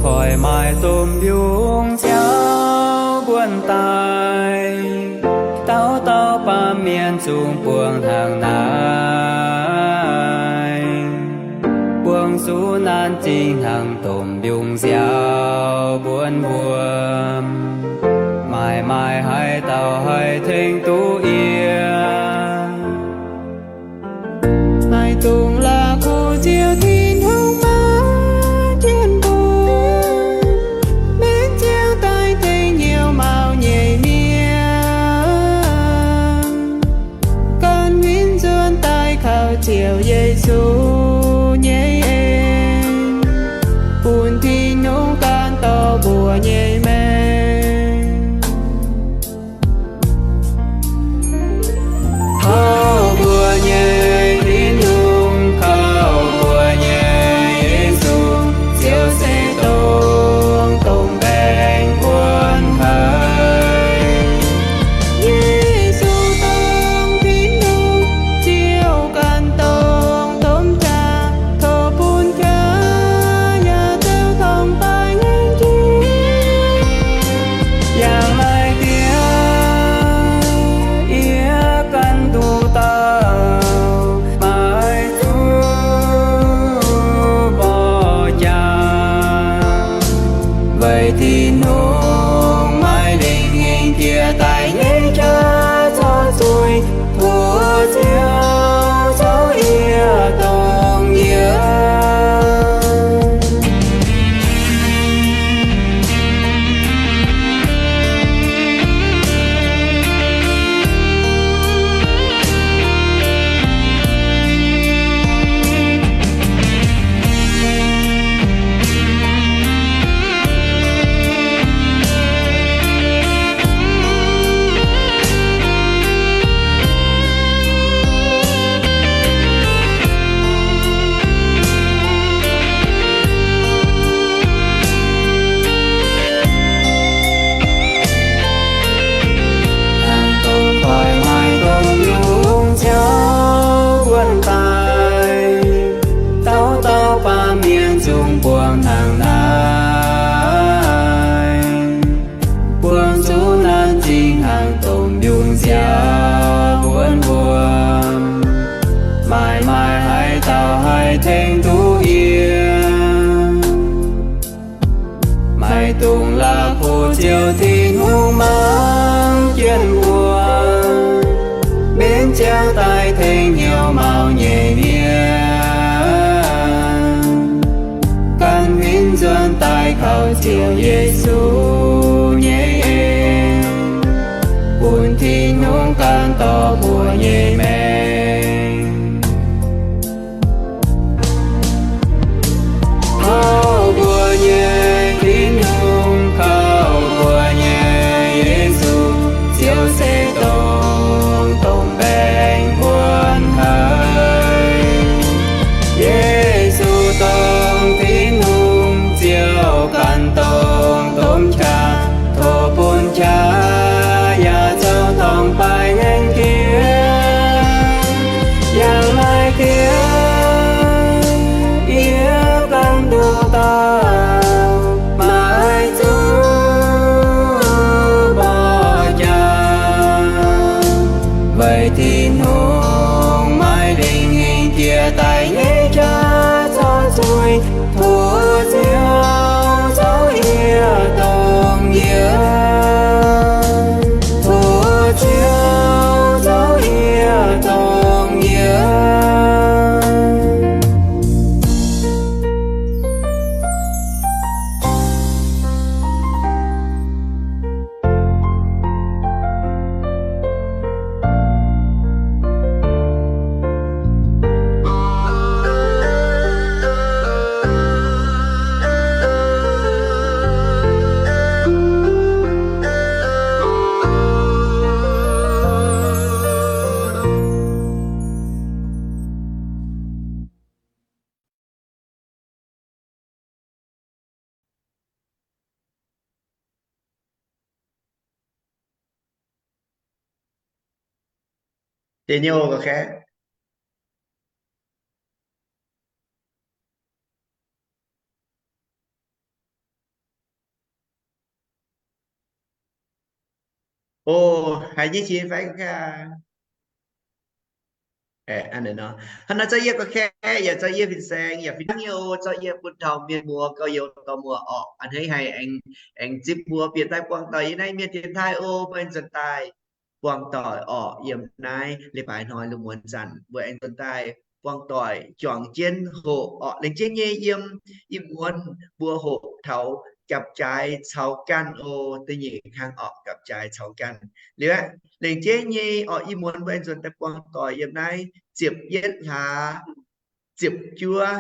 Koiv maaih domh mbiungc nziaaux mbuonx daaih, dauh dauh baamh mienh zungv buangh hnangv naaiv. Buangh zuqc naanc zingh hnangv domh mbiungc nziaaux mbuonx wuom, maaih maaih haaix dauh haih tengx duqv yie? Maiv dungx la'kuqv Ziouv Tin-Hungh maiv jienv mbuo, mbenc ziangx daaih tengx hnyouv maux nyei mienh, gan huin nzuonx daaih kaux Ziouv Yesu nyei en, bun Tin-Hungh gan dorh mbuo nyei maengc. Kaux mbuo nyei Tin-Hungh, kaux mbuo nyei Yesu, Ziouv se dongh domh baengc buonc haic. Yesu dongh Tin-Hungh Ziouv ganh dongh domh qaqv, tov bun qaqv yaac zoux torngv baengc nqingh. Yangh naaiv diex yie ganh nduqc dauh maiv zuqc mborqv jaax, weic Tin-Hungh maiv lingh hingh jiex daaih nyei qaqv corc zuiz, tov Ziouv zoux yie dongh yie. Hnangv dongh koiv maaih domh mbiungc nziaaux mbuonx daaih, dauh dauh baamh mienh zungv buangh hnangv naaiv. Buangh zuqc naanc zingh hnangv domh mbiungc nziaaux mbuonx wuom, maaih maaih haaix dauh haih tengx duqv yie? Maiv dungx la'kuqv Ziouv Tin-Hungh maiv jienv mbuo, mbenc ziangx daaih tengx hnyouv maux nyei mienh, gan huin nzuonx daaih kaux Ziouv Yesu nyei en, bun Tin-Hungh gan dorh mbuo nyei maengc. Kaux mbuo nyei Tin-Hungh, kaux mbuo nyei Yesu, Ziouv se dongh domh baengc buonc haic. Yesu dongh Tin-Hungh Ziouv ganh dongh domh qaqv, tov bun qaqv yaac zoux torngv baengc nqingh. Yangh naaiv diex yie ganh nduqc dauh maiv zuqc mborqv jaax, weic Tin-Hungh maiv lingh hingh jiex daaih nyei qaqv corc zuiz, tov Ziouv zoux yie dongh yie. Tov Ziouv zoux yie dongh yie. Daniel ga'katv. O, haiz nyei qiex fai ga'kaeqv? Hnangv naaiv nor, hnangv naaiv zorqv yie ga'kaeqv yaac zorqv yie fin-saeng yaac fih hnangv nyei oc. Zorqv yie bun taux mienh muoz gorx-youz dorh muoz orqc, a'hneiv haiz aengx zipv mbuo bieqc daaih buangh doic yiem naaiv mienh dienx taaih oc. Mbuo aengx nzuonx daaih buangh doic orqc. Yiem naaiv leiz-baaix hnoi lungh muonz zanc mbuo aengx nzuonx daaih buangh doic juangc jienv hoqc orqc. Laengz jienv nyei yiem ih muonz mbuo hoqc taux gapv-jaaix caux ganh oc. Da'nyeic kang orqc, gapv-jaaix caux ganh. Liuz aqv, laengz jienv nyei orqc, ih muonz mbuo aengx nzuonx daaih buangh doic yiem naaiv ziepc yietv hlaax ziepc juov,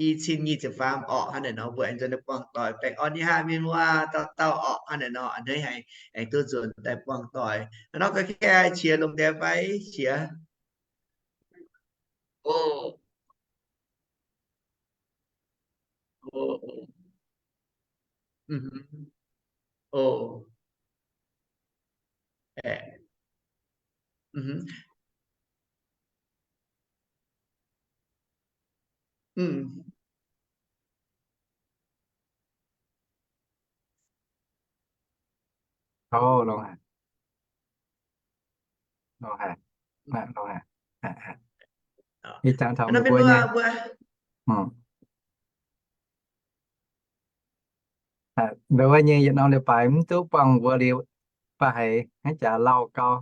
i cin nyic ziepc faam orqc. Hnangv naaiv nor mbuo aengx nzuonx daaih buangh doic. Baengh orn nyei haah mienh muoz dauh dauh orqc. Hnangv naaiv nor a'hneiv haiz aengx duqv nzuonx daaih buangh doic. Hnangv nor ga'kaeqv qiex longx deix fai qiex? O, o, o, o, aeqv, Ih zanc taux mbuo nyei, ndau wuov nyei yietc norm leiz-baaix mv duqv buangh mbuo liuz, mv baac haiz hnangv jaax lauh gau.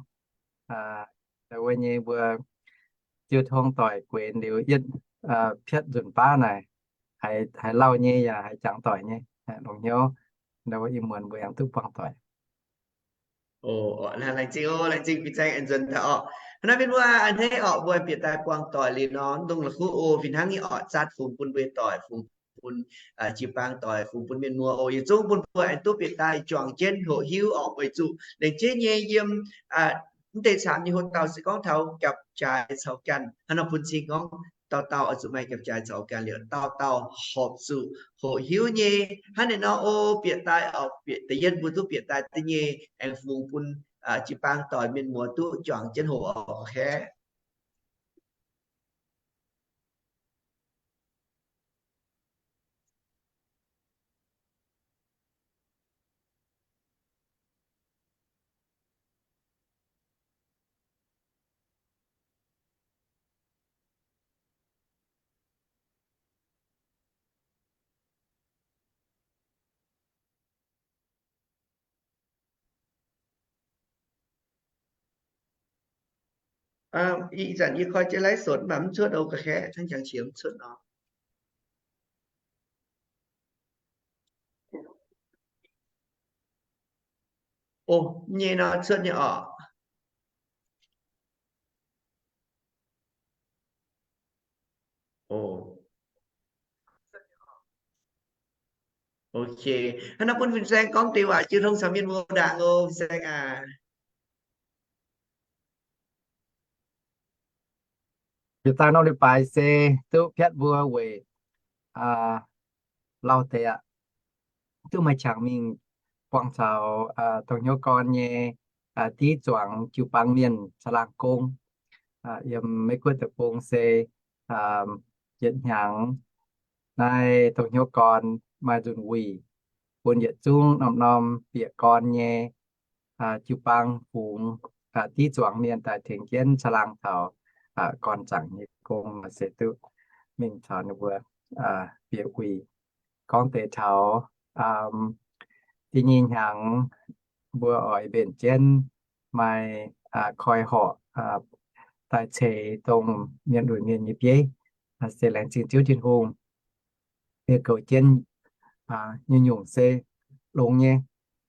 Ndau wuov nyei mbuo jiu tong doic guenx liuz yietv piatv nzunc baav naaic, haiz lauh nyei yaac haiz jangx doic nyei, longx hnyouv. Ndau wuov ih muonz mbuo yaac duqv buangh doic. Laengz zingh, laengz zingh fin-saeng aengx nzuonx daaih orqc. Hnangv naaiv mienh muoz a'hneiv orqc, mbuo bieqc daaih buangh doic liuz nor, dongh la'kuqv oc, fih hnangv nyei orqc, zaatv fungx bun mbuo doic, fungx bun jiu-baang doic, fungx bun mienh muoz oc. Yietc zungv bun mbuo aengx duqv bieqc daaih juangc jienv hoqc hiuv orqc, weic zuqc laengz jienv nyei yiem mv deix camv nyei hoc dauh se gorngv taux gapv-jaaix caux ganh. Hnangv nor bun cing gorngv dauh dauh oix zuqc maaih gapv-jaaix caux ganh liuz, dauh dauh horpc zuqc hoqc hiuv nyei. Hnangv naaiv nor oc, bieqc daaih orqc, bieqc da'yietv mbuo duqv bieqc daaih da'nyeic aengx fungx bun jiu-baang doic mienh muoz duqv juangc jienv hoqc orqc, kaeqv. Ih zanc yie koi jienv live sổ mv baac mv cuotv oc, ga'kaeqv hnangv jangx qiex mv cuotv nor. O, nyei nor, cuotv nyei orqc. Ok, hnangv nor bun fin-saeng gorngv deix waac jiu tong caux mienh muoz ndaangc oc, fin-saeng aac. Yietc dauh norm leiz-baaix se duqv piatv mbuo weic lauh deix aqv. Duqv maaih qangx mingh buangh caux dongh hnyouv gorn nyei div zuangx jiu-baang mienh caangh laangh gong. Yiem Meiv Guoqv deic-bung se yietc hnyangx naaiv dongh hnyouv gorn maaih nzunc wuic bun yietc zungv norm-norm bieqc gorn nyei jiu-baang fungx div zuangx mienh daaih tengx jienv caangh laangh taux gorn zaangc nyei gong se duqv mingh caux ninh mbuo bieqc wuic. Gorngv deix taux da'nyeic hnyangx mbuo oix mbenc jienv maaih koi horc daaih ceix dongh mienh lunx mienh nyei bieiv. Se laengz zingh Ziouv Tin-Hungh, yie goux jienv nyungc-nyungc se longx nyei,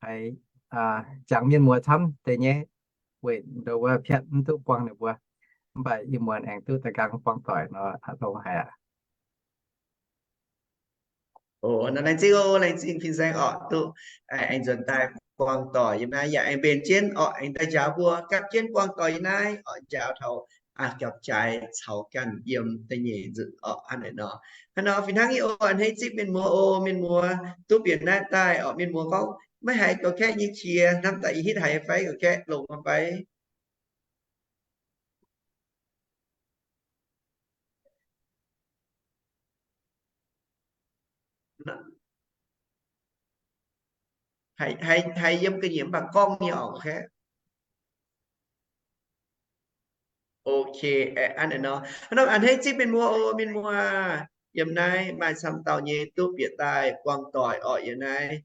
haiz jangx mienh muoz camv deix nyei, weic ndau wuov piatv mv duqv buangh ninh mbuo. Mv baac ih muonz aengx duqv da'nqaang buangh doic nor, longx haic aqv. Laengz zingh oc, laengz zingh fin-saeng orqc, duqv aengx nzuonx daaih buangh doic yiem naaiv yaac aengx mbenc jienv orqc, aengx daaih njaaux mbuo gapv jienv buangh doic yiem naaiv orqc, njaaux taux gapv-jaaix caux ganh yiem da'nyeic nzunc orqc. Hnangv naaiv nor, hnangv nor fih hnangv nyei oc, a'hneiv zipv mienh muoz oc. Mienh muoz duqv bieqc naaiv daaih orqc, mienh muoz gorngv maiv haiz ga'kaeqv nyei qiex, hnamv daaih ih hitv haiz fai ga'kaeqv longx fai haiz yiem ga'nyiec mv baac gorngv nyei orqc, ga'kaeqv. Ok, a'hneiv nor, hnangv naaiv a'hneiv zipv mienh muoz oc, mienh muoz. Yiem naaiv maaih camv dauh nyei duqv bieqc daaih buangh doic orqc. Yiem naaiv,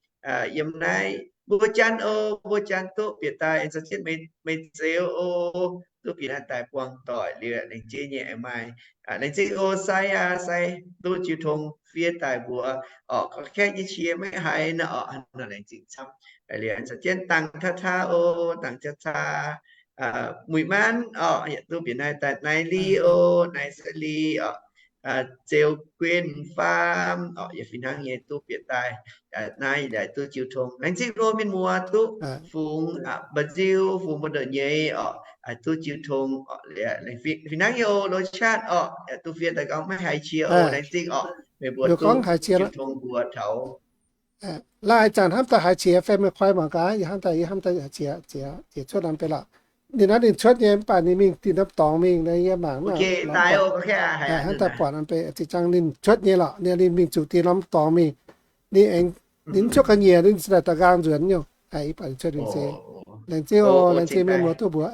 yiem naaiv mbuo janx oc, mbuo janx duqv bieqc daaih, aengx caux jienv meih Zeux oc, duqv bieqc naaiv daaih buangh doic liuz, laengz zingh nyei aengx maaih, laengz zingh oc, sai aac, sai duqv jiu tong fiev daaih mbuox orqc, gorngv kaeqv nyei qiex maiv haiz nor orqc, laengz zingh camv. Liuz caux jienv dangh taav taav oc, dangh taav taav, muic maanv orqc, yaac duqv bieqc naaiv daaih, naaiv li oc, naaiv sai li orqc, Zeux Guin Faam orqc, yaac fih hnangv nyei duqv bieqc daaih, naaiv yaac duqv jiu tong. Laengz zingh oc mienh muoz duqv fungx mba'nziu, fungx mbu'ndongx nyei orqc, duqv jiu tong orqc. Fih hnangv nyei oc, Lo Chatv orqc, yaac duqv fiev daaih gorngv maiv haiz qiex oc, laengz zingh orqc, meih mbuo duqv jiu tong mbuo taux Laaih zanc hnamv daaih haiz qiex fai meih koi mangc gaax, yie hnamv daaih, yie hnamv daaih qiex, qiex cuotv norm deix lorqc. Ninh naaiv ninh cuotv nyei mv baac ninh mingh dinh norm dorngx mingh, yie mangc hnamv daaih buatc norm deix zinh ziangh ninh cuotv nyei lorqc, ninh mingh zuqc dinh norm dorngx mingh. Ninh aengx, ninh mv cuotv ga'nyiec, ninh za'naaic da'nqaang nzuonx nyei. Yie buatc ninh cuotv nyei se. Laengz zingh oc, laengz zingh mienh muoz duqv mbuox.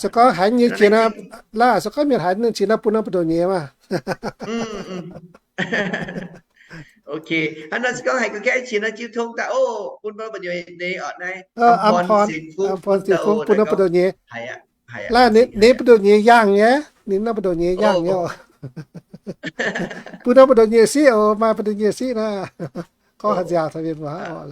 Se gorngv haiz nyei qiex nor, laaih se gorngv mienh haiz nyei qiex nor bun norm buoz-ndoqv nyei maah. Ok, hnangv nor se gorngv haiz gorngv kaeqv qiex nor jiu tong daaih oc, bun norm buoz-ndoqv nyei orqc, naaiv Am Porn Sin Fungx bun norm buoz-ndoqv nyei. Laaih ninh buoz-ndoqv nyei yangh nyei, ninh norm buoz-ndoqv nyei yangh nyei oc. Bun norm buoz-ndoqv nyei siqv oc, maaih buoz-ndoqv nyei siqv naaiv. Gorngv haaix nziaauc taux mienh muoz hnangv oc.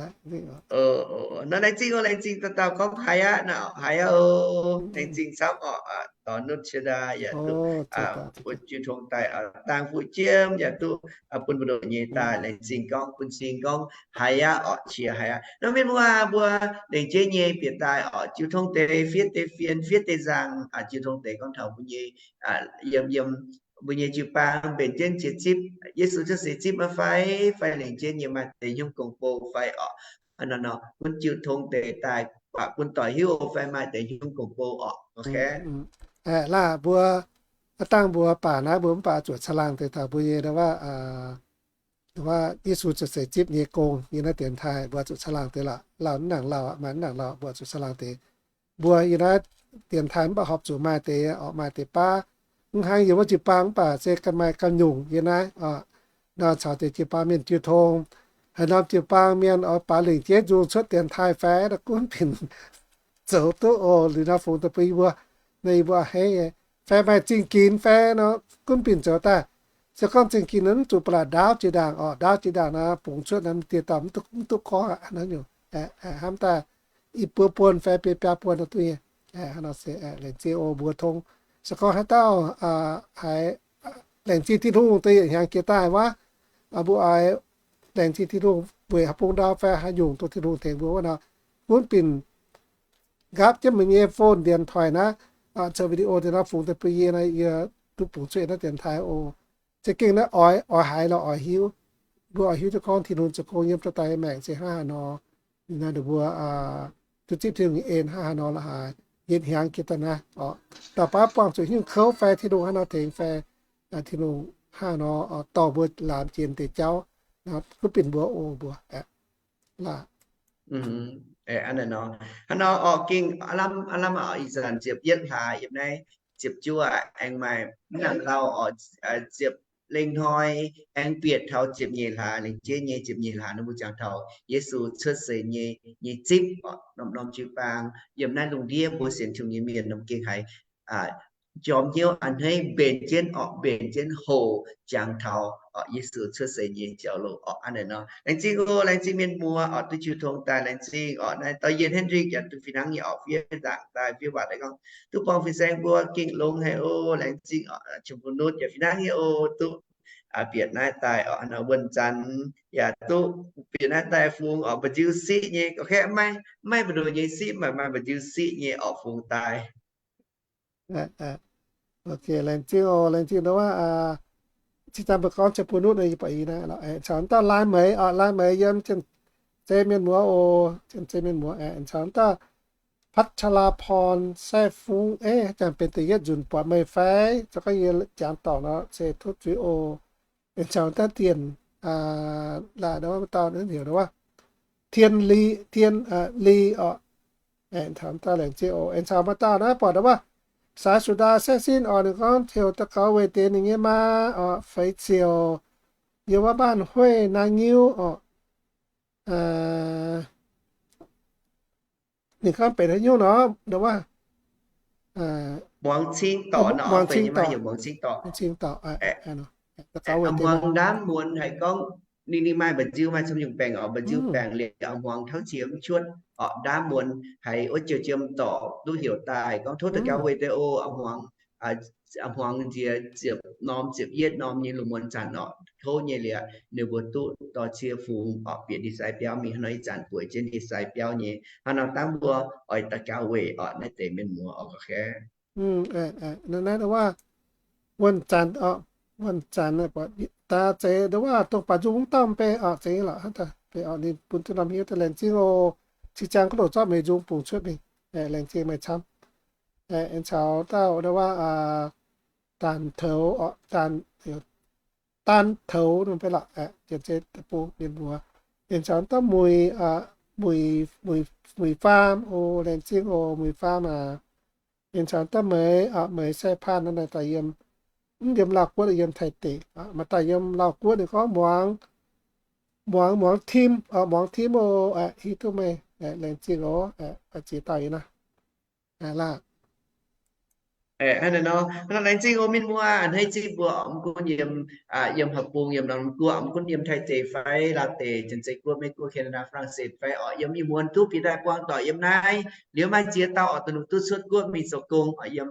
Nor laengz zingh oc, laengz zingh dauh dauh gorngv haiz aqv, haiz aqv oc. Laengz zingh camv oc. Dorh nutv cie ndaa yaac duqv bun jiu tong daaih, dangh fu'jueiv jiem yaac duqv bun buoz-ndoqv nyei daaih. Laengz zingh gorngv, bun cing gorngv haiz aqv oc, qiex haiz aqv. Nor mienh muoz mbuo lengc jeiv nyei bieqc daaih oc, jiu tong deix fiev deix fienx, fiev deix nzaangc, jiu tong deix gorngv taux mbuo nyei, yiem, yiem mbuo nyei jiu-baang mbenc jienv jiex zipv, Yesu cuotv seix zipv maiv fai, fai lengc jeiv nyei maaih deix hnyouv gong-bou fai oc. Nor, nor, gunv jiu tong deix daaih bun doic hiuv fai maaih deix hnyouv gong-bou oc. Aeqv, laaih mbuo, aav dangh mbuo baac naaiv mbuo mv baac zuqc caangh laangh deix taux mbuo nyei, wuov, Yesu cuotv seix zipv nyei gong yiem naaiv dienx taaih mbuo zuqc caangh laangh deix lorqc. Lauh mv nangc lauh, maaih mv nangc lauh, mbuo zuqc caangh laangh deix. Mbuo yiem naaiv dienx taaih mv baac horpc zuqc maaih deix oc, maaih deix baav. Mv hnangv yiem wuov jiu-baang mv baac se ganh maaih ganh nyungc yiem naaiv oc. Nor caux deix jiu-baang mienh jiu tong, haaix norm jiu-baang mienh oix baaix lengc jeiv nzung cuotv dienx taaih fai, gunv binc zoux duqv oc. Liuz nor fungx daaih bun yie mbuo, nor yie mbuo a'hneiv nyei. Fai maaih zingh ginx fai nor, gunv binc zoux daaih. Se gorngv zingh ginx nor mv zuqc ba'laqc ndaauv jiex ndaangc oc. Ndaauv jiex ndaangc nor, bungx cuotv nor, dieh dauh mv duqv gorngv aqv nor nyungc. Hnamv daaih i buo buonc fai biei biaa buonc nor duqv nyei. Hnangv nor se laengz zingh oc mbuox tong. Se gorngv haaix dauh haiz laengz zingh Tin-Hungh daaih yietc hnyangx jiex daaih wuov, mbuo oix laengz zingh Tin-Hungh weic haaix bung ndau fai haaix nyungc dongh Tin-Hungh tengx mbuo wuov nor, gunv binc nqaapv jienv meih nyei phone ndienx toic naaiv, zoux video deix nor fungx deix bun yie nor, yie duqv bungx cuotv yiem naaiv dienx taaih oc. Za'gengh naaiv oix, oix haiz lorqc oix hiuv. Mbuo oix hiuv duqv gorngv Tin-Hungh zoux gong yiem dorh daaih nyei maengc se hnangv haaix nor. Ninh naaiv ninh mbuo duqv zipv Tin-Hungh nyei en hnangv haaix nor la'haaix, yietc hnyangx jiex daaih naaiv oc. Dauh baav buangh zuqc hnyouv kouv fai Tin-Hungh hnangv haaix nor tengx fai Tin-Hungh hnangv haaix nor dorh mbuo laamx jiex deix jauv, gunv binc mbuo oc mbuo aeqv, laaih. Hnangv nor, hnangv nor oc, gengh aav lamh, aav lamh oc, ih zanc ziepc yietv hlaax yiem naaiv ziepc juov aengx maaih mv nangc lauh oc, ziepc lengh hnoi aengx bieqc taux ziepc nyeic hlaax, lengc jeiv nyei ziepc nyeic hlaax nor mbuo jangx taux Yesu cuotv seix nyei, nyei zipv oc. Norm-norm jiu-baang yiem naaiv lungh ndiev mbuo sienx Tin-Hungh nyei mienh norm gengh haiz njormh hnyouv a'hneiv mbenc jienv oc, mbenc jienv hoc jangx taux oc Yesu cuotv seix nyei jauv-louc oc. Hnangv naaiv nor, laengz zingh oc, laengz zingh mienh muoz oc, duqv jiu tong daaih, laengz zingh oc. Naaiv Dorh Yien Hendrik yaac duqv fih hnangv nyei oc, fiev nzaangc daaih, fiev waac daaih gorngv duqv buangh fin-saeng mbuo gengh longx haic oc. Laengz zingh oc, Qiem Fu Nutv yaac fih hnangv nyei oc, duqv bieqc naaiv daaih oc. Wuonh Zanc yaac duqv bieqc naaiv daaih fungx oc, mba'nziu siqv nyei. Gorngv kaeqv maiv, maiv mba'ndoh nyei siqv, maaih, maaih mba'nziu siqv nyei oc, fungx daaih. Ok, laengz zingh oc, laengz zingh nduov. Zinh ndaangc mbuo gorngv Qiem Fu Nutv nor, yie buatc i naaiv, caux dauh Lai Meix oc, Lai Meix yiem Janx-Zei mienh muoz oc, Janx-Zei mienh muoz aeqv, caux dauh พัชราพร แซ่ฟรุ้ง eix, jangx benx da'yietv nzunc buatc meih fai? Zoux gorngv yie jangx dorngc nor se tov zuiz oc. Aengx caux dauh Dienc, laaix nduov, dauh heuc nduov, Tien Li, Tien Li oc. Aengx caux dauh laengz zingh oc. Aengx caux maaih dauh naaiv buatc nduov, Saax suqc ndaai saengv sin oc, ninh gorngv heuc daux gaux weic deix ninh nyei maa oc, feix ziouc yiem wuov baanh hueiv naaiv nyiuv oc. Ninh gorngv benx haaix nyungc nor, ndo wuov, muangx cing dorc, muangx cing dorc, muangx cing dorc, muangx ndaamv muonz haiz gorngv ninh, ninh maaih mba'nziu, maaih camv nyungc baengc oc, mba'nziu baengc liuz muangx tauv qiex mv cuotv oc, ndaamv muonz haiz wuov jiem dorc duqv heuc daaih gorngv tov daux gaux weic deix oc, muangx nziex ziepc norm ziepc yietv norm nyei lungh muonz zanc oc, tov nyei liuz ninh mbuo duqv dorh cie fungx oc, bieqc ndie-sai biauv mingh. Hnangv nor ih zanc bueix jienv ndie-sai biauv nyei. Hnangv nor dangh mbuo oix daux gaux weic oc, naaiv deix mienh muoz oc, ga'naaiv wuov, wuonh zanc oc, wuonh zanc daaih zeiz ndo wuov dongh baac nzung mv dauh mv bei oc, zeiz lorqc, beiv oc ninh bun duqv norm hiuv daaih. Laengz zingh oc. Cing ziangh kuv loc zorqv meih nzung bungx cuotv mingh. Laengz zingh meih camv. Aengx caux dauh ndo wuov, Daan Toux oc, Daan Toux nor beiv lorqc, janx-zei deic-bung mienh muoz. Aengx caux dauh Muic, Muic Faam oc, laengz zingh oc, Muic Faam aac. Aengx caux dauh Meix, Meix Sai Paan nor, naaiv daaih yiem, mv yiem Lauv guoqv, yiem Taiv deic. Maaih daaih yiem Lauv guoqv ninh gorngv muangx, muangx, muangx tim, muangx tim oc, hiuv duqv meih, laengz zingh oc, ziex dauh yie naaiv. Laah. Hnangv naaiv nor, hnangv nor laengz zingh oc mienh muoz, a'hneiv zingh mbuo oc, mv gunv yiem, yiem Haaix Bung, yiem Norm Guoqv, mv gunv yiem Taiv deic fai Laauv deic, Janx-zei guoqv, Meiv guoqv, Canada, France fai oc, yiem ih muonz duqv bieqc daaih buangh doic yiem naaiv. Liuz maaih ziex dauh oc, dongh ninh duqv cuotv guoqv mingh zoux gong oc, yiem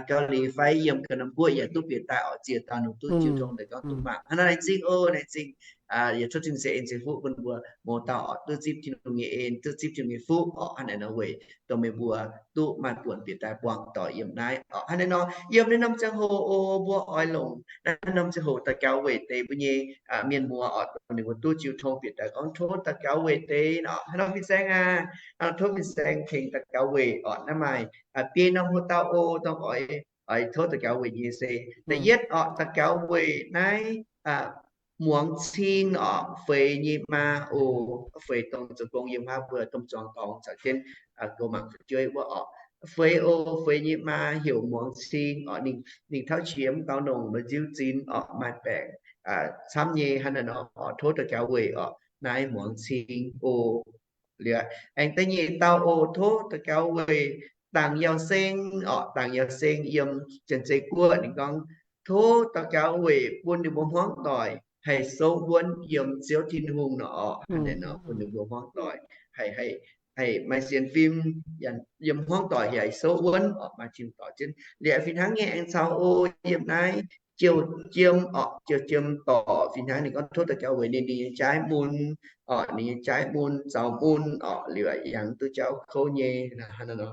Gauv Liz fai yiem Ga'nam guoqv yaac duqv bieqc daaih oc, ziex dauh ninh duqv jiu tong daaih gorngv duqv mangc. Hnangv nor laengz zingh oc, laengz zingh. Yaac tov Tin-Hungh ceix en ceix fuqv bun mbuo mouz dauh oc, duqv zipv Tin-Hungh nyei en, duqv zipv Tin-Hungh nyei fuqv oc. Hnangv naaiv nor weic dongh meih mbuo duqv maaih buonc bieqc daaih buangh doic yiem naaiv oc. Hnangv naaiv nor yiem naaiv norm ziangh hoc oc, mbuo oix longc naaiv norm ziangh hoc daux gaux weic deix mbuo nyei mienh muoz oc, dongh ninh mbuo duqv jiu tong bieqc daaih gorngv tov daux gaux weic deix nor. Hnangv nor fin-saeng aac, tov fin-saeng tengx daux gaux weic oc. Naaiv maaih biei norm hoc dauh oc, dongh oix, oix tov daux gaux weic nyei se, da'yietv oc, daux gaux weic naaiv muangx cing oc, Feix nyei maa oc. Feix dongh zoux gong yiem wuov mbuo domh zuangx dorngx caux jienv goux mangc fu'jueiv wuov oc. Feix oc, Feix nyei maa heuc muangx cing oc. Ninh tauv qiex mv gaux nongc, mba'nziu zin oc, maaih baengc camv nyei. Hnangv naaiv nor oc, tov daux gaux weic oc, naaiv muangx cing oc. Liuz aengx da'nyeic dauh oc, tov daux gaux weic Dangc Yauh Seng oc. Dangc Yauh Seng yiem Janx-zei guoqv, ninh gorngv tov daux gaux weic bun ninh mbuo hmuangv doic haih souv wuonv yiem Ziouv Tin-Hungh nor oc. Hnangv naaiv nor bun ninh mbuo hmuangv doic haih, haih maaih sienx fim, yiem hmuangv doic haih souv wuonv oc, maaih Tin-Hungh dorh jienv. Liuz fih hnangv nyei aengx caux oc, yiem naaiv Jouh Jiem oc, Jouh Jiem dorc fih hnangv, ninh gorngv tov daux gaux weic ninh, ninh nyei jaaiv mun oc, ninh nyei jaaiv mun, zaux mun oc, liuz yangh duqv jauv kouv nyei. Hnangv nor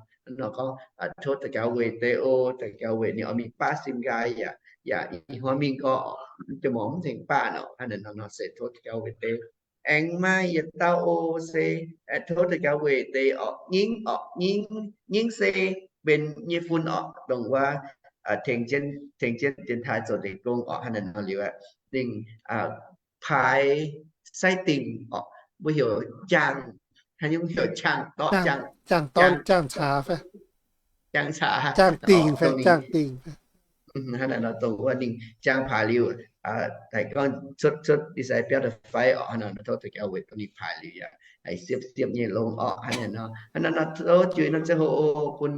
gorngv tov daux gaux weic deix oc, daux gaux weic ninh oix mingh baav sin nqaai yaac, yaac ih hnoi mingh gorngv jiex mor mv tengx baav nor. Hnangv naaiv nor se tov daux gaux weic deix. Aengx maaih yietc dauh oc se tov daux gaux weic deix oc, Nyingv oc, Nyingv, Nyingv se benx nyei fun oc, dongh wuov tengx jienv, tengx jienv dienx taaih zoux deic gong oc. Hnangv naaiv nor liuz aeqv, ninh paaix sai dingc oc, mbuo heuc jaang, haaix nyungc heuc jaang dorn, jaang dorn, jaang caax fai jaang caax, jaang dingc fai jaang dingc. Hnangv naaiv nor dongh wuov ninh jaang paaix liuz, daaih gorngv cuotv, cuotv ndie-sai biauv daaih fai oc. Hnangv naaiv nor tov daux gaux weic dongh ninh paaix liuz yaac haih siepv-siepv nyei longx oc. Hnangv naaiv nor, hnangv naaiv nor tov juix norm ziangh hoc bun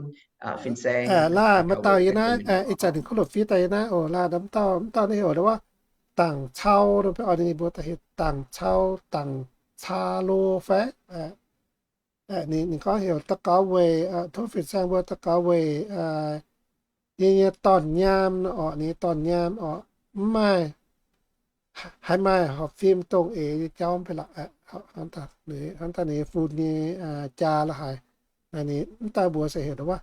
fin-saeng laah. Maaih dauh yie naaiv, ih zanc ninh kuv lopc fiev daaih yie naaiv oc, laah, mv dauh, mv dauh naaiv heuc ndo wuov Dangc Cau nor, mbuo oix ninh mbuo daaih heuc Dangc Cau, Dangc Caa Lo fai. Ninh, ninh gorngv heuc daux gaux weic, tov fin-saeng mbuo daux gaux weic yie nyei dorn-nyaam oc, ninh nyei dorn-nyaam oc, mv maaih, haiz maaih horpc fim dongh eix nyei jauv mv bei lorqc. Hnangv daaih ninh nyei fun nyei jaa la'haaix, ninh mv daaih mbuox se heuc ndo wuov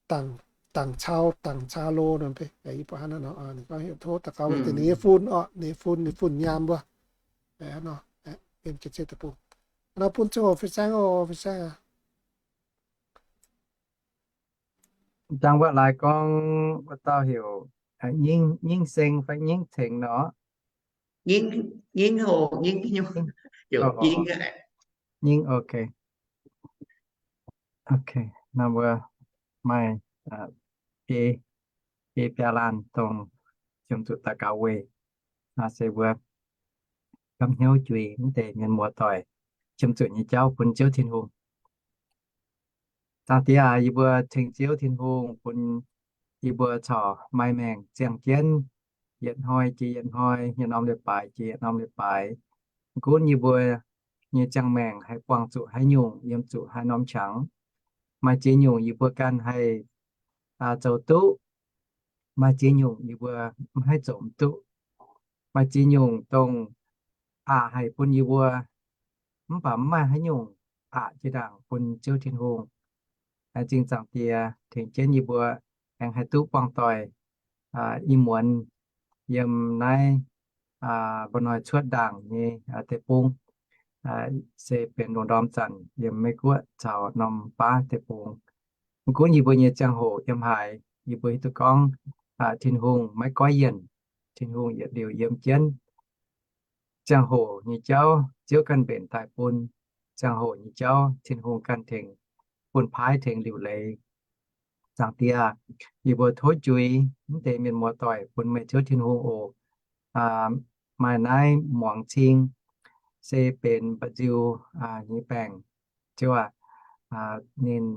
Dangc Cau, Dangc Caa Lo nor, mv bei, yie buatc hnangv naaiv nor, ninh gorngv heuc tov daux gaux weic deix ninh nyei fun oc, ninh nyei fun, ninh fun-nyaam mbuo. Hnangv nor, bun ziangh hoc fin-saeng oc, fin-saeng aac. Dangh wuov laaix gorngv wuov dauh heuc Nyingv, Nyingv Seng fai Nyingv Tengx nor? Nyingv, Nyingv Hoc, Nyingv, Nyingv, ok. Ok, nor mbuo maaih, biei, biei biaa laanh dongh ziouc zuqc daux gaux weic se mbuo gapv hnyouv juix mv deix mienh muoz-doic qiemx zuqc nyei jauv bun Ziouv Tin-Hungh. Zaangc Diex aac, yie mbuo tengx Ziouv Tin-Hungh bun yie mbuo corc maaih maengc ziangh jienv yietc hnoi jiex yietc hnoi, yietc norm leiz-baaix jiex yietc norm leiz-baaix. Mv gunv yie mbuo nyei ziangh maengc haih buangh zuqc haaix nyungc, yiem zuqc haaix norm qangx, maaih ziex nyungc yie mbuo ganh haih zoux duqv, maaih ziex nyungc yie mbuo mv haih zoux duqv, maaih ziex nyungc dongh aqc haic bun yie mbuo, mv baac mv maaih haaix nyungc aqc jiex ndaangc bun Ziouv Tin-Hungh. Laengz zingh Zaangc Diex tengx jienv yie mbuo aengx haih duqv buangh doic ih muonz yiem naaiv mba'hnoi cuotv ndaangc nyei deic-bung, se benx lungh ndorm zanc yiem Meiv Guoqv caux norm baav deic-bung. Mv gunv yie mbuo nyei ziangh hoc yiem haaix, yie mbuo hiuv duqv gorngv Tin-Hungh maiv goiv yienc, Tin-Hungh yietc liuz yiem jienv. Ziangh hoc nyei jauv Ziouv ganh mbenc daaih bun, ziangh hoc nyei jauv Tin-Hungh ganh tengx bun paaiv tengx liuc leiz. Zaangc Diex, yie mbuo tov juix mv deix mienh muoz-doic bun meih Ziouv Tin-Hungh oc. Maaih naaiv muangx cing se benx mba'nziu nyei baengc, Ziouv aac, ninh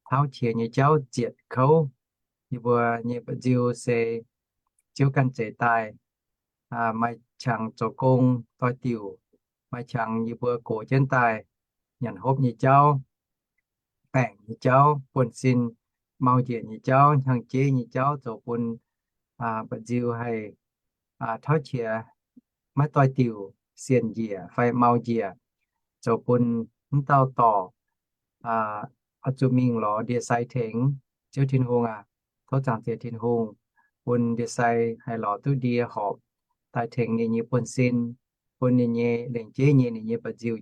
tauv qiex nyei jauv zietc kouv. Yie mbuo nyei mba'nziu se Ziouv ganh zeix daaih. Maaih qangx zoux gong doix-diuc, maaih qangx yie mbuo gox jienv daaih nyanc hopv nyei jauv, baengc nyei jauv, buonv-sin mau njiec nyei jauv, hnyangx-jeiv nyei jauv zoux bun mba'nziu haih tauv qiex maiv doix-diuc, sienx njiec fai mau njiec, zoux bun mv dauh dorc oix zuqc mingh lorz ndie-sai tengx. Ziouv Tin-Hungh aac, tov Zaangc Diex Tin-Hungh bun ndie-sai haih lorz duqv ndie horpc daaih tengx ninh nyei buonv-sin, bun ninh nyei lengc jeiv nyei ninh nyei mba'nziu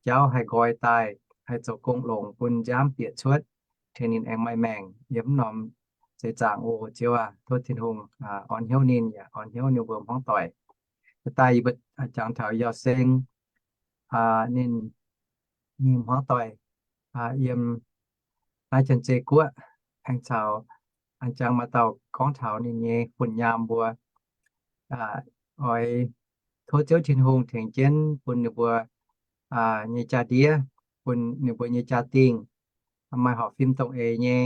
jauv haih nqoi daaih, haih zoux gong longx bun nziaamv bieqc cuotv, tengx ninh aengx maaih maengc yiem mv norm seix zaangc oc. Ziouv aac, tov Tin-Hungh orn hnyouv ninh yaac orn hnyouv ninh mbuo hmuangv doic. Daaih yie mbuo jangx taux Yauh Seng, ninh nyei hmuangv doic yiem naaiv Janx-Zei Guoqv, aengx caux an jangx maaih dauh gorngv taux ninh nyei fun-nyaam mbuo. Oix tov Ziouv Tin-Hungh tengx jienv bun ninh mbuo nyei jaa-ndiev, bun ninh mbuo nyei jaa-dingh maaih horpc fim dongh eix nyei.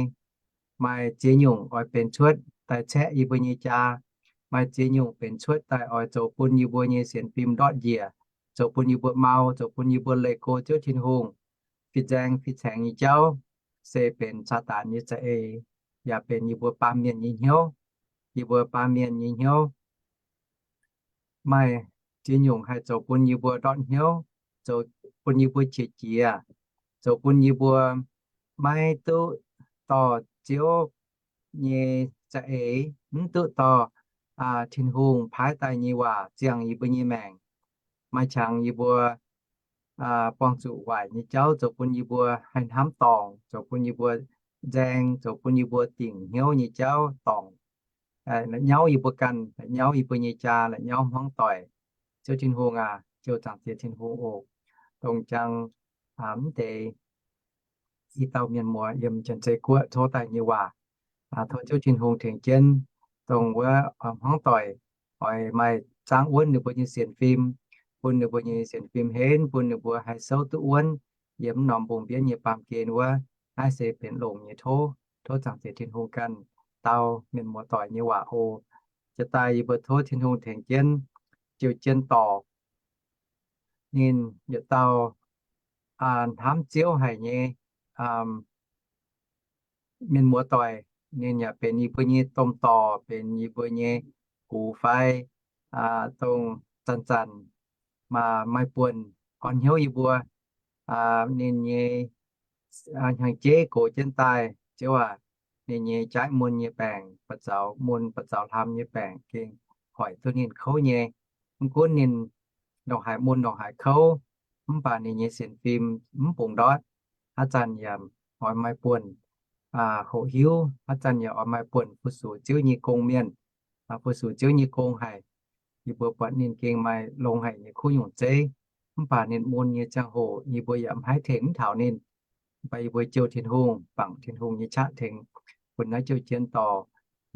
Maaih ziex nyungc oix benx cuotv daaih caeqv yie mbuo nyei jaa. Maaih ziex nyungc benx cuotv daaih oix zoux bun yie mbuo nyei sienx fim ndortv njiec, zoux bun yie mbuo mau, zoux bun yie mbuo leih go Ziouv Tin-Hungh. Fih nzaeng fih caengx nyei jauv se benx Saadaan nyei za'eix, yaac benx yie mbuo baamh mienh nyei hnyouv. Yie mbuo baamh mienh nyei hnyouv maaih ziex nyungc haih zoux bun yie mbuo ndortv hnyouv, zoux bun yie mbuo qiex jiez, zoux bun yie mbuo maiv duqv dorh Ziouv nyei za'eix, mv duqv dorh Tin-Hungh paaiv daaih nyei waac ziangh yie mbuo nyei maengc. Maaih qangx yie mbuo buangh zuqc waaic nyei jauv zoux bun yie mbuo haih hnamv dorngc, zoux bun yie mbuo nzaeng, zoux bun yie mbuo dingc hnyouv nyei jauv dorngc, la'nyauv yie mbuo ganh, la'nyauv yie mbuo nyei jaa, la'nyauv hmuangv doic. Ziouv Tin-Hungh aac, Ziouv Zaangc Diex Tin-Hungh oc, dongh jangx mv deix i dauh mienh muoz yiem Janx-Zei Guoqv tov daaih nyei waac, tov Ziouv Tin-Hungh tengx jienv dongh wuov hmuangv doic oix maaih zaangv wuonv ninh mbuo nyei sienx fim, bun ninh mbuo nyei sienx fim henv, bun ninh mbuo haih souv duqv wuonv yiem mv norm mbungh mbienv nyei baamh gen wuov. Naaiv se benx longx nyei tov. Tov Zaangc Diex Tin-Hungh ganh dau mienh muoz-doic nyei waac oc. Jiex daaih yie mbuo tov Tin-Hungh tengx jienv, jiu jien dorc, ninh yietc dauh hnamv Ziouv haic nyei mienh muoz-doic. Ninh yaac benx yie mbuo nyei domh dorc, benx yie mbuo nyei gux fai dongh zanc-zanc maaih buonc orn hnyouv yie mbuo. Ninh nyei hnyangx-jeiv gox jienv daaih, Ziouv aac, ninh nyei jaaiv mun nyei baengc, ba'zaux mun ba'zaux hlam nyei baengc gengh hoic duqv ninh kouv nyei. Mv gunv ninh ndongc haaix mun ndongc haaix kouv, mv baac ninh nyei sienx fim mv bungx ndortv. Haaix zanc yaac oix maaih buonc hoqc hiuv, haaix zanc yaac oix maaih buonc fu-sux Ziouv nyei gong mienh, fu-sux Ziouv nyei gong haic. Yie mbuo buatc ninh gengh maaih longx haic nyei kuv nyungc zeiv, mv baac ninh mun nyei ziangh hoc yie mbuo yaac maiv tengx mv taux ninh. Mv baac yie mbuo jouh Tin-Hungh, bangc Tin-Hungh nyei qaqv tengx bun naaiv jouv jienv dorh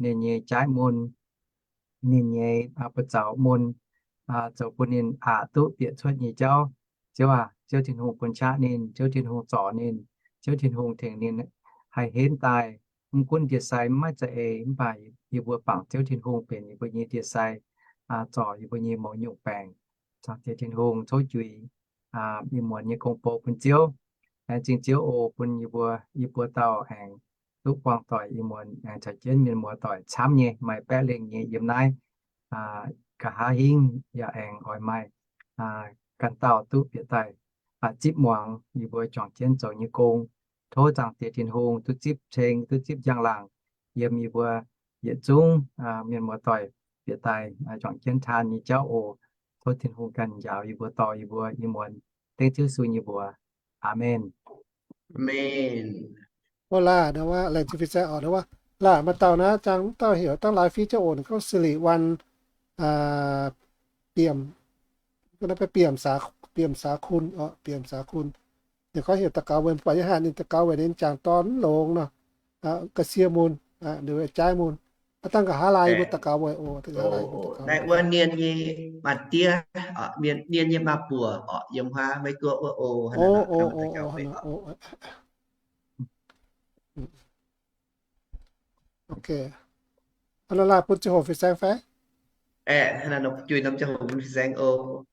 ninh nyei jaaiv mun, ninh nyei buoz-zaux mun, zoux bun ninh aqc duqv bieqc cuotv nyei jauv. Ziouv aac, Ziouv Tin-Hungh bun qaqv ninh, Ziouv Tin-Hungh zorc ninh, Ziouv Tin-Hungh tengx ninh haih henv daaih. Mv gunv ndie-sai mv maaih za'eix, mv baac yie mbuo bangc Ziouv Tin-Hungh benx yie mbuo nyei ndie-sai, zorc yie mbuo nyei mouz nyungc baengc. Caux Ziouv Tin-Hungh cov juiz, ih muonz nyei gong-bou bun Ziouv. Laengz zingh Ziouv oc, bun yie mbuo, yie mbuo dauh aengx duqv buangh doic ih muonz aengx caux jienv mienh muoz-doic camv nyei, maaih baeqv lengh nyei yiem naaiv. Nqa'haav hingv yaac aengx oix maaih ganh dauh duqv bieqc daaih zipv muangx yie mbuo juangc jienv zoux nyei gong. Tov Zaangc Diex Tin-Hungh duqv zipv ceng, duqv zipv njang-laangc yiem yie mbuo yietc zungv mienh muoz-doic bieqc daaih juangc jienv taan nyei jauv oc. Tov Tin-Hungh ganh njaaux yie mbuo, dorh yie mbuo ih muonz. Dengv Ziouv Yesu nyei mbuox. Aamen. Aamen. Ov, laah, laengz zingh fin-saeng oc. Laah, maaih dauh naaiv, jang dauh heuc dangh Lai-Fiev Ziouv oc, ninh gorngv สิริวัลย์ Biem, Biem Saax Kun, Biem Saax Kun. Ninh gorngv heuc daux gaux weic, mv baac yie haiz ninh daux gaux weic ninh jangc dorn mv longx nor, ga'sie mun, ninh jaaiv mun. Aa, dangh nqa'haav laai mbuo daux gaux weic oc. Naaiv wuov Nien nyei maa-diev, Nien nyei maa-buoc oc, yiem huaav Meiv Guoqv wuov oc. Ok. Hnangv naaiv bun ziangh hoc fin-saeng fai? Aeqv, hnangv naaiv juix norm ziangh hoc bun fin-saeng oc.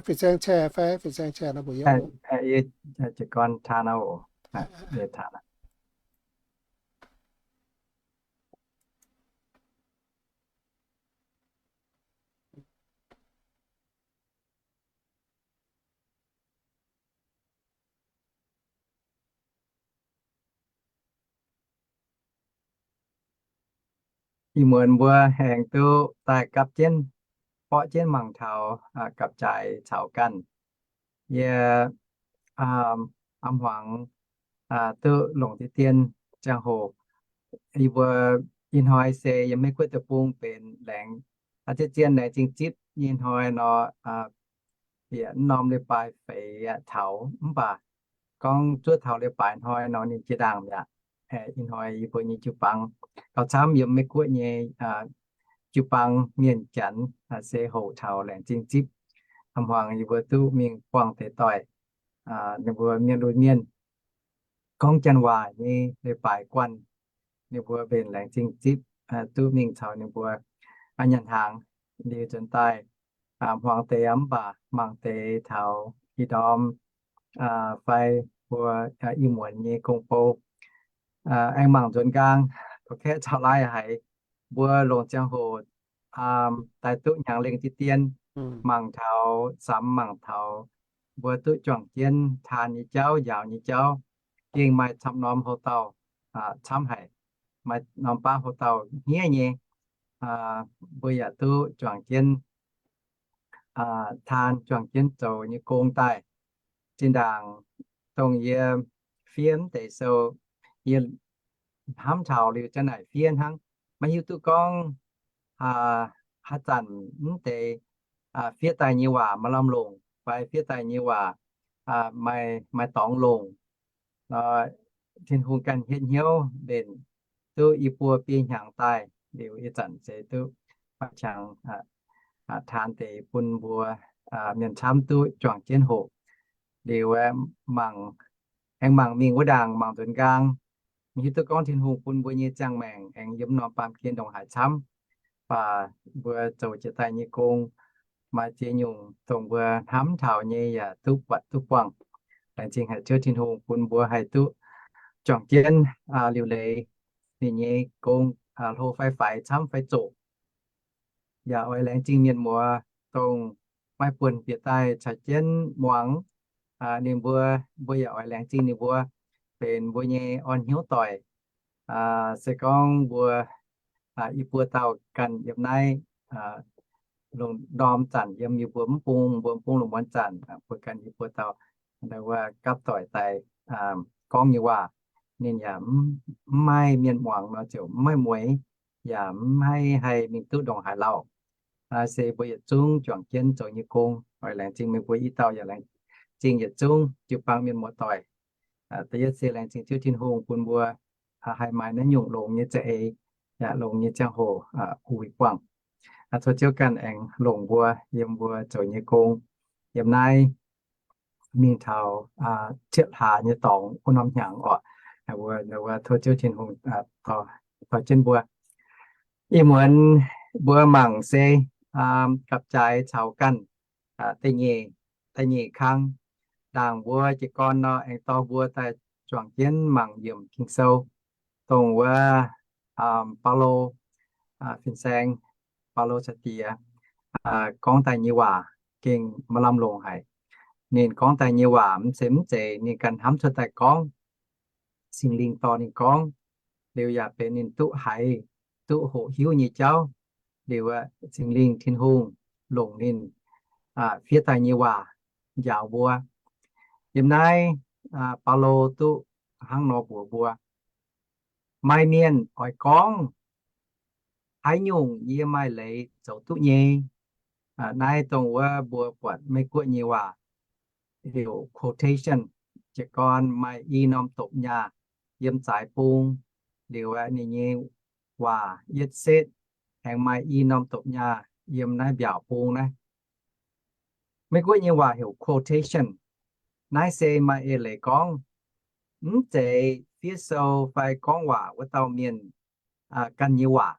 Fin-saeng share fai? Fin-saeng share nor mbuox yie oc. Jiez gorn taan oc. Ih muonz mbuo aengx duqv daaih gapv jienv, borqv jienv mangc taux gapv-jaaix caux ganh. Yie a'hmuangx duqv longc deix dien ziangh hoc, yie mbuo ih hnoi se yiem Meiv Guoqv deic-bung benx laengz, zien-zien laengz zingh zipv nyei hnoi nor, bieqc norm leiz-baaix feix taux, mv baac gorngv zuov taux leiz-baaix hnoi nor ninh jiex ndaangc mi'aqv. Ih hnoi yie mbuo nyei jiu-baang gauh camv, yiem Meiv Guoqv nyei jiu-baang mienh janx se hoqc taux laengz zingh zipv. A'hmuangx yie mbuo duqv mingh buangh deix doic, ninh mbuo mienh lunx mienh gorngv janx waac nyei leiz-baaix guanh, ninh mbuo mbenc laengz zingh zipv, duqv mingh caux ninh mbuo nyanc hnaangx. Liuz nzuonx daaih hmuangx deix mv baac mangc deix taux ih ndorm fai mbuo ih muonz nyei gong-bou, aengx mangc nzuonx nqaang, taux kaeqv caux laai haiz mbuo longc ziangh hoc daaih duqv hnyangx lengh deix dien, mangc taux, samx mangc taux mbuo duqv juangc jienv taan nyei jauv, njaaux nyei jauv, gengh maaih camv norm houc dauh camv haic, maaih norm baav houc dauh hniev nyei. Mbuo yaac duqv juangc jienv taan, juangc jienv zoux nyei gong daaih. Zinh ndaangc dongh yie fiev mv deix sou, yie hnamv taux liuz ziang naaic fiev hnangv, maiv hiuv duqv gorngv haaix zanc mv deix fiev daaih nyei waac maaih lamh longc, fai fiev daaih nyei waac maaih dorngx longc. Tin-Hungh ganh hietv hnyouv mbenc duqv i buo biei hnyangx daaih liuz, ih zanc se duqv maaih qangx taan deix bun mbuo mienh camv duqv juangc jienv hoqc. Liuz mangc, aengx mangc mingh wuov ndaangc, mangc nzuonx nqaang, maiv hiuv duqv gorngv Tin-Hungh bun mbuo nyei ziangh maengc aengx yiem norm baamh gen ndongc haaix camv. Mv baac mbuo zoux jiex daaih nyei gong, maaih ziex nyungc dongh mbuo hnamv taux nyei yaac duqv buatc duqv buangh. Laengz zingh haic Ziouv Tin-Hungh bun mbuo haih duqv juangc jienv liuc leiz ninh nyei gong, hlo fai faix, camv fai zoqc. Yaac oix laengz zingh mienh muoz dongh maaih buonc bieqc daaih caux jienv muangx. Ninh mbuo, mbuo yaac oix laengz zingh ninh mbuo benx mbuo nyei orn hnyouv doic. Se gorngv mbuo i buo dauh ganh yiem naaiv lungh ndorm zanc yiem yie mbuo mv bung, mbuo mv bung lungh muonz zanc, mbuo ganh i buo dauh wuov gapv doic daaih gorngv nyei waac, ninh yaac mv maaih mienh muangx nor ziouc mv maaih mueix, yaac mv haih, haih mingh duqv ndongc haaix lauh. Se mbuo yietc zungv juangc jienv zoux nyei gong. Oix laengz zingh meih mbuo i dauh, yaac laengz zingh yietc zungv jiu-baang mienh muoz-doic. Da'yietv se laengz zingh Ziouv Tin-Hungh bun mbuo haih maaih naaiv nyungc longx nyei za'eix, yaac longx nyei ziangh hoc uix buangh. Tov Ziouv ganh aengx longc mbuo yiem mbuo zoux nyei gong, yiem naaiv mingh taux cietv hlaax nyei dorngx wuov norm hnyangx orqc. Tov Ziouv Tin-Hungh tov jienv mbuo. Ih muonz mbuo mangc se gapv-jaaix caux ganh da'nyeic kang, ndaangc mbuo jiez gorn nor aengx dorh mbuo daaih juangc jienv mangc yiemc Ging-Sou, dongh wuov Baulo fin-saeng, Baulo caux diex gorngv daaih nyei waac gengh maaih lamh longc haic. Ninh gorngv daaih nyei waac mv zeiz mv zeiz ninh ganh hnamv cuotv daaih gorngv. Singx Lingh dorh ninh gorngv, liuz yaac benx ninh duqv haiz, duqv hoqc hiuv nyei jauv. Liuz Singx Lingh Tin-Hungh longc ninh fiev daaih nyei waac njaaux mbuo. Yiem naaiv Baulo duqv hnangv nor mbuox mbuo, maaih mienh oix gorngv, haaix nyungc yie maaih leiz zoux duqv nyei. Naaiv dongh wuov mbuo buatc Meiv-Guoqv nyei waac heuc quotation. Jiez gorn maaih i norm dopc nyaah yiem zaaix bung, liuz ninh nyei waac yietv setv, aengx maaih i norm dopc nyaah yiem naaiv mbiaauc bung naaiv. Meiv-Guoqv nyei waac heuc quotation. Naaiv se maaih eix leiz gorngv, mv zeiz fiev sou fai gorngv waac wuov dauh mienh ganh nyei waac.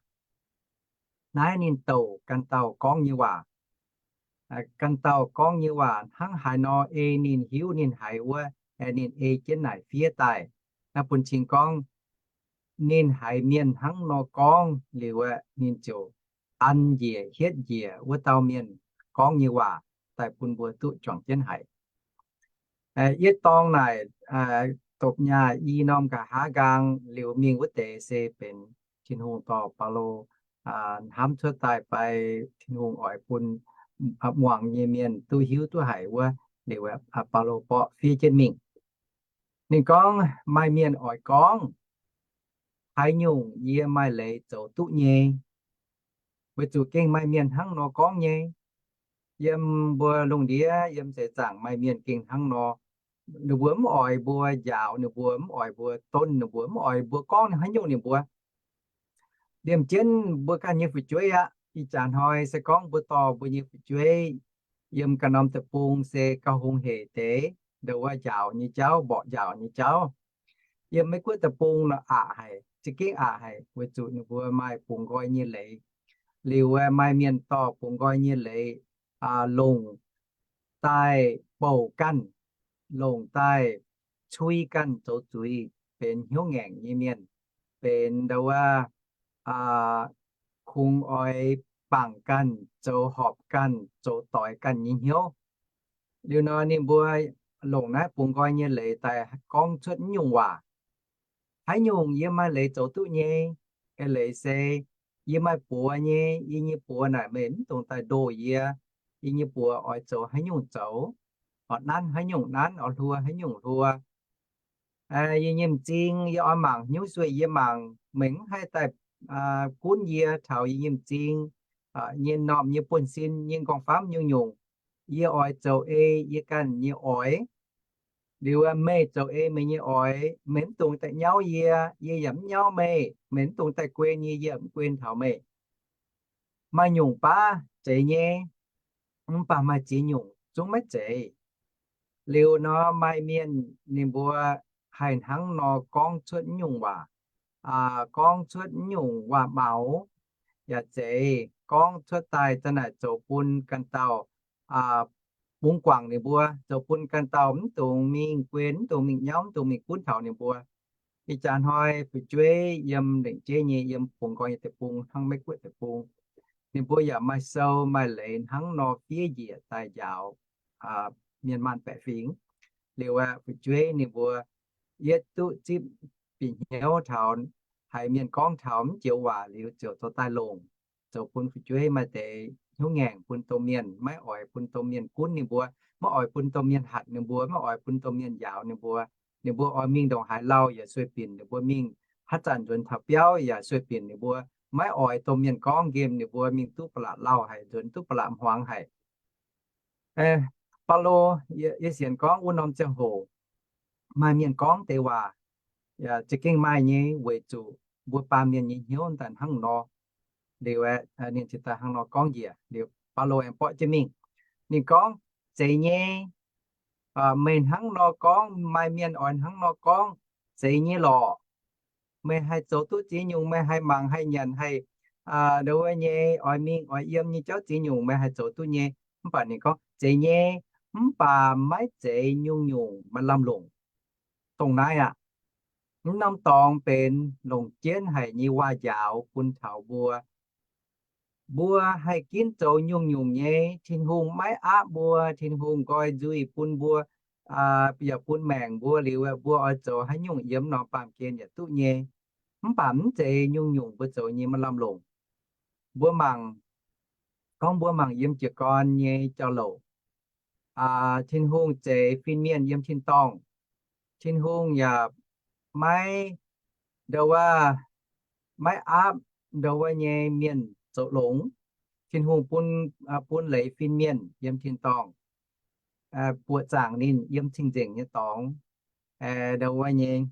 Naaiv ninh douc ganh dauh gorngv nyei waac. Ganh dauh gorngv nyei waac hnangv haaix nor ei ninh hiuv ninh haiz wuov, ninh ei jienv naaic fiev daaih. Naaiv bun cing gorngv ninh haiz mienh hnangv nor gorngv liuz, ninh ziouc an njiec hietv njiec wuov dauh mienh gorngv nyei waac daaih bun mbuo duqv juangc jienv haic. Yietv dorng naaic dopc nyaah i norm nqa'haav nqaang liuz mingh wuov deix se benx Tin-Hungh dorh Baulo hnamv cuotv daaih fai Tin-Hungh oix bun muangx nyei mienh duqv hiuv duqv haiz wuov, liuz Baulo borqv fiev jienv mingh. Ninh gorngv, maaih mienh oix gorngv, haaix nyungc yie maaih leiz zoux duqv nyei? Weic zuqc gengh maaih mienh hnangv nor gorngv nyei. Yiem mbuo lungh ndiev yiem seix zaangc maaih mienh gengh hnangv nor. Ninh mbuo mv oix mbuo njaaux ninh mbuo, mv oix mbuo don ninh mbuo, mv oix mbuo gorngv haaix nyungc ninh mbuo. Liemh jienv mbuo ganh nyei fu'jueiv aqv. Ih jaax hnoi se gorngv mbuo dorh mbuo nyei fu'jueiv yiem ganh norm deic-bung se gauh hungh heic deix, ndau wuov njaaux nyei jauv, mborqv njaaux nyei jauv. Yiem Meiv-Guoqv deic-bung nor aqc haic, za'gengh aqc haic, weic zuqc ninh mbuo maaih bungx nqoi nyei leiz. Liuz maaih mienh dorh bungx nqoi nyei leiz longc daaih bouc ganh, longc daaih cui ganh zoux zuiz, benx hnyouv ngaengc nyei mienh, benx ndau wuov kungx oix bangc ganh, zoux horpc ganh, zoux doix ganh nyei hnyouv. Liuz nor ninh mbuo longc naaiv bungx nqoi nyei leiz daaih gorngv cuotv naaiv nyungc waac. Haaix nyungc yie maaih leiz zoux duqv nyei? Eix leiz se, yie maaih buoz nyei, yie nyei buoz naaic meih mv dungx daaih ndoh yie. Yie nyei buoz oix zoux haaix nyungc zoux, oix nanv haaix nyungc nanv, oix hluo haaix nyungc hluo. Yie nyei m'zing yie oix mangc haaix nyungc sueih yie mangc, meih mv haih daaih gunv yie taux yie nyei m'zing nyei normh nyei buonv-sin nyei nqorngv-famv nyungc-nyungc. Yie oix zoux ei yie ganh nyei oix. Liuz meih zoux ei meih nyei oix, meih mv dungx daaih nyauv yie, yie yaac mv nyauv meih. Meih mv dungx daaih guen yie, yie yaac mv guen taux meih. Maaih nyungc baav zeiz nyei, mv baac maaih ziex nyungc zungv maiv zeiz. Liuz nor maaih mienh ninh mbuo haih hnangv nor gorngv cuotv naaiv nyungc waac, gorngv cuotv naaiv nyungc waac-maux, yaac zeiz gorngv cuotv daaih za'naaic zoux bun ganh dauh bungx guangc ninh mbuo, zoux bun ganh dauh mv dungx mingh guen, mv dungx mingh nyauv, mv dungx mingh gunv taux ninh mbuo. Ih jaax hnoi fu'jueiv yiem lengc jeiv nyei yiem bungx nqoi nyei deic-bung hnangv Meiv-Guoqv deic-bung, ninh mbuo yaac maaih sou maaih leiz hnangv nor fiev njiec daaih njaaux mienh maanh baeqc fingx. Liuz aeqv, fu'jueiv ninh mbuo yietv duqv zipv bieqc hnyouv taux haiz mienh gorngv taux mv joux waac liuz ziouc zoux daaih longc, zoux bun fu'jueiv maaih deix hnyouv ngaengc bun domh mienh, maiv oix bun domh mienh gunv ninh mbuo, maiv oix bun domh mienh hatc ninh mbuo, maiv oix bun domh mienh njaaux ninh mbuo. Ninh mbuo oix mingh ndongc haaix lauh yaac sueih binc ninh mbuo mingh, haaix zanc nzuonx taux biauv yaac sueih binc ninh mbuo, maiv oix domh mienh gorngv nqemh ninh mbuo mingh duqv ba'laqc lauh haic, nzuonx duqv ba'laqc hmuangx haic. Baulo, yie sienx gorngv wuov norm ziangh hoc, maaih mienh gorngv deix waac za'gengh maaih nyei, weic zuqc mbuo baamh mienh nyei hnyouv daaih hnangv nor. Liuz ninh ziouc daaih hnangv nor gorngv njiec. Liuz Baulo aengx borqv jienv mingh. Ninh gorngv, Zeiz nyei. Meih hnangv nor gorngv, maaih mienh oix hnangv nor gorngv, zeiz nyei lorqc. Meih haih zoux duqv ziex nyungc, meih haih mangc, haih nyanc, haih ndo wuov nyei, oix mingh oix yiem nyei jauv ziex nyungc meih haih zoux duqv nyei. Mv baac ninh gorngv, Zeiz nyei, mv baac maiv zeiz nyungc-nyungc maaih lamh longc. Dongh naaiv aqv, mv norm dorngx benx longc jienv haic nyei waac-njaaux bun taux mbuo. Mbuo haih ginv zoux nyungc-nyungc nyei. Tin-Hungh maiv aapv mbuo. Tin-Hungh nqoi nzuih bun mbuo, yaac bun maengc mbuo liuz, mbuo oix zoux haaix nyungc yiem norm baamh gen yaac duqv nyei. Mv baac mv zeiz nyungc-nyungc mbuo zoux nyei maaih lamh longc. Mbuo mangc, gorngv mbuo mangc yiem jiez gorn nyei jauv-louc, Tin-Hungh zeix fin-mienh yiem tin-dorngh. Tin-Hungh yaac maiv, ndo wuov, maiv aapv ndo wuov nyei mienh zoux longx. Tin-Hungh bun, bun leiz fin-mienh yiem tin-dorngh, buoqc zaangc ninh yiem cing-nzengc nyei dorngx. Ndo wuov nyei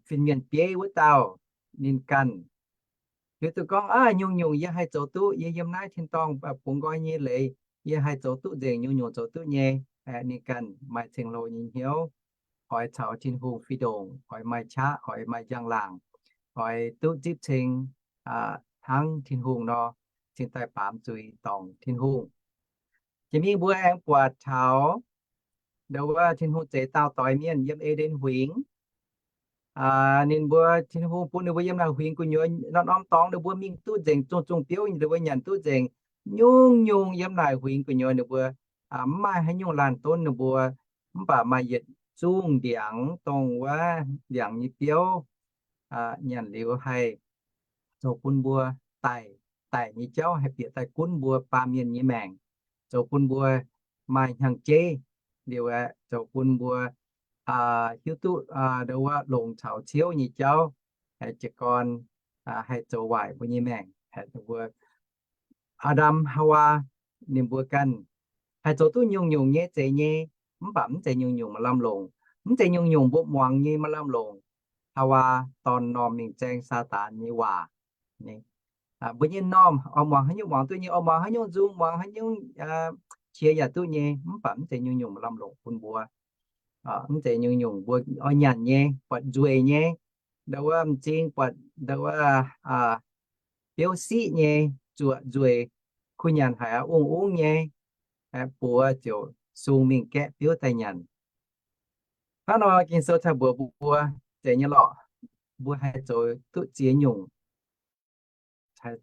fin-mienh bieiv wuov dauh ninh ganh hiuv duqv gorngv, Aav, nyungc-nyungc yie haih zoux duqv. Yie yiem naaiv tin-dorngh bungx nqoi nyei leiz, yie haih zoux duqv nzengc, nyungc-nyungc zoux duqv nyei. Ninh ganh maaih ceng-hlo nyei hnyouv, oix caux Tin-Hungh fih ndongc, oix maaih qaqv, oix maaih njang-laangc, oix duqv zipv ceng hnangv Tin-Hungh nor, cingx daaih baamz zuiz dorngc Tin-Hungh. Jiex mingh mbuo aengx buatc taux ndo wuov Tin-Hungh zeix daauh doix mienh yiem E^nden Huingx. Ninh mbuo, Tin-Hungh bun ninh mbuo yiem naaic huingx gu'nyuoz, norm-norm dorngx ninh mbuo mingh duqv nzengc, zungh zungh biouv ninh mbuo nyanc duqv nzengc. Nyungc-nyungc yiem naaic huingx gu'nyuoz ninh mbuo mv maaih haaix nyungc laanh donv ninh mbuo, mv baac maaih yietc zungh ndiangx, dongh wuov ndiangx nyei biouv, nyanc liuz haih zoux bun mbuo daic, daic nyei jauv haih bieqc daaih gunv mbuo baamh mienh nyei maengc, zoux bun mbuo maaih hnyangx-jeiv liuz aeqv, zoux bun mbuo hiuv duqv ndo wuov longx caux ciouv nyei jauv, jiez gorn haih zoux waaic mbuo nyei maengc. Aa^ndam, Haawaa, ninh mbuo ganh haih zoux duqv nyungc-nyungc nyei, zeiz nyei, mv baac mv zeiz nyungc-nyungc maaih lamh longc. Mv zeiz nyungc-nyungc mbuo muangx nyei maaih lamh longc. Haawaa dorn normh mingh zaeng Saadaan nyei waac. Mbuo nyei normh oix muangx haaix nyungc muangx duqv nyei, oix muangx haaix nyungc nzung, muangx haaix nyungc qiex yaac duqv nyei, mv baac mv zeiz nyungc-nyungc maaih lamh longc bun mbuo. Mv zeiz nyungc-nyungc mbuo oix nyanc nyei, buatc nzueic nyei, ndo wuov m'zing, buatc ndo wuov biouv siqv nyei, zuoqc nzueic, kuh nyanc haic aqv, ungv-ungv nyei, buoz ziouc sung mingh gaeqv biouv daaih nyanc. Hnangv nor Ging-Sou cai mbuox mbuo, zeiz nyei lorqc, mbuo haih zoux duqv ziex nyungc, haih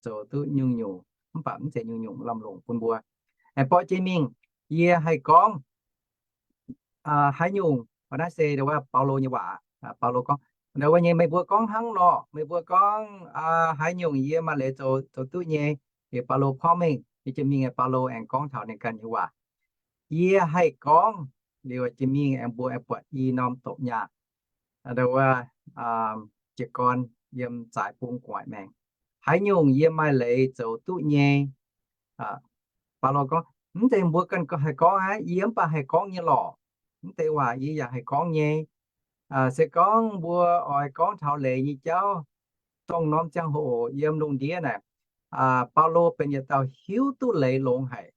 zoux duqv nyungc-nyungc, mv baac mv zeiz nyungc-nyungc lamh longc bun mbuo. Aengx borqv jienv mingh, yie haih gorngv haaix nyungc, naaiv se ndo wuov Baulo nyei waac. Baulo gorngv, ndo wuov nyei, meih mbuo gorngv hnangv nor, meih mbuo gorngv haaix nyungc yie maaih leiz zoux, zoux duqv nyei. Liuz Baulo porv mengh, yie jiex mingh, Baulo aengx gorngv taux ninh ganh nyei waac. Yie haih gorngv, liuz jiex mingh aengx mbuo aengx buatc i norm doqc nyaah, ndo wuov jiez gorn yiem zaaix bung gu'nguaaic maengx, haaix nyungc yie maaih leiz zoux duqv nyei. Baulo gorngv, mv zeiz mbuo ganh haih gorngv aqv, yie mv baac haih gorngv nyei lorqc. Mv deix waac yie yaac haih gorngv nyei. Se gorngv mbuo oix gorngv taux leiz nyei jauv, dongh norm ziangh hoc yiem lungh ndiev naaic, Baulo benx yietc dauh hiuv duqv leiz longx haic.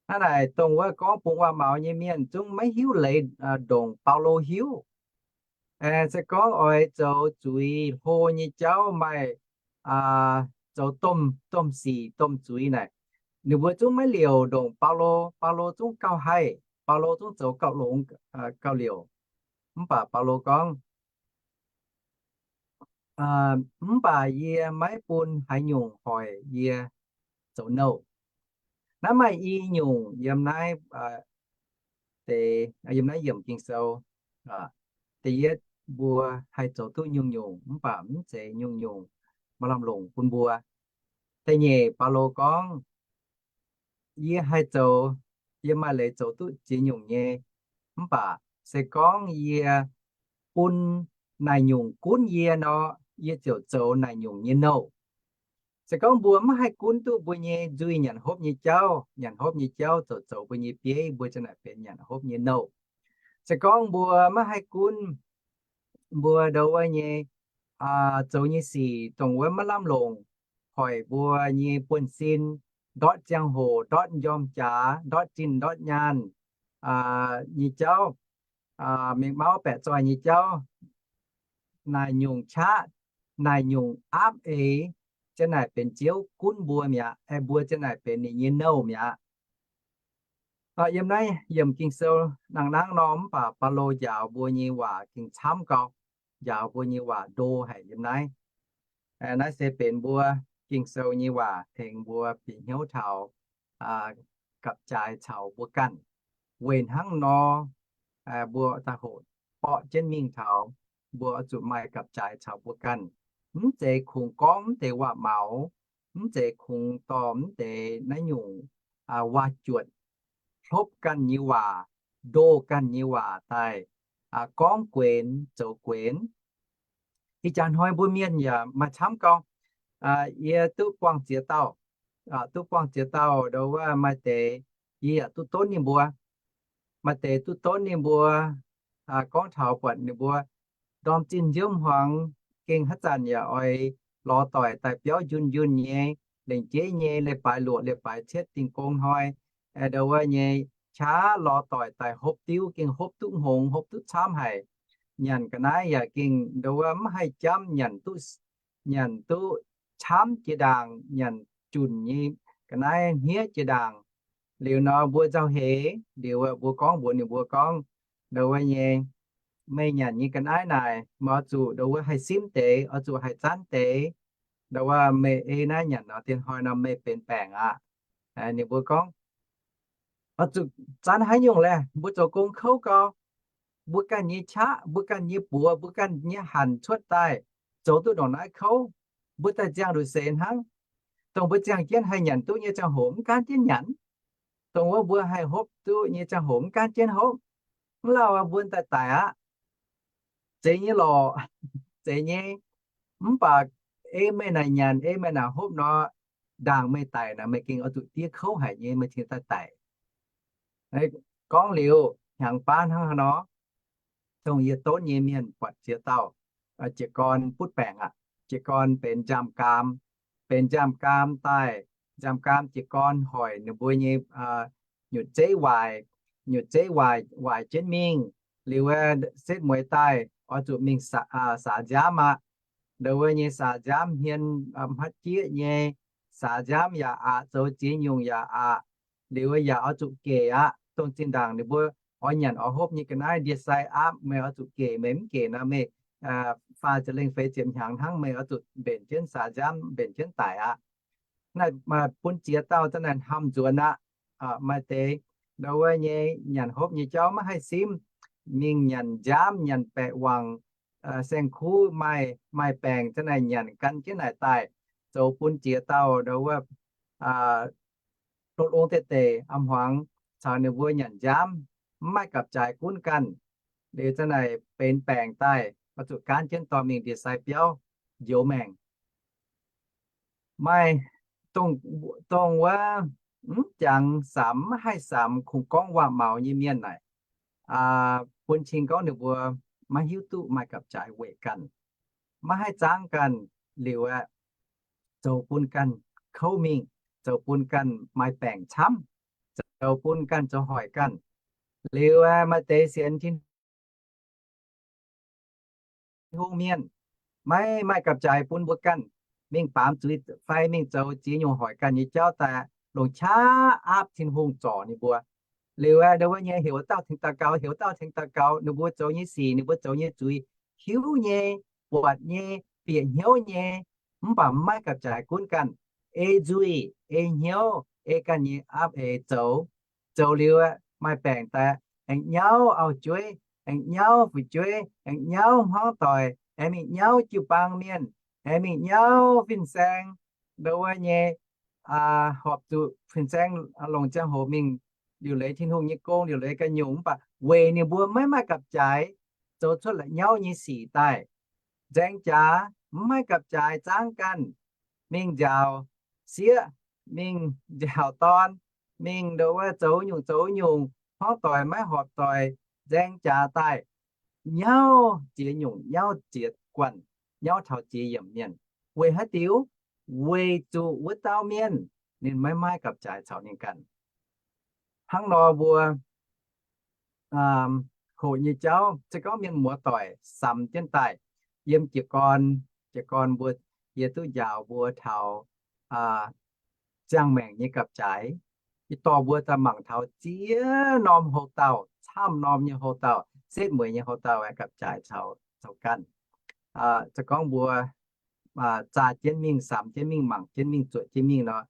Hnangv naaic, dongh wuov gorngv bungx waac-maux nyei mienh zungv maiv hiuv leiz ndongc Baulo hiuv. Se gorngv oix zoux zuiz hlo nyei jauv, maaih zoux domh, domh sic domh zuiz naaic, ninh mbuo zungv maiv liouc ndongc Baulo. Baulo zungv gauh haih, Baulo zungv zoux gauh longx, gauh liouc. Mv baac Baulo gorngv, mv baac yie maiv bun haaix nyungc hoic yie zoux nouh. Naaiv maaih i nyungc yiem naaiv deix, yiem naaiv yiemc Ging-Sou. Da'yietv, mbuo haih zoux duqv nyungc-nyungc, mv baac mv zeiz nyungc-nyungc maaih lamh longc bun mbuo. Da'nyeic, Baulo gorngv, yie haih zoux, yie maaih leiz zoux duqv ziex nyungc nyei, mv baac se gorngv yie bun naaic nyungc gunv yie nor, yie ziouc zoux naaic nyungc nyei nouh. Se gorngv mbuo maiv haih gunv duqv mbuo nyei nzuih nyanc hopv nyei jauv, nyanc hopv nyei jauv zoux, zoux mbuo nyei bieiv, mbuo ziouc naaic benx nyanc hopv nyei nouh. Se gorngv mbuo maiv haih gunv mbuo ndongc wuov nyei zoux nyei sic, dongh wuov maiv lamh longc, hoic mbuo nyei buonv-sin, ndortv ziangh hoc, ndortv m'njormh jaax, ndortv zinh ndortv nyaanh nyei jauv, mingh mauv baeqc zoih nyei jauv, naaic nyungc qaqv, naaic nyungc aapv eix, ziang naaic benx Ziouv gunv mbuo mi'aqv, aengx mbuo ziang naaic benx ninh nyei nouh mi'aqv. Yiem naaiv yiemc Ging-Sou nangh nangv nor, mv baac Baulo njaaux mbuo nyei waac gengh camv gau, njaaux mbuo nyei waac ndo haic yiem naaiv. Naaiv se benx mbuo Ging-Sou nyei waac tengx mbuo bieqc hnyouv taux gapv-jaaix caux mbuo ganh. Weic hnangv nor, mbuo daaih hoqc borqv jienv mingh taux, mbuo oix zuqc maaih gapv-jaaix caux mbuo ganh. Mv zeiz kungx gorngv mv deix waac-maux, mv zeiz kungx dorh mv deix naaiv nyungc waac-juotc, hlopv ganh nyei waac, ndoh ganh nyei waac daaih gorngv guenx zoux guenx. Ih jaax hnoi mbuo mienh yaac maaih camv gau. Yie duqv buangh ziex dauh, duqv buangh ziex dauh ndongc wuov maaih deix yie yaac duqv donv ninh mbuo. Maaih deix duqv donv ninh mbuo gorngv taux buatc ninh mbuo ndorm zinh nziouv hmuangx gengh haaix zanc yaac oix lorz doic daaih biauv njunh njunh nyei, lengc jeiv nyei, leiz-baaix luoqc leiz-baaix cietv dingh gong hnoi, ndongc wuov nyei qaqv lorz doic daaih hopv diuv gengh hopv duqv hngongx, hopv duqv camv haic. Nyanc ga'naaiv yaac gengh ndongc wuov mv haih jamv, nyanc duqv, nyanc duqv camv jiex ndaangc, nyanc junc nyei ga'naaiv hniev jiex ndaangc. Liuz nor mbuo nzauh heix liuz, mbuo gorngv mbuox ninh mbuo gorngv, ndongc wuov nyei, meih nyanc nyei ga'naaiv naaic, meih oix zuqc ndongc wuov haih simv deix, oix zuqc haih zanv deix. Ndongc wuov meih ei naaiv nyanc nor, dien hnoi nor meih benx baengc aqv. Ninh mbuo gorngv, oix zuqc zanv haaix nyungc laeh? Mbuo zoux gong kouv gau, mbuo ganh nyei qaqv, mbuo ganh nyei buoz, mbuo ganh nyei hanc cuotv daaih zoux duqv ndongc naaiv kouv, mbuo daaih ziangh nduqc seix hnangv. Dongh mbuo ziangh jienv haih nyanc duqv nyei ziangh hoc mv gaanv jienv nyanc, dongh wuov mbuo haih hopv duqv nyei ziangh hoc mv gaanv jienv hopv. Mv lauh mbuo daaih daic aqv. Zeiz nyei lorqc, zeiz nyei. Mv baac ei meih naaic nyanc, ei meih naaic hopv nor, ndaangc meih daic naaic meih gengh oix zuqc diev kouv haic nyei, meih cingx daaih daic. Gorngv liuz hnyangx baav hnangv haaix nor, dongh yie donv nyei mienh buatc ziex dauh jiez gorn butv baengc aqv. Jiez gorn benx nziaamv-gaam, benx nziaamv-gaam daaih, nziaamv-gaam jiez gorn hoic ninh mbuo nyei nyutc zeiv waaic, nyutc zeiv waaic, waaic jienv mingh. Liuz setv mueiz daaih oix zuqc mingh saax nziaamv aqv. Ndongc wuov nyei saax nziaamv hmien hmatv jieqv nyei, saax nziaamv yaac aqc, zoux ziex nyungc yaac aqc. Liuz yaac oix zuqc gec aqv. Dongh zinh ndaangc ninh mbuo oix nyanc oix hopv nyei ga'naaiv ndie-sai aapv, meih oix zuqc gec. Meih mv gec nor meih faah ziepc lengh feix ziepc hnyangx hnangv meih oix zuqc mbenc jienv saax nziaamv, mbenc jienv daic aqv. Naaiv bun ziex dauh za'naaic hnamv nzuonx aqv. Maaih deix ndongc wuov nyei nyanc hopv nyei jauv maiv haih simv, mingh nyanc nziaamv, nyanc baeqc wangc, saeng-kuv maaih, maaih baengc za'naaic nyanc gan jienv naaic daaih, zoux bun ziex dauh ndongc wuov longx-longx deix deix a'hmuangx caux ninh mbuo nyanc nziaamv, mv maaih gapv-jaaix gunv ganh. Liuz za'naaic benx baengc daaih oix zuqc gaanv jienv dorh mingh ndie-sai biauv njoux maengc. Maaih dongh, dongh wuov mv jangx samx, maiv haih samx, kungx gorngv waac-maux nyei mienh naaic, bun cing gorngv ninh mbuo maiv hiuv duqv maaih gapv-jaaix weic ganh, maiv haih zaangv ganh, liuz aeqv, zoux bun ganh kouv mingh, zoux bun ganh maaih baengc camv, zoux bun ganh zoux hoic ganh. Liuz aeqv, maaih deix sienx Tin-Hungh mienh maiv maaih gapv-jaaix bun mbuo ganh mingh baamz zuiz fai mingh zoux ziex nyungc hoic ganh nyei jauv daaih, longc qaqv aapv Tin-Hungh zorc ninh mbuo. Liuz aeqv, ndongc wuov nyei heuc wuov dauh tengx daux gaux, heuc wuov dauh tengx daux gaux, ninh mbuo zoux nyei sic, ninh mbuo zoux nyei zuiz, hiuv nyei, buatc nyei, bieqc hnyouv nyei, mv baac maiv gapv-jaaix gunv ganh, ei nzuih, ei hnyouv, ei ganh nyei aapv eix zoux. Zoux liuz aeqv, maaih baengc daaih, aengx nyauv auv-jueiv, aengx nyauv fu'jueiv, aengx nyauv hmuangv doic, aengx mingh nyauv jiu-baang mienh, aengx mingh nyauv fin-saeng, ndongc wuov nyei horpc zuqc fin-saeng longc ziangh hoc mingh liuc leiz Tin-Hungh nyei gong, liuc leiz ganh nyungc, mv baac weic ninh mbuo maiv maaih gapv-jaaix zoux cuotv la'nyauv nyei sic daaih, nzaeng jaax maiv maaih gapv-jaaix zaangv ganh, mingh nziaaux sieqv, mingh nziaaux dorn, mingh ndongc wuov zoux nyungc zoux nyungc, hmuangv doic maiv horpc doic, nzaeng jaax daaih, nyauv ziex nyungc, nyauv ziex guanh, nyauv taux ziex yiemc mienh. Weic haaix diuc? Weic zuqc wuov dauh mienh ninh maiv maaih gapv-jaaix caux ninh ganh. Hnangv nor mbuo hoqc nyei jauv, se gorngv mienh muoz-doic samx jienv daaih yiem jiez gorn, jiez gorn mbuo, yie duqv njaaux mbuo taux ziangh maengc nyei gapv-jaaix. Ih dorh mbuo daaih mangc taux ziex norm houc dauh, camv norm nyei houc dauh, setv mueiz nyei houc dauh aeqv, gapv-jaaix caux ganh. Se gorngv mbuo zaah jienv mingh, samx jienv mingh, mangc jienv mingh, zuotc jienv mingh nor,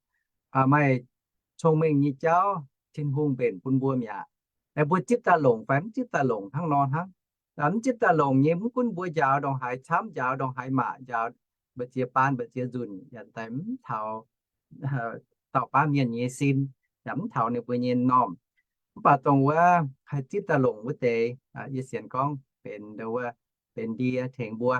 maaih cong-mengh nyei jauv Tin-Hungh mbenc bun mbuo mi'aqv. Mbuo zipv daaih longc fai mv zipv daaih longc hnangv nor hnangv. Mv zipv daaih longc nyei, mv gunv mbuo njaaux ndongc haaix camv, njaaux ndongc haaix maac, njaaux mbu'ziex baan, mbu'ziex nzunc, yaac daaih mv taux dauh baav mienh nyei sin, yaac mv taux ninh mbuo nyei normh. Mv baac dongh wuov haih zipv daaih longc wuov deix, yie sienx gorngv benx, wuov, benx ndie tengx mbuo.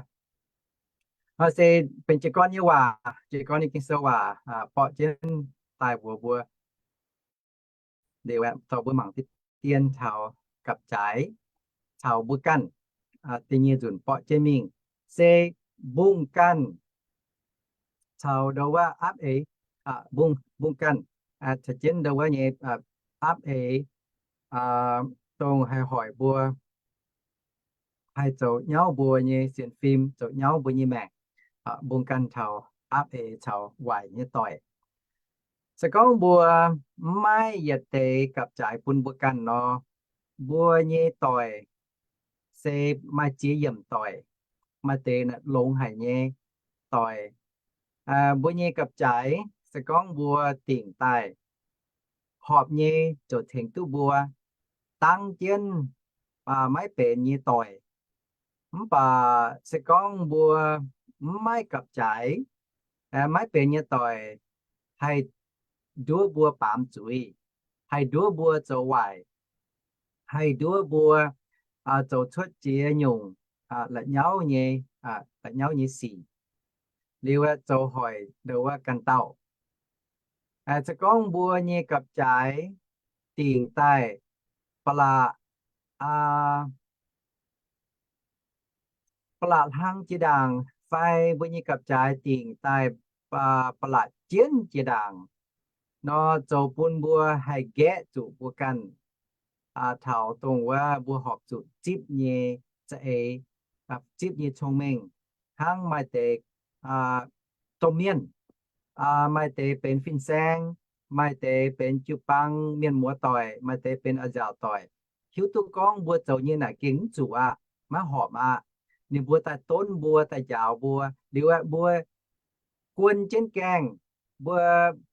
Se benx jiez gorn nyei waac, jiez gorn nyei Ging-Sou waac borqv jienv daaih mbuox mbuo. Liuz aeqv, dorh mbuo mangc deix dien taux gapv-jaaix caux mbuo ganh da'nyeic nzunc borqv jienv mingh, se mbungh ganh caux ndau wuov aapv eix, mbungh, mbungh ganh caux jienv ndau wuov nyei aapv eix, dongh haih hoic mbuo, haih zoux nyauv mbuo nyei sienx fim, zoux nyauv mbuo nyei maengc, mbungh ganh taux aapv eix caux waaic nyei doic. Se gorngv mbuo mv maaih yietc deix gapv-jaaix bun mbuo ganh nor, mbuo nyei doic se maaih ziex yiemc doic, maaih deix longx haic nyei doic. Mbuo nyei gapv-jaaix se gorngv mbuo dingc daaih horpc nyei ziouc tengx duqv mbuo dangv jienv maiv benx nyei doic. Mv baac se gorngv mbuo mv maaih gapv-jaaix, maiv benx nyei doic haih nduov mbuo baamz zuiz, haih nduov mbuo zoux waaic, haih nduov mbuo zoux cuotv ziex nyungc la'nyauv nyei, la'nyauv nyei sic, liuz zoux hoic ndau wuov ganh dauh. Se gorngv mbuo nyei gapv-jaaix dingc daaih ba'laqc, ba'laqc hlang jiex ndaangc fai mbuo nyei gapv-jaaix dingc daaih ba'laqc jienv jiex ndaangc nor, zoux bun mbuo haih nqaeqv zuqc mbuo ganh taux dongh wuov mbuo horpc zuqc zipv nyei za'eix, zipv nyei cong-mengh, hnangv maaih deix domh mienh, maaih deix benx fin-saeng, maaih deix benx jiu-baang mienh muoz-doic, maaih deix benx a'nziaauc doic, hiuv duqv gorngv mbuo zoux nyei naaic gengh mv zuqc aqv, maiv horpc aqv. Ninh mbuo daaih donv mbuo, daaih njaaux mbuo, liuz aeqv, mbuo guon jienv gaengh, mbuo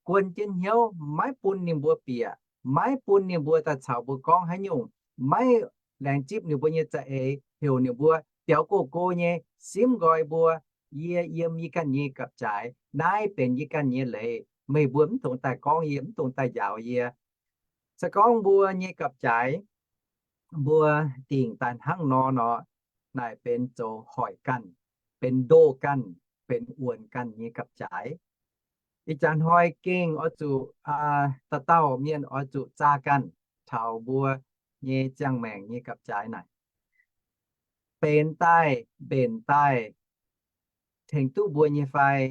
guon jienv hnyouv, maiv bun ninh mbuo bieqc, maiv bun ninh mbuo daaih caux mbuo gorngv haaix nyungc, maiv laengz zipv ninh mbuo nyei za'eix, heuc ninh mbuo biaux gox-gox nyei simv nqoi mbuo. Yie yiem yie ganh nyei gapv-jaaix, naaiv benx yie ganh nyei leiz, meih mbuo mv dungx daaih gorngv yie, mv dungx daaih njaaux yie. Se gorngv mbuo nyei gapv-jaaix, mbuo dingc daaih hnangv nor nor, naaic benx zoux hoic ganh, benx ndoh ganh, benx wuonx ganh nyei gapv-jaaix. Ih jaax hnoi gengh oix zuqc, dauh dauh mienh oix zuqc zaah ganh taux mbuo nyei ziangh maengc nyei gapv-jaaix naaic, benx daaih, mbenc daaih, tengx duqv mbuo nyei fai.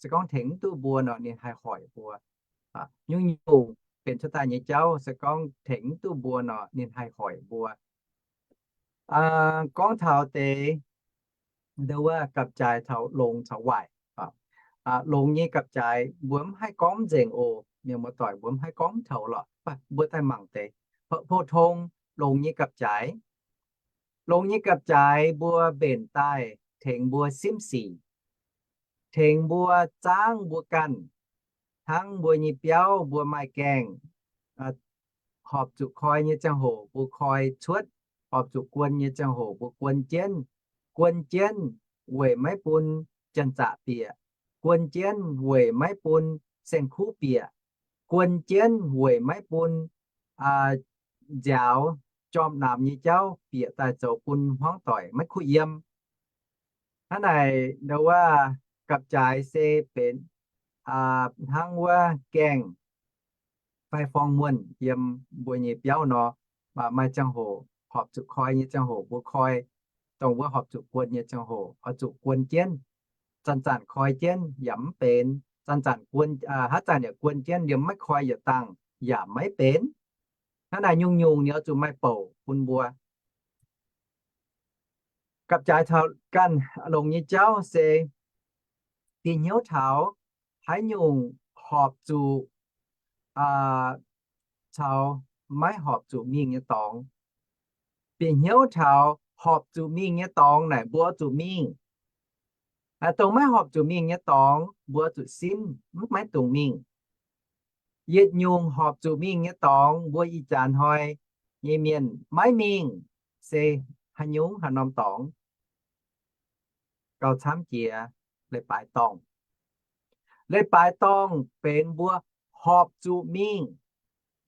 Se gorngv tengx mv duqv mbuo nor, ninh haih hoic mbuo. Nyungc-nyungc benx cuotv daaih nyei jauv, se gorngv tengx mv duqv mbuo nor, ninh haih hoic mbuo. Gorngv taux deix ndau wuov gapv-jaaix taux longx caux waaic. Longx nyei gapv-jaaix mbuo mv haih gorngv mv nzengc oc. Mienh muoz-doic, mbuo mv haih gorngv mv taux lorqc. Mbuo daaih mangc deix pou-tong longx nyei gapv-jaaix. Longx nyei gapv-jaaix mbuo mbenc daaih tengx mbuo simv sic, tengx mbuo zaangv mbuo ganh. Hnangv mbuo nyei biauv mbuo maaih gaengh, horpc zuqc koi nyei ziangh hoc mbuo koi cuotv, horpc zuqc guon nyei ziangh hoc mbuo guon jienv. Guon jienv weic maiv bun janx-zaqc bieqc, guon jienv weic maiv bun saeng-kuv bieqc, guon jienv weic maiv bun nziaaux jorm namx nyei jauv bieqc daaih zoux bun hmuangv doic maiv kuh yiem. Hnangv naaic ndau wuov gapv-jaaix se benx hnangv wuov gaengh fai forng-muonh yiem mbuo nyei biauv nor, maaih ziangh hoc horpc zuqc koi nyei ziangh hoc mbuo koi, dongh wuov horpc zuqc guon nyei ziangh hoc oix zuqc guon jienv. Zanc-zanc koi jienv yaac mv benx, zanc-zanc guon, haaix zanc yaac guon jienv, liemh maiv koi yietc dangh yaac maiv benx. Hnangv naaic nyungc-nyungc ninh oix zuqc maaih bouc bun mbuo. Gapv-jaaix taux ganh longx nyei jauv se bieqc hnyouv taux haaix nyungc horpc zuqc caux maiv horpc zuqc mingh nyei dorngx. Bieqc hnyouv taux horpc zuqc mingh nyei dorngx naaic mbuo zuqc mingh. Dongh maiv horpc zuqc mingh nyei dorngx mbuo zuqc simv, mv maiv dungx mingh. Yietc nyungc horpc zuqc mingh nyei dorngx mbuo ih jaax hnoi nyei mienh maiv mingh se haaix nyungc haaix norm dorngx? Gauh camv jiex leiz-baaix dorngh. Leiz-baaix dorngh benx mbuo horpc zuqc mingh.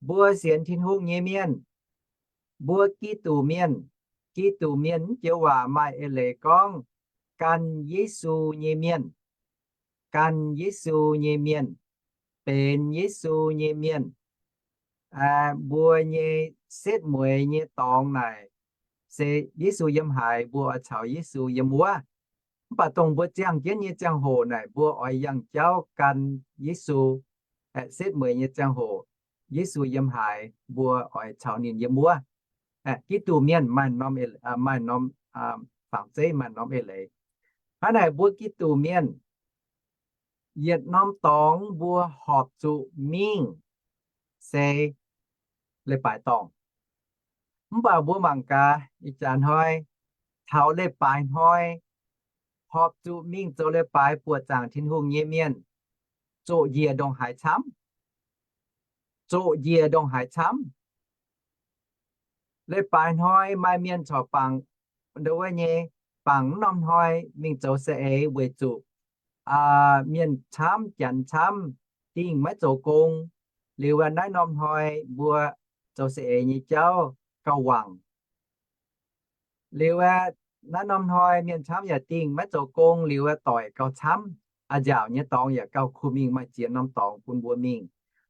Mbuo sienx Tin-Hungh nyei mienh, mbuo Giduc mienh, Giduc mienh mv joux waac maaih eix leiz gorngv gan Yesu nyei mienh, gan Yesu nyei mienh, benx Yesu nyei mienh. Mbuo nyei setv mueiz nyei dorngx naaic se Yesu yiem haaix, mbuo oix caux Yesu yiem wuov. Mv baac dongh mbuo ziangh jienv nyei ziangh hoc naaic mbuo oix yangh jauv gan Yesu. Setv mueiz nyei ziangh hoc, Yesu yiem haaix mbuo oix caux ninh yiem wuov. Giduc mienh maaih norm, maaih norm fangx zeiv, maaih norm eix leiz. Hnangv naaic mbuo Giduc mienh yietc norm dorngx mbuo horpc zuqc mingh se leiz-baaix dorngh. Mv baac mbuo mangc gaax ih jaax hnoi, taux leiz-baaix hnoi, horpc zuqc mingh zoux leiz-baaix buoqc zaangc Tin-Hungh nyei mienh zoqc njiec ndongc haaix camv. Zoqc njiec ndongc haaix camv. Leiz-baaix hnoi maaih mienh corc bangc ndo wuov nyei, bangc mv norm hnoi mingh zoux saeng-eix weic zuqc mienh camv, janx camv, dingh maiv zoux gong. Liuz naaiv norm hnoi mbuo zoux saeng-eix nyei jauv gauh wangc. Liuz naaiv norm hnoi mienh camv yaac dingh maiv zoux gong, liuz doic gauh camv, a'nziaauc nyei dorngx yaac gauh kuh mingh, maaih ziex norm dorngx bun mbuo mingh.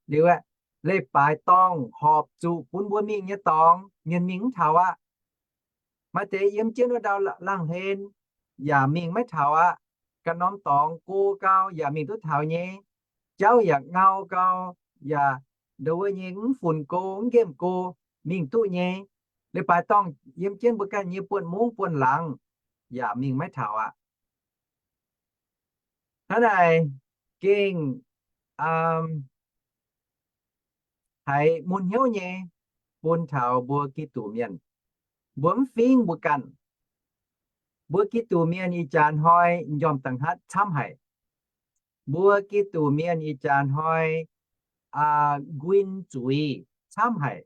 Liuz leiz-baaix dorngh horpc zuqc bun mbuo mingh nyei dorngx, mienh mingh mv taux aqv. Maaih deix yiem jienv wuov ndau laangh hlen yaac mingh maiv taux aqv. Ganh norm dorngx go gau yaac mingh duqv taux nyei. Jauv yaac ngau gau, yaac ndo wuov nyei mv funx go, mv nqemh go, mingh duqv nyei. Leiz-baaix dorngh yiem jienv mbuo ganh nyei buonv mungv buonv laangz yaac mingh maiv taux aqv. Hnangv naaic gengh haiz mun hnyouv nyei bun taux mbuo Giduc mienh. Mbuo mv fingx mbuo ganh. Mbuo Giduc mienh ih jaax hnoi m'njormh da'hngatv camv haic. Mbuo Giduc mienh ih jaax hnoi nquin zuiz camv haic.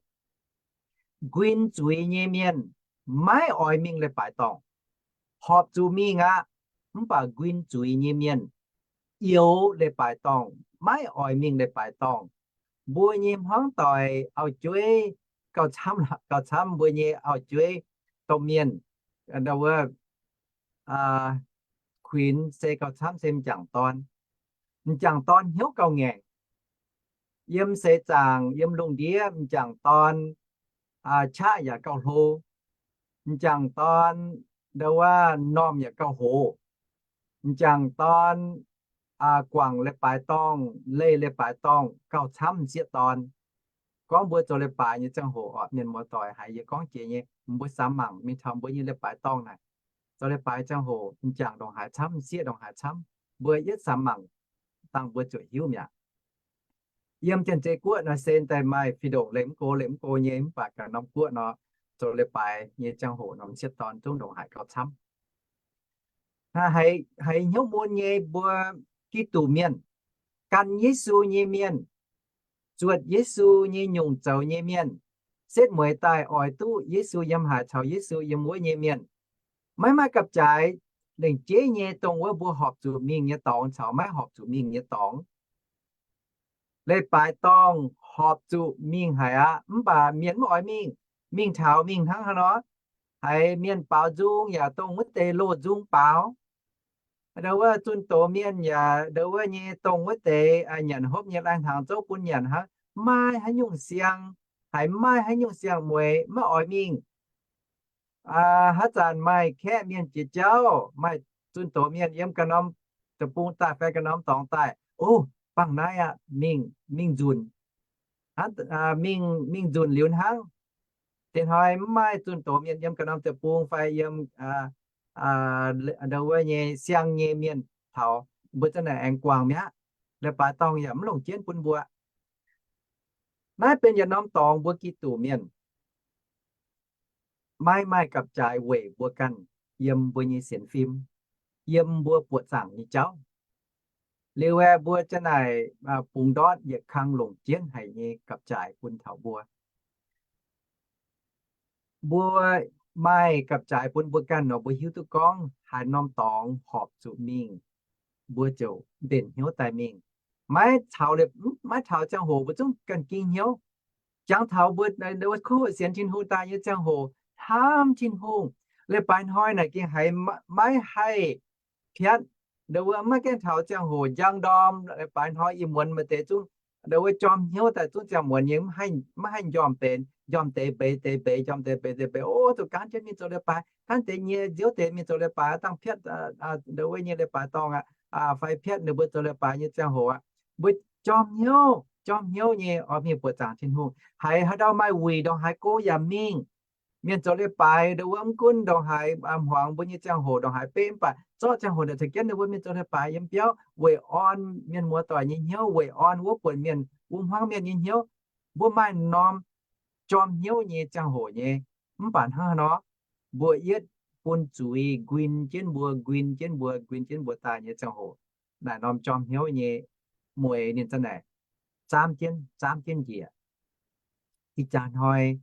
Nquin zuiz nyei mienh maiv oix mingh leiz-baaix dorngh. Horpc zuqc mingh aqv, mv baac nquin zuiz nyei mienh youx leiz-baaix dorngh, maiv oix mingh leiz-baaix dorngh. Mbuo nyei hmuangv doic auv-jueiv gauh camv, gauh camv mbuo nyei auv-jueiv domh mienh, ndo wuov, kuinx se gauh camv se m'jangc dorn. M'jangc dorn hnyouv gauh ngaengc. Yiem seix zaangc yiem lungh ndiev m'jangc dorn qaqv yaac gauh hlo. M'jangc dorn ndo wuov normh yaac gauh hoc. M'jangc dorn guangc leiz-baaix dorngh, leih leiz-baaix dorngh gauh camv m'sieqv dorn. Gorngv mbuo zoux leiz-baaix nyei ziangh hoc orqc, mienh muoz-doic haiz yie gorngv jiex nyei, mbuo samx mangc mingh taux mbuo nyei leiz-baaix dorngh naaic, zoux leiz-baaix ziangh hoc m'jangc ndongc haaix camv, m'sieqv ndongc haaix camv, mbuo yietv samx mangc dangh mbuo ziouc hiuv mi'aqv. Yiem Janx-Zei Guoqv nor se daaih maaih fih ndongc leih mv go, leih mv go nyei, mv baac ganh norm guoqv nor, zoux leiz-baaix nyei ziangh hoc norm m'sieqv dorn zungv ndongc haaix gauh camv. Haiz hnyouv mun nyei mbuo Giduc mienh, gan Yesu nyei mienh, zuotc Yesu nyei nyungc zoux nyei mienh, setv mueiz daaih oix duqv Yesu yiem haaix caux Yesu yiem wuov nyei mienh, maiv maaih gapv-jaaix lengc jeiv nyei dongh wuov mbuo horpc zuqc mingh nyei dorngx caux maiv horpc zuqc mingh nyei dorngx. Leiz-baaix dorngh horpc zuqc mingh haic aqv, mv baac mienh mv oix mingh. Mingh taux mingh hnangv haaix nor? Haiz mienh baaux nzung yaac dongh wuov deix loz nzung baaux. Ndo wuov zunh doz mienh yaac ndo wuov nyei dongh wuov deix nyanc hopv nyei lai-hnaangx zouv bun nyanc hnangv. Maaih haaix nyungc siang, haiz maaih haaix nyungc siang-mueiz maiv oix mingh. Haaix zanc maaih kaeqv mienh jiex jauv, maaih zunh doz mienh yiem ganh norm deic-bung daaih fai ganh norm dorngx daaih, o, bangc naaiv aqv, mingh, mingh nzunc, mingh, mingh nzunc liuz hnangv. Diex hnoi mv maaih zunh doz mienh yiem ganh norm deic-bung fai yiem ndau wuov nyei siang nyei mienh taux, mbuo za'naaic aengx guangc mi'aqv. Leiz-baaix dorngh yaac mv longc jienv bun mbuo. Naaiv benx yietc norm dorngx mbuo Giduc mienh maiv maaih gapv-jaaix weic mbuo ganh yiem mbuo nyei sienx fim, yiem mbuo buoqc zaangc nyei jauv. Liuz aeqv, mbuo za'naaic bungx ndortv yietc kang longc jienv haic nyei gapv-jaaix bun taux mbuo. Mbuo maaih gapv-jaaix bun mbuo ganh nor, mbuo hiuv duqv gorngv haaix norm dorngx horpc zuqc mingh, mbuo ziouc mbenc hnyouv daaih mingh. Maiv taux, maiv taux ziangh hoc mbuo zungv ganh ging hnyouv. Jangx taux mbuo kuv sienx Tin-Hungh daaih nyei ziangh hoc, hnamv Tin-Hungh, leiz-baaix hnoi naaic gengh haiz maiv haih piatv. Ndau wuov maiv gaengh taux ziangh hoc njang ndorm, leiz-baaix hnoi ih muonz maaih deix zungv ndau wuov jorm hnyouv daaih zungv ziangh muonz nyei, maiv haih njormh benx, njormh deix mbeix deix mbeix, njormh deix mbeix deix mbeix. O, zuqc gaanv jienv mingh zoux leiz-baaix, gaanv deix nyie nziouv deix mingh zoux leiz-baaix, dangh piatv ndau wuov nyei leiz-baaix dorngh aqv, fai piatv ninh mbuo zoux leiz-baaix nyei ziangh hoc aqv, mbuo jorm hnyouv, jorm hnyouv nyei oix mingh buoqc zaangc Tin-Hungh. Haiz haaix ndau maaih wuic ndongc haaix go yaac mingh. Mienh zoux leiz-baaix ndau wuov mv gunv ndongc haaix hmuangx mbuo nyei ziangh hoc, ndongc haaix beiv mv baac zorqv ziangh hoc naaic tengx jienv ninh mbuo mienh zoux leiz-baaix yiem biauv weic orn mienh muoz-doic nyei hnyouv, weic orn wuov buonc mienh wuov hmuangv mienh nyei hnyouv. Mbuo maaih norm jorm hnyouv nyei ziangh hoc nyei. Mv baac hnangv haaix nor, mbuo yietv bun zuiz nquin jienv mbuo, nquin jienv mbuo, nquin jienv mbuo daaih nyei ziangh hoc, naaic norm jorm hnyouv nyei mueix ninh za'naaic zaamv jienv, zaamv jienv njiec. Ih jaax hnoi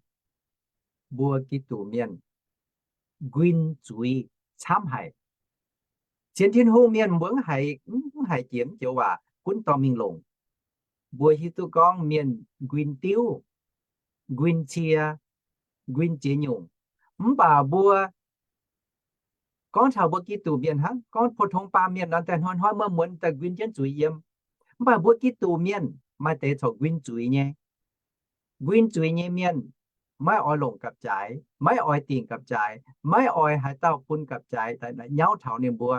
mbuo Giduc mienh nquin zuiz camv haic. Sienx Tin-Hungh mienh mbuo mv haiz, mv haiz jiex mv joux waac gunv dorh mingh longc. Mbuo hiuv duqv gorngv mienh nquin diuv, nquin cie, nquin ziex nyungc. Mv baac mbuo gorngv taux mbuo Giduc mienh hnangv, gorngv pou-tong baamh mienh nor, daaih hnoi-hnoi muonz-muonz daaih nquin jienv zuiz yiem. Mv baac mbuo Giduc mienh maaih deix corc nquin zuiz nyei. Nquin zuiz nyei mienh maiv oix longc gapv-jaaix, maiv oix dingc gapv-jaaix, maiv oix haaix dauh bun gapv-jaaix nyauv taux ninh mbuo.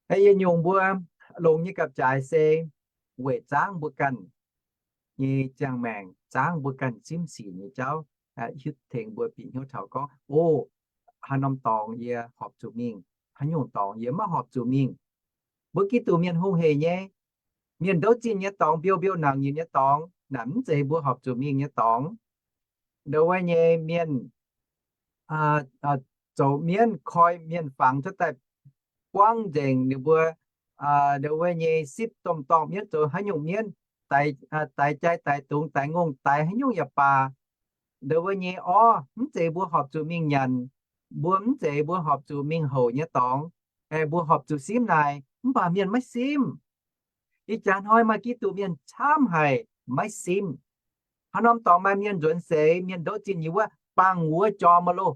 Yietc nyungc mbuo longc nyei gapv-jaaix se weic zaangv mbuo ganh nyei ziangh maengc, zaangv mbuo ganh simv sic nyei jauv, hiuv tengx mbuo bieqc hnyouv taux gorngv, o, haaix norm dorngx yie horpc zuqc mingh, haaix nyungc dorngx yie maiv horpc zuqc mingh. Mbuo Giduc mienh hungh heic nyei. Mienh ndouv zinh nyei dorngx, mbiouh mbiouh nangc nyitc nyei dorngx, naaic mv zeiz mbuo horpc zuqc mingh nyei dorngx. Ndau wuov nyei mienh zoux mienv koi mienh fangx cuotv daaih buangv nzengc ninh mbuo ndau wuov nyei sipv domh dorngh mienv zoux haaix nyungc mienv, daix jai daix dungz daix ngongh daix haaix nyungc yaac baac, ndau wuov nyei orv mv zeiz mbuo horpc zuqc mingh nyanc, mbuo mv zeiz mbuo horpc zuqc mingh houc nyei dorngx, mbuo horpc zuqc simv naaic, mv baac mienh maiv simv. Ih jaax hnoi maaih Giduc mienh camv haic maiv simv. Haaix norm dorngx maaih mienh nzuonx seix, mienh ndouv zinh nyei wuov, bangh wuov jorm aqv loh,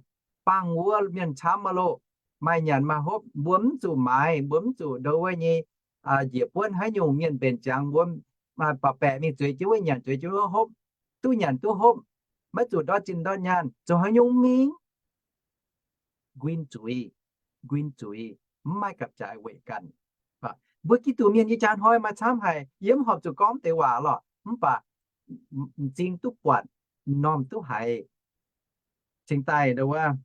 bangh wuov mienh camv aqv loh, maaih nyanc maaih hopv, mbuo mv zuqc maaiz, mbuo mv zuqc ndou wuov nyei njiec buonv haaix nyungc mienh mbenc ziangx, mbuo baac baeqc mingh zueiz jienv wuov nyanc, zueiz jienv wuov hopv, duqv nyanc duqv hopv, maiv zuqc ndortv zinh ndortv nyaanh, zoux haaix nyungc mingh? Nquin zuiz, nquin zuiz, mv maaih gapv-jaaix weic ganh. Mbuo Giduc mienh nyei jaa hnoi maaih camv haic, yie mv horpc zuqc gorngv deix waac lorqc, mv baac m'zing duqv buatc, m'normh duqv haiz. Cingx daaih ndau wuov,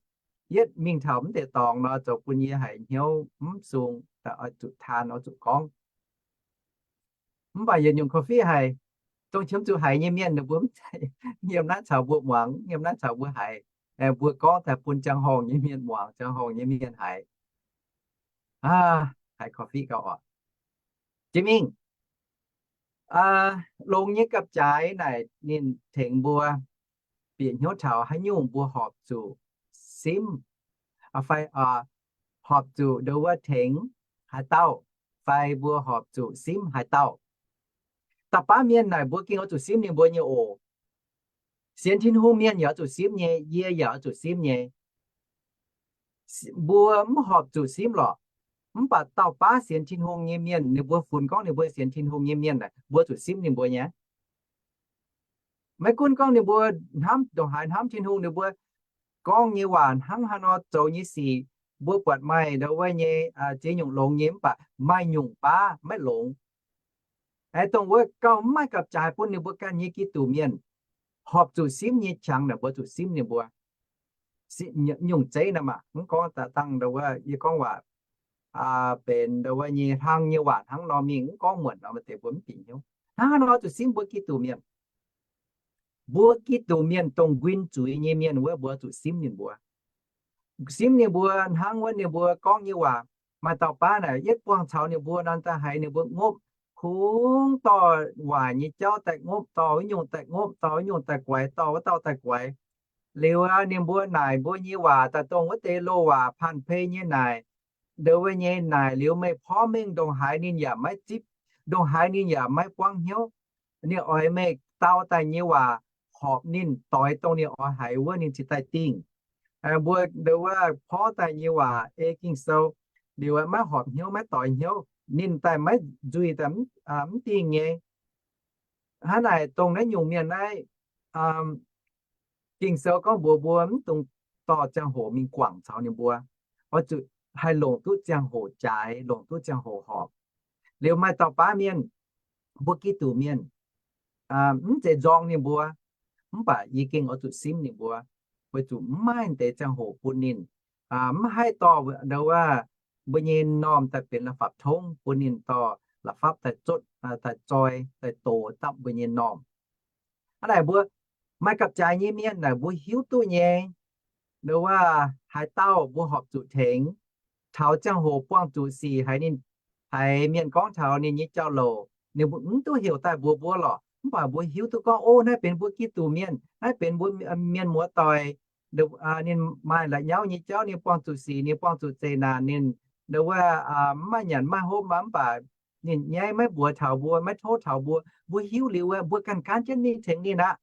yietv mingh taux mv deix dorngx nor, zoux bun yie haiz hnyouv mv sung, oix zuqc taan, oix zuqc gorngv. Mv baac yietc nyungc coffee haic, dongh qiemx zuqc haiz nyei mienh ninh mbuo mv zeiz yiem naaiv caux mbuo muangx, yiem naaiv caux mbuo haiz. Mbuo gorngv daaih bun ziangh horngh nyei mienh muangx, ziangh horngh nyei mienh haiz. Haiz coffee gauh oc. Jiex mingh, longx nyei gapv-jaaix naaic ninh tengx mbuo bieqc hnyouv taux haaix nyungc mbuo horpc zuqc simv, fai horpc zuqc ndou wuov tengx haaix dauh, fai mbuo horpc zuqc simv haaix dauh. Da'baav mienh naaic mbuo gengh oix zuqc simv ninh mbuo nyei oc. Sienx Tin-Hungh mienh yaac oix zuqc simv nyei, yie yaac oix zuqc simv nyei. Mbuo mv horpc zuqc simv lorqc. Mv baac dauh baav sienx Tin-Hungh nyei mienh, ninh mbuo funx gorngv ninh mbuo sienx Tin-Hungh nyei mienh naaic, mbuo zuqc simv ninh mbuo nyei. Maiv gunv gorngv ninh mbuo hnamv ndongc haaix, hnamv Tin-Hungh, ninh mbuo gorngv nyei waac hnangv haaix nor zoux nyei sic, mbuo buatc maaih ndau wuov nyei ziex nyungc longx nyei mv baac maaih nyungc baav maiv longx. Aengx dongh wuov gauh mv maaih gapv-jaaix bun ninh mbuo ganh nyei Giduc mienh horpc zuqc simv nyei qangx naaic, mbuo zuqc simv ninh mbuo. Nyungc zeiv naaic maah, mv gorngv dangh ndau wuov yie gorngv waac benx ndau wuov nyei hlang nyei waac hnangv nor mingh, mv gorngv muonc nor maaih deix mbuo mv bieqc hnyouv. Hnangv haaix nor zuqc simv mbuo Giduc mienh? Mbuo Giduc mienh dongh nquin zuiz nyei mienh wuov, mbuo zuqc simv ninh mbuo. Simv ninh mbuo hnangv wuov ninh mbuo gorngv nyei waac. Maaih dauh baav naaic yietv buangh caux ninh mbuo nor daaih haiz ninh mbuo ngopv, kungx dorh waaic nyei jauv daaih ngopv, dorh wuov nyungc daaih ngopv, dorh wuov nyungc daaih guaix, dorh wuov dauh daaih guaix. Liuz ninh mbuo naaic mbuo nyei waac daaih dongh wuov deix loz-waac panh pei nyei naaic, ndau wuov nyei naaic liuz meih porv mengh ndongc haaix ninh yaac maiv zipv, ndongc haaix ninh yaac maiv buangv hnyouv. Ninh oix meih dau daaih nyei waac horpc ninh, doix dongh ninh oix haiz wuov ninh cingx daaih dingh. Mbuo ndau wuov porv daaih nyei waac ei Ging-Sou liuz maiv horpc hnyouv, maiv doix hnyouv, ninh daaih maiv nzuih, daaih mv dingh nyei. Hnangv naaic dongh naaiv nyungc mienh naaiv, Ging-Sou gorngv mbuox mbuo mv dungx dorh ziangh hoc mingh guangc caux ninh mbuo. Oix zuqc haih longc duqv ziangh hoc jaaix, longc duqv ziangh hoc horpc. Liuz maaih dauh baav mienh, mbuo Giduc mienh, mv zeiz nzorng ninh mbuo, mv baac yie gengh oix zuqc simv ninh mbuo, weic zuqc mv maaih deix ziangh hoc bun ninh, mv haih dorh ndau wuov mbuo nyei normh daaih benx la'fapv tongv bun ninh dorh la'fapv daaih zotv, daaih zoi, daaih dox dapv mbuo nyei normh. Hnangv naaic mbuo maaih gapv-jaaix nyei mienh naaic mbuo hiuv duqv nyei, ndau wuov haaix dauh mbuo horpc zuqc tengx, taux ziangh hoc buangh zuqc sic haiz ninh, haiz mienh gorngv taux ninh nyei jauv-louc, ninh mbuo mv duqv heuc daaih mbuox mbuo lorqc. Mv baac mbuo hiuv duqv gorngv, o, naaiv benx mbuo Giduc mienh, naaiv benx mbuo mienh muoz-doic, ninh maaih la'nyauv nyei jauv, ninh buangh zuqc sic, ninh buangh zuqc zeqc naanc, ninh ndau wuov mv maaih nyanc mv maaih hopv aqv, mv baac ninh nyaiv maiv mbuox taux mbuo, maiv tov taux mbuo. Mbuo hiuv liuz wuov, mbuo ganh gaanv jienv mingh tengx ninh aqv.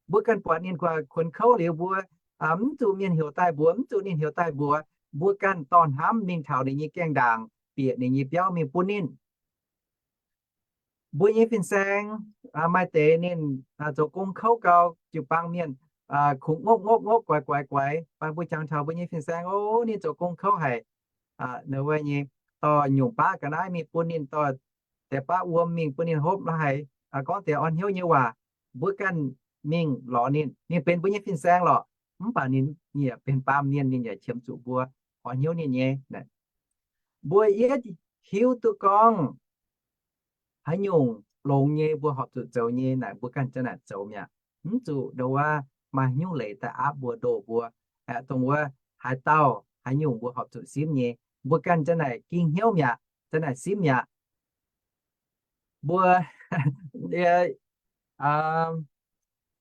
Mbuo ganh buatc ninh kuonx kouv liuz mbuo mv zuqc mienh heuc daaih mbuox, mv zuqc ninh heuc daaih mbuox, mbuo ganh dorh hnamv mingh taux ninh nyei gaengh ndaangc, bieqc ninh nyei biauv mingh bun ninh. Mbuo nyei fin-saeng maaih deix ninh zoux gong kouv gau, jiu-baang mienh kungx ngopv ngopv ngopv, guaix guaix guaix, mv baac mbuo jangx taux mbuo nyei fin-saeng, o, ninh zoux gong kouv haic, ninh wuov nyei, dorh nyungc baav ga'naaiv mingh bun ninh, dorh deix baav wuom mingh bun ninh hopv la'haic, gorngv deix orn hnyouv nyei waac, mbuo ganh mingh lorz ninh. Ninh benx mbuo nyei fin-saeng lorqc, mv baac ninh yaac benx baamh mienh, ninh yaac qiemx zuqc mbuo orn hnyouv ninh nyei. Mbuo yietv hiuv duqv gorngv haaix nyungc longx nyei mbuo horpc zuqc zoux nyei naaic, mbuo ganh zanc naaic zoux mi'aqv. Mv zuqc ndau wuov maaih haaix nyungc leiz daaih aapv mbuo, ndoh mbuo. Dongh wuov haaix dauh haaix nyungc mbuo horpc zuqc simv nyei, mbuo ganh zanc naaic ging hnyouv mi'aqv, zanc naaic simv mi'aqv. Mbuo,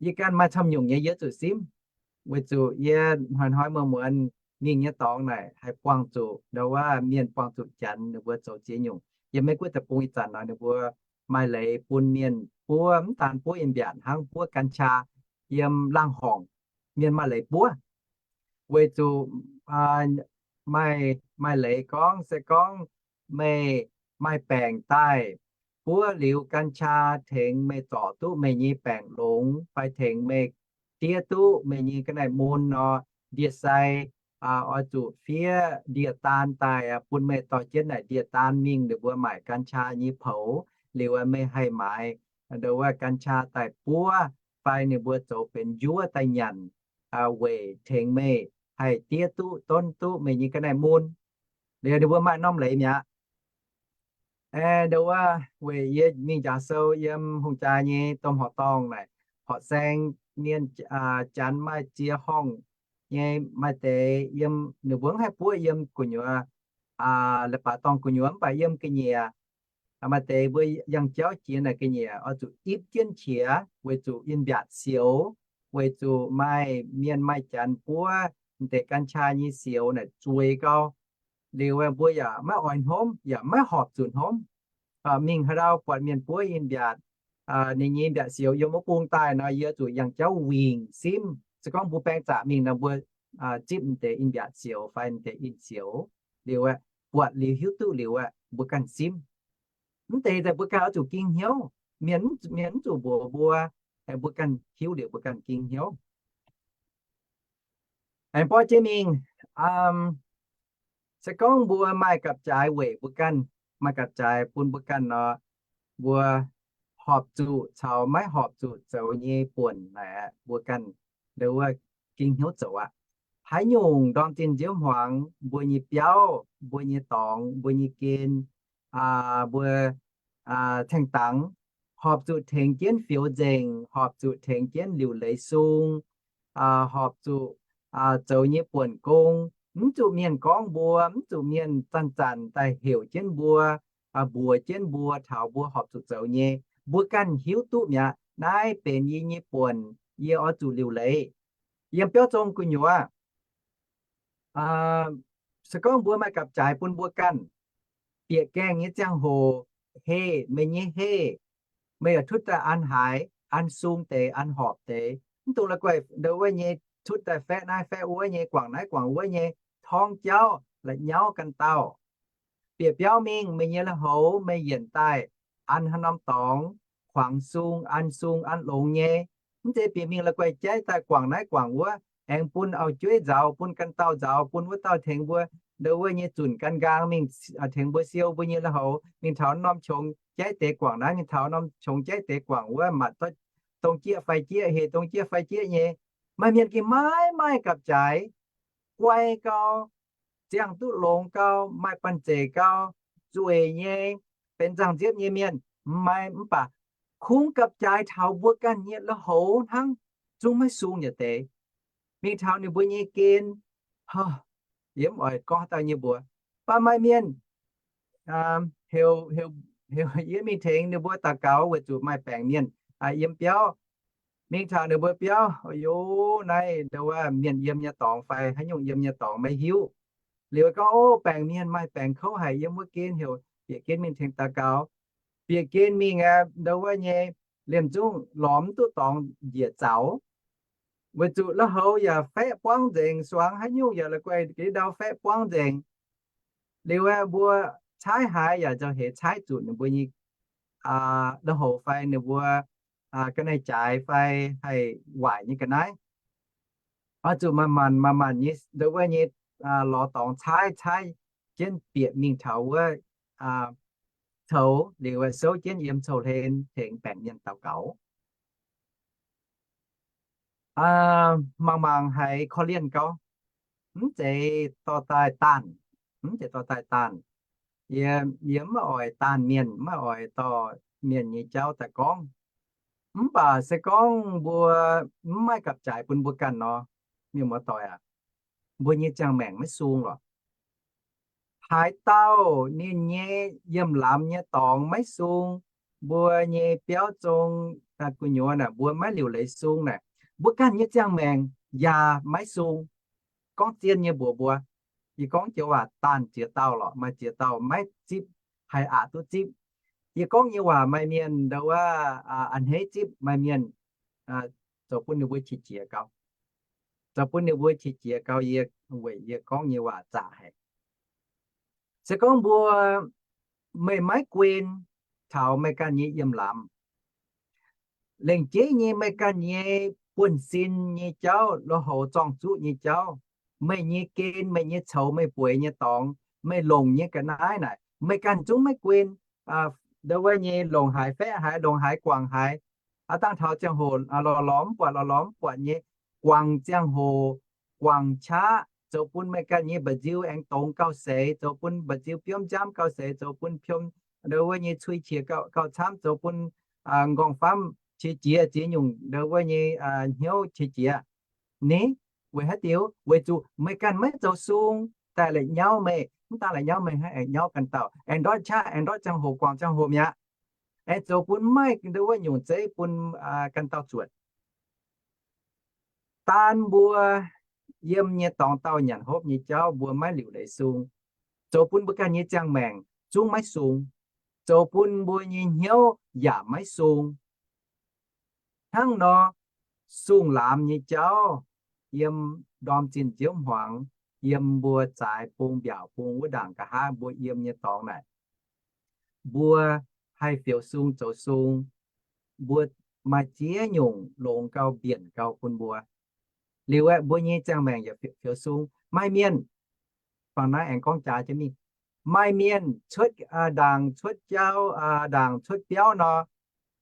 yie ganh maaih camv nyungc nyei yie zuqc simv, weic zuqc yie hnoi-hnoi muonz-muonz mingh nyei dorngx naaic haih buangh zuqc ndau wuov mienh buangh zuqc Janx ninh mbuo zoux ziex nyungc. Yiem Meiv Guoqv deic-bung ih zanc nor ninh mbuo maaih leiz bun mienh buov, mv daan buov in-mbiaatc hnangv, buov กัญชา yiem laangh horngc, mienh maaih leiz buov. Weic zuqc maaih, maaih leiz gorngv se gorngv meih maaih baengc daaih, buov liuz กัญชา tengx meih zorc duqv meih nyei baengc longx fai tengx meih diev duqv meih nyei ga'naaiv mun nor, ndie-sai oix zuqc fiev ndie-daan daaih bun meih dorh jienv naaic ndie-daan mingh ninh mbuo maaic กัญชา nyei poux. Liuz meih haih maaiz ndau wuov กัญชา daaih buov fai ninh mbuo zoux benx njuov daaih nyanc, weic tengx meih haih diev duqv donv duqv meih nyei ga'naaiv mun. Liuz ninh mbuo maaih norm leiz mi'aqv. Ndau wuov weic yie mingh njaaux sou yiem hungh jaa nyei domh horqc dorngh naaic, horqc saeng mienh, Janx maaih ziex horngh nyei, maaih deix yiem, ninh mbuo mv haih buov yiem gu'nyuoz, leiz-baaix dorngh gu'nyuoz, mv baac yiem ga'nyiec maaih deix mbuo yangh jauv jiex naaic ga'nyiec oix zuqc ipv jienv qiex weic zuqc in-mbiaatc sioux, weic zuqc maaih mienh maaih Janx buov deix กัญชา nyei sioux naaic zueiz gau. Liuz mbuo yaac maiv oix hnomv, yaac maiv horpc zuqc hnomv. Mingh haaix ndau buatc mienh buov in-mbiaatc, ninh nyei in-mbiaatc sioux yiem wuov bung daaih nor, yie zuqc yangh jauv wingc simv. Se gorngv mbuo baeng zaqc mingh nor, mbuo zipv deix in-mbiaatc sioux fai deix in-sioux. Liuz buatc liuz hiuv duqv liuz, mbuo ganh simv. Mv deix daaih mbuo ganh oix zuqc ging hnyouv. Mienh, mienh mv zuqc mbuox mbuo, mbuo ganh hiuv liuz mbuo ganh ging hnyouv. Aengx borqv jienv mingh, se gorngv mbuo maaih gapv-jaaix weic mbuo ganh, maaih gapv-jaaix bun mbuo ganh nor, mbuo horpc zuqc caux maiv horpc zuqc zoux nyei buonc naaic, mbuo ganh ndo wuov ging hnyouv zoux aqv. Haaix nyungc ndorm zinh nziouv hmuangx, mbuo nyei biauv, mbuo nyei dorngx, mbuo nyei gen, mbuo ceng dangx, horpc zuqc tengx jienv fioux nzengc, horpc zuqc tengx jienv liuc leiz sung, horpc zuqc zoux nyei buonc gong, mv zuqc mienh gorngv mbuo, mv zuqc mienh zanc-zanc daaih heuc jienv mbuo, mbuox jienv mbuo taux mbuo horpc zuqc zoux nyei, mbuo ganh hiuv duqv mi'aqv. Naaiv benx yie nyei buonc, yie oix zuqc liuc leiz. Yiem biauv zong gu'nyuoz, se gorngv mbuo maaih gapv-jaaix bun mbuo ganh, bieqc gaengh nyei ziangh hoc, heh, meih nyei heh, meih yaac tutv daaih an haaix, an sung deix, an horpc deix, mv dungx la'guaih ndo wuov nyei tutv daaih faeqv naaiv faeqv wuov nyei, guangc naaiv guangc wuov nyei, torngv jauv la'nyauv ganh dauh. Bieqc biauv mingh, meih nyei lui-houx meih yienc daaih an haaix norm dorngx, kuangx sung, an sung, an longx nyei. Mv zeiz bieqc mingh la'guaih jaiv daaih guangc naaiv guangc wuov, aengx bun auv-jueiv nzaaux, bun ganh dauh nzaaux, bun wuov dauh tengx mbuo ndo wuov nyei zunc gan nqaang mingh, tengx mbuo siou mbuo nyei lui-houx mingh taux norm qongx jaiv deix guangc naaiv, mingh taux norm qongx jaiv deix guangc wuov, maaih dongh jieqv fai jieqv, heh dongh jieqv fai jieqv nyei. Maaih mienh gengh maiv maaih gapv-jaaix, guai gau, ziangh duqv longx gau, maaih banh zeic gau, zueic nyei, benx nzangc-nziepv nyei mienh, maiv, mv baac kungx gapv-jaaix taux mbuo ganh nyei lui-houx hnangv, zungv maiv sung yietc deix. Mingh taux ninh mbuo nyei gen, yie mv oix gorngv dauh nyei mbuox, mv baac maaih mienh, heuc, heuc yie mingh tengx ninh mbuo daux gaux weic zuqc maaih baengc mienh yiem biauv. Mingh taux ninh mbuo biauv, o, naaiv ndo wuov mienh yiem nyei dorngx fai haaix nyungc yiem nyei dorngx maiv hiuv. Liuz gorngv, o, baengc mienh maaih baengc kouv haic yiem wuov gen, heuc bieqc gen mingh tengx daux gaux. Bieqc gen mingh aqv, ndo wuov nyei liemh zungv lorz mv duqv dorngx njiec zaux, weic zuqc lui-houx yaac faeqv buangv nzengc, suangx haaix nyungc yaac la'guaih ga'ndau faeqv buangv nzengc. Liuz aeqv, mbuo caaiv haaix yaac nzauh heix caaiv zuqc ninh mbuo nyei lui-houx fai ninh mbuo ga'naaiv-jaaix fai haih waaic nyei ga'naaiv. Oix zuqc manc-manc manc-manc nyei ndo wuov nyei lorz dorngx caaiv, caaiv jienv bieqc mingh taux wuov coux, liuz souv jienv yiem coux hlen tengx baengc mienh daux gaux. Mangc mangc haiz korv-lienh gau, mv zeiz dorh daaih daanh, mv zeiz dorh daaih daanh. Yie, yie maiv oix daanh mienh, maiv oix dorh mienh nyei jauv daaih gorngv. Mv baac se gorngv mbuo mv maaih gapv-jaaix bun mbuo ganh nor, mienh muoz-doic aac, mbuo nyei ziangh maengc maiv sung lorqc. Haaix dauh ninh nyei yiemh lamz nyei dorngx maiv sung, mbuo nyei biauv zong gu'nyuoz naaic mbuo maiv liuc leiz sung naaic, mbuo ganh nyei ziangh maengc yaac maiv sung. Gorngv zien nyei mbuox mbuo, yie gorngv joux waac daanh ziex dauh lorqc, maaih ziex dauh maiv zipv, haih aqc duqv zipv. Yie gorngv nyei waac maaih mienh ndo wuov a'hneiv zipv, maaih mienh zoux bun ninh mbuo qiex jiez gau. Zoux bun ninh mbuo qiex jiez gau yie, weic yie gorngv nyei waac zaqc haic. Se gorngv mbuo, meih maiv guen taux meih ganh nyei yiem lamz, lengc jeiv nyei meih ganh nyei buonv-sin nyei jauv, lui-houx zorng-zuqv nyei jauv, meih nyei gen, meih nyei coux, meih bueix nyei dorngx, meih longc nyei ga'naaiv naaic, meih ganh zungv maiv guen. Ndo wuov nyei longc haaix faeqv haaix, longc haaix guangc haaix. Aav dangh taux ziangh hoc lorz lorz mv buatc, lorz lorz mv buatc nyei, guangc ziangh hoc, guangc qaqv, zoux bun meih ganh nyei mba'nziu aengx dongz gauh seix, zoux bun mba'nziu biomv nziaamv gauh seix, zoux bun piom ndo wuov nyei cui qiex gauh camv, zoux bun nqorngv-famv qiex jiez, ziex nyungc ndo wuov nyei hnyouv qiex jiez. Ni, weic haaix diuc? Weic zuqc meih ganh maiv zoux sung daaih la'nyauv meih. Mv daan la'nyauv meih, hnangv aengx nyauv ganh dauh, aengx ndortv qaqv, aengx ndortv ziangh hoc, guangc ziangh hoc mi'aqv. Aengx zoux bun maiv maaih ndo wuov nyungc zeiv bun ganh dauh zuotc. Daan mbuo yiem nyei dorngx dauh nyanc hopv nyei jauv mbuo maiv liuc leiz sung, zoux bun mbuo ganh nyei ziangh maengc zungv maiv sung, zoux bun mbuo nyei hnyouv yaac maiv sung. Hnangv nor, sung-laamz nyei jauv yiem ndorm zinh nziouv hmuangx, yiem mbuo zaaix bung mbiaauc bung wuov ndaangc nqa'haav mbuo yiem nyei dorngx naaic, mbuo haih fioux sung zoux sung, mbuo maaih ziex nyungc longx gauh mbienc gauh bun mbuo. Liuz aeqv, mbuo nyei ziangh maengc yaac fioux sung. Maaih mienh, fangx naaiv aengx gorngv jaax jienv mingh, maaih mienh cuotv ndaangc cuotv jauv, ndaangc cuotv biauv nor,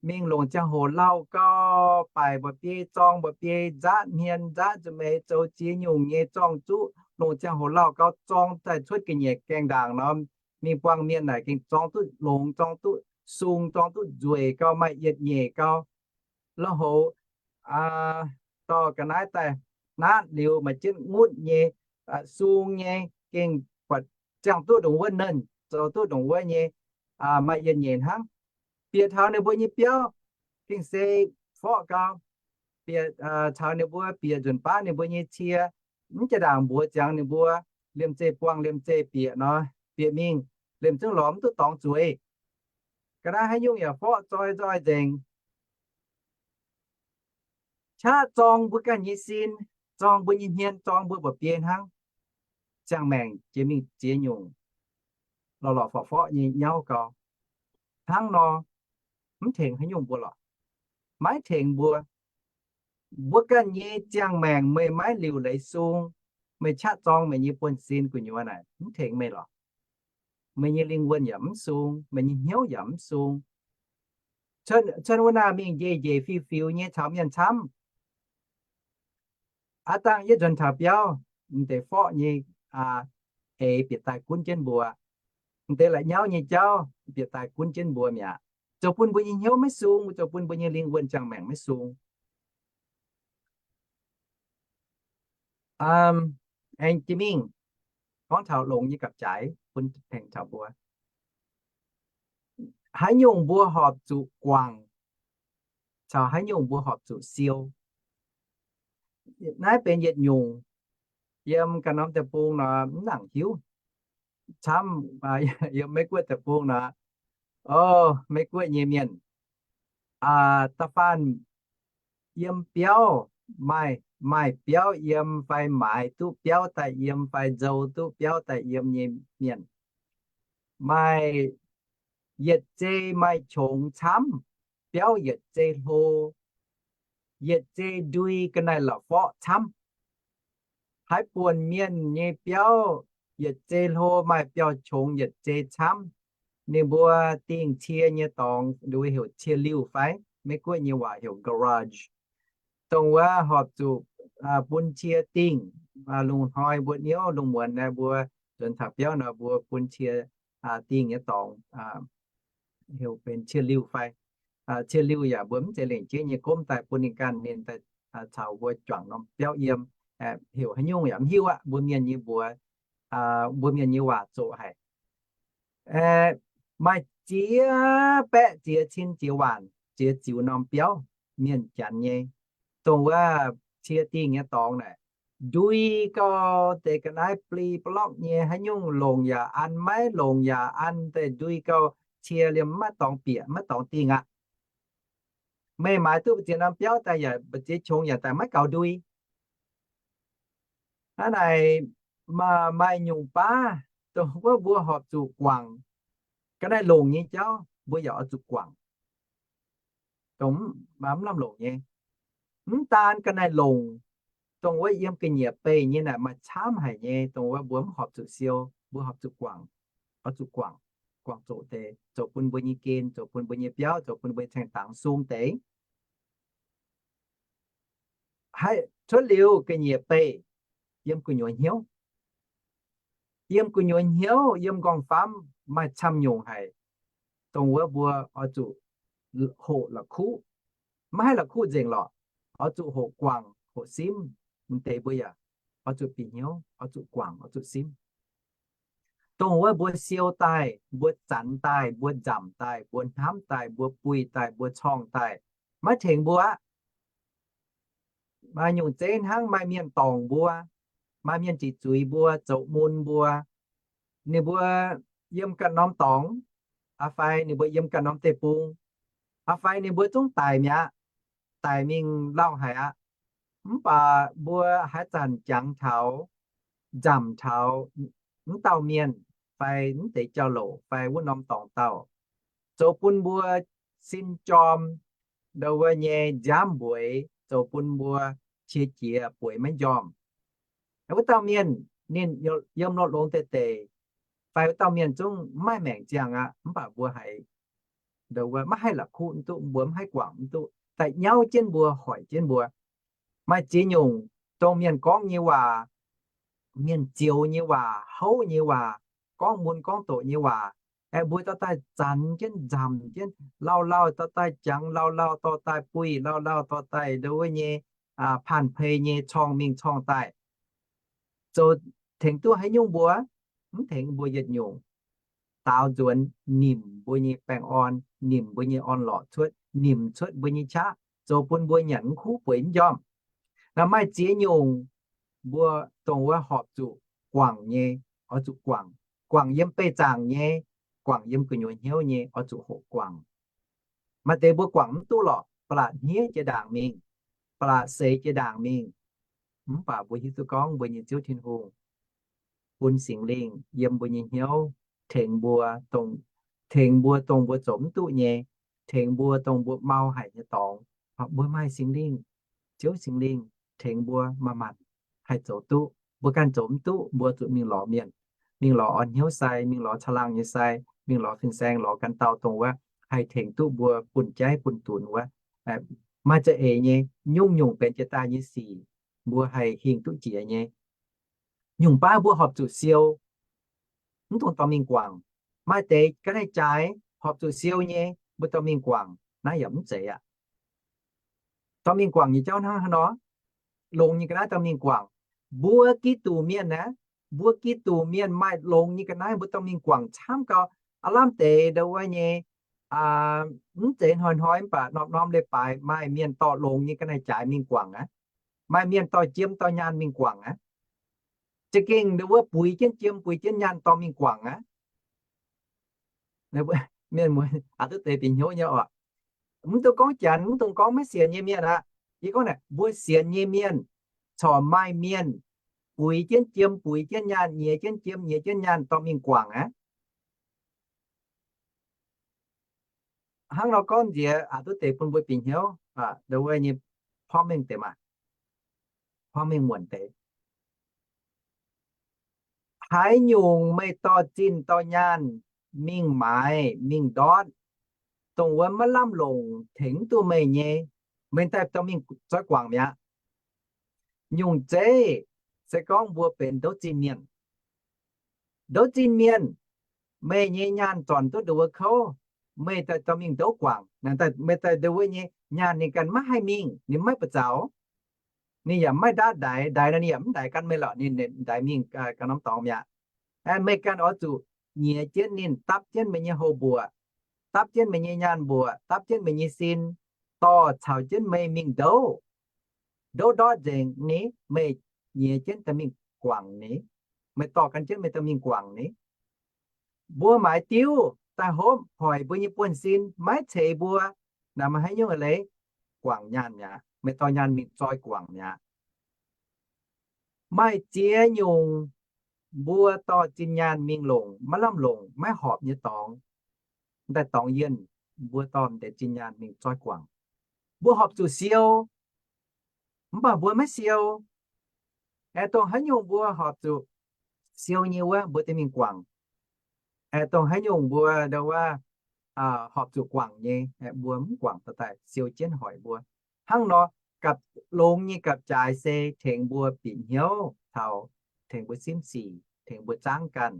mingh longc ziangh hoc lauh gau, baaic mba'biei, zorng mba'biei, nzaatv hmien nzaatv nza'hmien, zoux ziex nyungc nyei zorng-zuqv, longc ziangh hoc lauh gau zorng daaih cuotv ga'nyiec gaengh ndaangc nor, mingh buangh mienh naaic gengh zorng duqv longx, zorng duqv sung, zorng duqv nzueic gau, maaih yietc nyeic gau. La'houx dorh ga'naaiv daaih naatv liuz maaih jienv ngutv nyei, sung nyei, gengh buatc ziangh duqv ndongc wuov, nernh zoux duqv ndongc wuov nyei, maaih yietc nyeic hnangv. Bieqc taux ninh mbuo nyei biauv gengh se forqv gau. Bieqc taux ninh mbuo bieqc nzunc baav ninh mbuo nyei cie, mv jaa ndaangc mbuox ziangx ninh mbuo, liemh zeih buangh liemh zeih bieqc nor, bieqc mingh liemh zungv lorz mv duqv dorngx zueiz. Ga'naaiv haaix nyungc yaac forqv zoi nzoih nzengc. Qaqv zorng mbuo ganh nyei sin, zorng mbuo nyei hmien, zorng mbuo mba'biei hnangv. Ziangh maengc jiex mingh ziex nyungc, lorqc lorqc forqv forqv nyei nyauv gau. Hnangv nor, mv tengx haaix nyungc mbuo lorqc. Maiv tengx mbuo. Mbuo ganh nyei ziangh maengc meih maiv liuc leiz sung, meih qaqv zorng meih nyei buonv-sin gu'nyuoz naaic, mv tengx meih lorqc. Meih nyei lingh wuonh yaac mv sung, meih nyei hnyouv yaac mv sung. Cuotv wuov naaic mingh njiec njiec fiuv-fiuv nyei caux mienh camv. Aav dangh yie nzuonx taux biauv, m'deix forqv nyei eix bieqc daaih gunv jienv mbuo. M'deix la'nyauv nyei jauv bieqc daaih gunv jienv mbuo mi'aqv. Zoux bun mbuo nyei hnyouv maiv sung, zoux bun mbuo nyei lingh wuonh ziangh maengc maiv sung. Aengx jiex mingh gorngv taux longx nyei gapv-jaaix bun tengx taux mbuo. Haaix nyungc mbuo horpc zuqc guangc, caux haaix nyungc mbuo horpc zuqc siou. Naaiv benx yietc nyungc. Yiem ganh norm deic-bung nor mv nangc hiuv. Camv, yiem Meiv-Guoqv deic-bung nor, o, Meiv-Guoqv nyei mienh da'faanh yiem biauv, maaih, maaih biauv yiem fai maaiz duqv biauv daaih yiem fai nzou duqv biauv daaih yiem nyei mienh, maaih yietc zei maaih qongx camv, biauv yietc zei hlo, yietc zei ndui ga'naaiv la'forqv camv. Haaix buonc mienh nyei biauv yietc zei hlo maaih biauv-qongx yietc zei camv, ninh mbuo dingh cie nyei dorngx nduov heuc cie-liuh fai Meiv-Guoqv nyei waac heuc garage. Dongh wuov horpc zuqc bun cie dingh. Lungh hnoi mbuo niouv lungh muonz naaiv mbuo nzuonx taux biauv nor mbuo bun cie dingh nyei dorngx heuc benx cie-liuh fai. Cie-liuh yaac mbuo mv zeiz lengc jeiv nyei gomv daaih bun ninh ganh, ninh daaih caux mbuo juangc norm biauv yiem. Heuc haaix nyungc yaac mv hiuv aqv. Mbuo mienh nyei mbuox, mbuo mienh nyei waac zoqc haic. Maaih ziex baeqv ziex cin ziex waanc ziex ziux norm biauv, mienh janx nyei. Dongh wuov cie dingh nyei dorngx naaic, ndui gau, deix ga'naaiv bli blorqv nyei, haaix nyungc longc yaac an, maiv longc yaac an, deix ndui gau, cie liemh maiv dorngx bieqc maiv dorngx dingh aqv. Meih maaiz duqv mbu'ziex norm biauv daaih yaac mbu'ziex qongx yaac daaih maiv gaux ndui. Hnangv naaic, maaih nyungc baav dongh wuov mbuo horpc zuqc guangc. Ga'naaiv longc nyei jauv mbuo yaac oix zuqc guangc. Dongh mv lamh longc nyei, mv daan ga'naaiv longc, dongh wuov yiem ga'nyiec beih nyei naaic maaih camv haic nyei, dongh wuov mbuo mv horpc zuqc siou, mbuo horpc zuqc guangc, oix zuqc guangc, guangc zoqc deix, zoux bun mbuo nyei gen, zoux bun mbuo nyei biauv, zoux bun mbuo nyei caeng dangx sung deix. Haih cuotv liuz ga'nyiec beih yiem gu'nyuoz hnyouv. Yiem gu'nyuoz hnyouv, yiem nqorngv-famv maaih camv nyungc haic, dongh wuov mbuo oix zuqc hoqc la'kuqv. Maiv haih la'kuqv nzengc lorqc, oix zuqc hoqc guangc hoqc simv. M'deix mbuo yaac oix zuqc bieqc hnyouv, oix zuqc guangc, oix zuqc simv. Dongh wuov mbuo siou daaih, mbuo zanx daaih, mbuo nzamc daaih, mbuo hnamv daaih, mbuo buih daaih, mbuo corngh daaih, maiv tengx mbuo aqv. Maaih nyungc zeiv hnangv maaih mienh dorngc mbuo, maaih mienh ziqc zuiz mbuo, zoux mun mbuo. Ninh mbuo yiem ganh norm dorngx, aa fai ninh mbuo yiem ganh norm deic-bung, aa fai ninh mbuo zungv daic mi'aqv, daic mingh lauh haic aqv. Mv baac mbuo haaix zanc jangx taux, nzamc taux mv dauh mienh fai mv deix jauv-louc fai wuov norm dorngx dauh, zoux bun mbuo sin jorm, ndau wuov nyei nziaamv mbueix, zoux bun mbuo qiex jiez bueix maiv njormh. Wuov dauh mienh ninh yiem lorh longx deix deix, fai wuov dauh mienh zungv mv maaih maengc ziangh aqv, mv baac mbuo haiz maiv haih la'kuqv mv duqv, mbuo mv haih guangc mv duqv, daaih nyauv jienv mbuo, hoic jienv mbuo. Maaih ziex nyungc dongh mienh gorngv nyei waac, mienh zioux nyei waac, houv nyei waac, gorngv mun gorngv doqc nyei waac, aengx mbuo dorh daaih zanx jienv nzamc jienv, lauh lauh dorh daaih jangx, lauh lauh dorh daaih buih, lauh lauh dorh daaih ndo wuov nyei panh pei nyei corngh mingh corngh daaih, zoux tengx duqv haaix nyungc mbuo? Mv tengx mbuo yietc nyungc. Daaux nzuonx nimc mbuo nyei baengh orn, nimc mbuo nyei orn-lorqc cuotv, nimc cuotv mbuo nyei qaqv, zoux bun mbuo nyanc mv kuv bueix mv njormh. Naaiv maaih ziex nyungc mbuo dongh wuov horpc zuqc guangc nyei, oix zuqc guangc. Guangc yiem beih zaangc nyei, guangc yiem gu'nyuoz hnyouv nyei, oix zuqc hoqc guangc. Maaih deix mbuo guangc mv duqv lorqc, ba'laqc hniev jiex ndaangc mingh, ba'laqc seix jiex ndaangc mingh. Mv baac mbuo hiuv duqv gorngv mbuo nyei Ziouv Tin-Hungh bun Singx Lingh yiem mbuo nyei hnyouv tengx mbuo, tengx mbuo dongh mbuo zoux mv duqv nyei, tengx mbuo dongh mbuo mau haic nyei dorngx. Mbuo maaih Singx Lingh, Ziouv Singx Lingh tengx mbuo manc-manc haih zoux duqv. Mbuo ganh zoux mv duqv, mbuo zuqc mingh lorz mienh, mingh lorz orn hnyouv sai, mingh lorz caangh laangh nyei sai, mingh lorz fin-saeng, lorz ganh dauh dongh wuov haih tengx duqv mbuo bun jaiv bun dunx wuov. Maaih za'eix nyei, nyungc-nyungc benx jiex daaih nyei sic, mbuo haih hingh duqv jiex nyei. Nyungc baav mbuo horpc zuqc siou, mv dungx dorh mingh guangc. Maaih deix ga'naaiv jaaix horpc zuqc siou nyei, mbuo dorh mingh guangc, naaiv yaac mv zeiz aqv. Dorh mingh guangc nyei jauv hnangv haaix nor? Longx nyei ga'naaiv dorh mingh guangc. Mbuo Giduc mienh aeqv, mbuo Giduc mienh maaih longx nyei ga'naaiv mbuo dorh mingh guangc camv gau. Aav lamh deix ndo wuov nyei, mv zeiz hnoi-hnoi mv baac norm-norm leiz-baaix maaih mienh dorh longx nyei ga'naaiv jaaix mingh guangc aqv. Maaih mienh dorh jiem dorh nyaanh mingh guangc aqv. Za'gengh ndo wuov buix jienv jiem buix jienv nyaanh dorh mingh guangc aqv. Mienh muoz aac duqv deix bieqc hnyouv nyei oc. Mv dungx gorngv janx, mv dungx gorngv maiv sienx nyei mienh aqv. Yie gorngv naaic, mbuo sienx nyei mienh corc maaih mienh buix jienv jiem buix jienv nyaanh, nyiex jienv jiem nyiex jienv nyaanh dorh mingh guangc aqv. Hnangv nor gorngv nziex aac duqv deix bun mbuo bieqc hnyouv ndo wuov nyei porv mengh deix maah, porv mengh muonc deix. Haaix nyungc meih dorh zinh dorh nyaanh mingh maaiz mingh ndortv, dongh wuov maiv lamh longc tengx mv duqv meih nyei, meih daaih dorh mingh zoih guangc mi'aqv. Nyungc zeiv se gorngv mbuo benx ndouv zinh mienh. Ndouv zinh mienh, meih nyei nyaanh zornc duqv ndo wuov kouv, meih daaih dorh mingh ndouv guangc, meih daaih ndo wuov nyei nyaanh ninh ganh maiv haih mingh, ninh maiv buoz zaux. Ninh yaac maiv ndaatv ndaix, ndaix nor ninh yaac mv ndaix gan meih lorqc, ninh ndaix mingh ganh norm dorngx mi'aqv. Meih ganh oix zuqc nyiex jienv ninh, dapv jienv meih nyei houh mbuoqc, dapv jienv meih nyei nyaanh mbuoqc, dapv jienv meih nyei sin, dorh caux jienv meih mingh ndouv. Ndouv ndortv nzengc ni, meih nyiex jienv daaih mingh guangc ni. Meih dorh gan jienv meih daaih mingh guangc ni. Mbuo maaiz diuv daaih hopv hoic mbuo nyei buonv-sin, maiv ceix mbuo, naaic maaih haaix nyungc leiz? Guangc nyaanh mi'aqv. Meih dorh nyaanh mingh zoi guangc mi'aqv. Maaih ziex nyungc mbuo dorh zinh nyaanh mingh longc maiv lamh longc, maiv horpc nyei dorngx, daaih dorngx yienh, mbuo dorh deix zinh nyaanh mingh zoi guangc. Mbuo horpc zuqc siou, mv baac mbuo maiv siou. Aengx dongh haaix nyungc mbuo horpc zuqc siou nyei wuov, mbuo deix mingh guangc. Aengx dongh haaix nyungc mbuo ndo wuov horpc zuqc guangc nyei, mbuo mv guangc, dorh daaih siou jienv hoic mbuo. Hnangv nor, gapv longx nyei gapv-jaaix se tengx mbuo bieqc hnyouv taux, tengx mbuo simv sic, tengx mbuo zaangv ganh,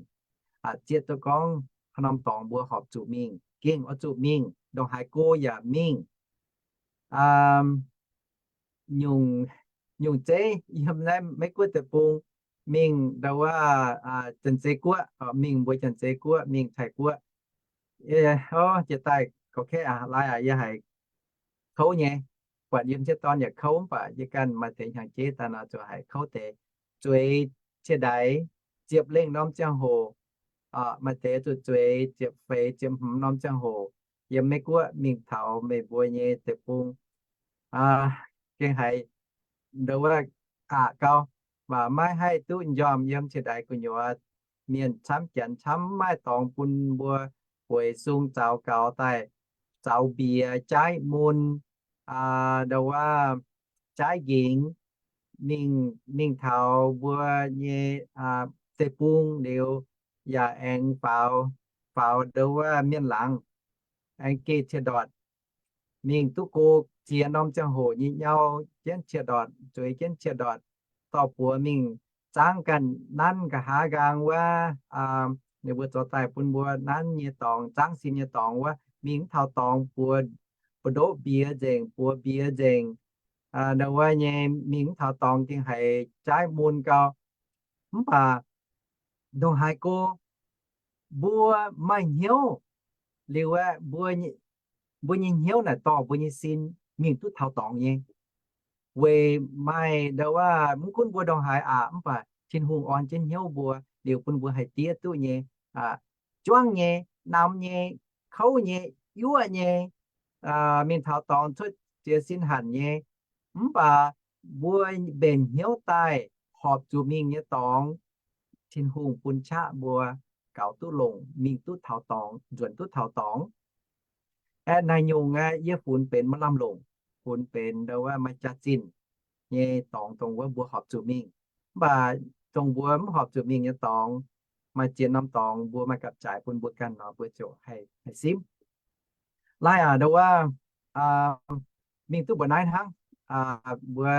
zieqv duqv gorngv haaix norm dorngx mbuo horpc zuqc mingh, gengh oix zuqc mingh, ndongc haaix go yaac mingh. Nyungc, nyungc zeiv yiem naaiv Meiv Guoqv deic-bung mingh ndo wuov Janx-Zei Guoqv, mingh mbuo Janx-Zei Guoqv, mingh Taiv Guoqv. Jiex daaih gorqv-kaeqv aqv, lai aqv, yie haiz kouv nyei. Buatc yiem m'sieqv dorn yaac kouv, mv baac yie ganh maaih deix hnyangx-jeiv daaih nor zuqc haiz kouv deix. Zueiz cie-ndaix ziepc lengh norm ziangh hoc, maaih deix zuqc zueiz ziepc feix ziepc hmz norm ziangh hoc. Yiem Meiv Guoqv mingh taux meih mbuo nyei deic-bung, gengh haiz ndo wuov aqc gau, mv baac maiv haih duqv njormh yiem cie-ndaix gu'nyuoz. Mienh camv, janx camv, maiv maaih dorngx bun mbuo bueix sung zaux gaux daaih, zaux mbiex, jaaiv mun, ndo wuov jaaiv nqingx, mingh, mingh taux mbuo nyei deic-bung liuz, yaac aengx faaux, faaux ndo wuov mienh laangz, aengx geh cie-ndortc, mingh duqv go ziex norm ziangh hoc nyei nyau jienv cie-ndortc, zueiz jienv cie-ndortc, dorh buoz mingh zaangv ganh nanv nqa'haav nqaang wuov, ninh mbuo zoux daaih bun mbuo nanv nyei dorngx, zaangv sin nyei dorngx wuov, mingh mv taux dorngx buoz, buoz-ndoqv mbiex nzengc, buoz mbiex nzengc, ndo wuov nyei mingh mv taux dorngx gengh haiz jaaiv mun gau. Mv baac ndongc haaix go mbuo maaih hnyouv liuz aeqv, mbuo, mbuo nyei hnyouv naaic dorh mbuo nyei sin mingh duqv taux dorngx nyei. Weic maaih ndo wuov, mv gunv mbuo ndongc haaix aqc, mv baac Tin-Hungh orn jienv hnyouv mbuo liuz bun mbuo haih diev duqv nyei, juangv nyei, namx nyei, kouv nyei, yuoqv nyei, mingh taux dorngx cuotv ziex sin hanc nyei. Mv baac mbuo mbenc hnyouv daaih horpc zuqc mingh nyei dorngx, Tin-Hungh bun qaqv mbuo gaux duqv longc, mingh duqv taux dorngx, nzuonx duqv taux dorngx. Aeqv, naaiv nyungc aeqv, yie funx benx maaih lamh longc, funx benx ndo wuov maaih jaax-zinh nyei dorngx dongh wuov mbuo horpc zuqc mingh. Mv baac dongh mbuo mv horpc zuqc mingh nyei dorngx, maaih ziex norm dorngx mbuo maaih gapv-jaaix bun mbuo ganh nor, mbuo ziouc haih, haih simv. Laih aac, ndo wuov, mingh duqv mbuo naaiv hnangv, mbuo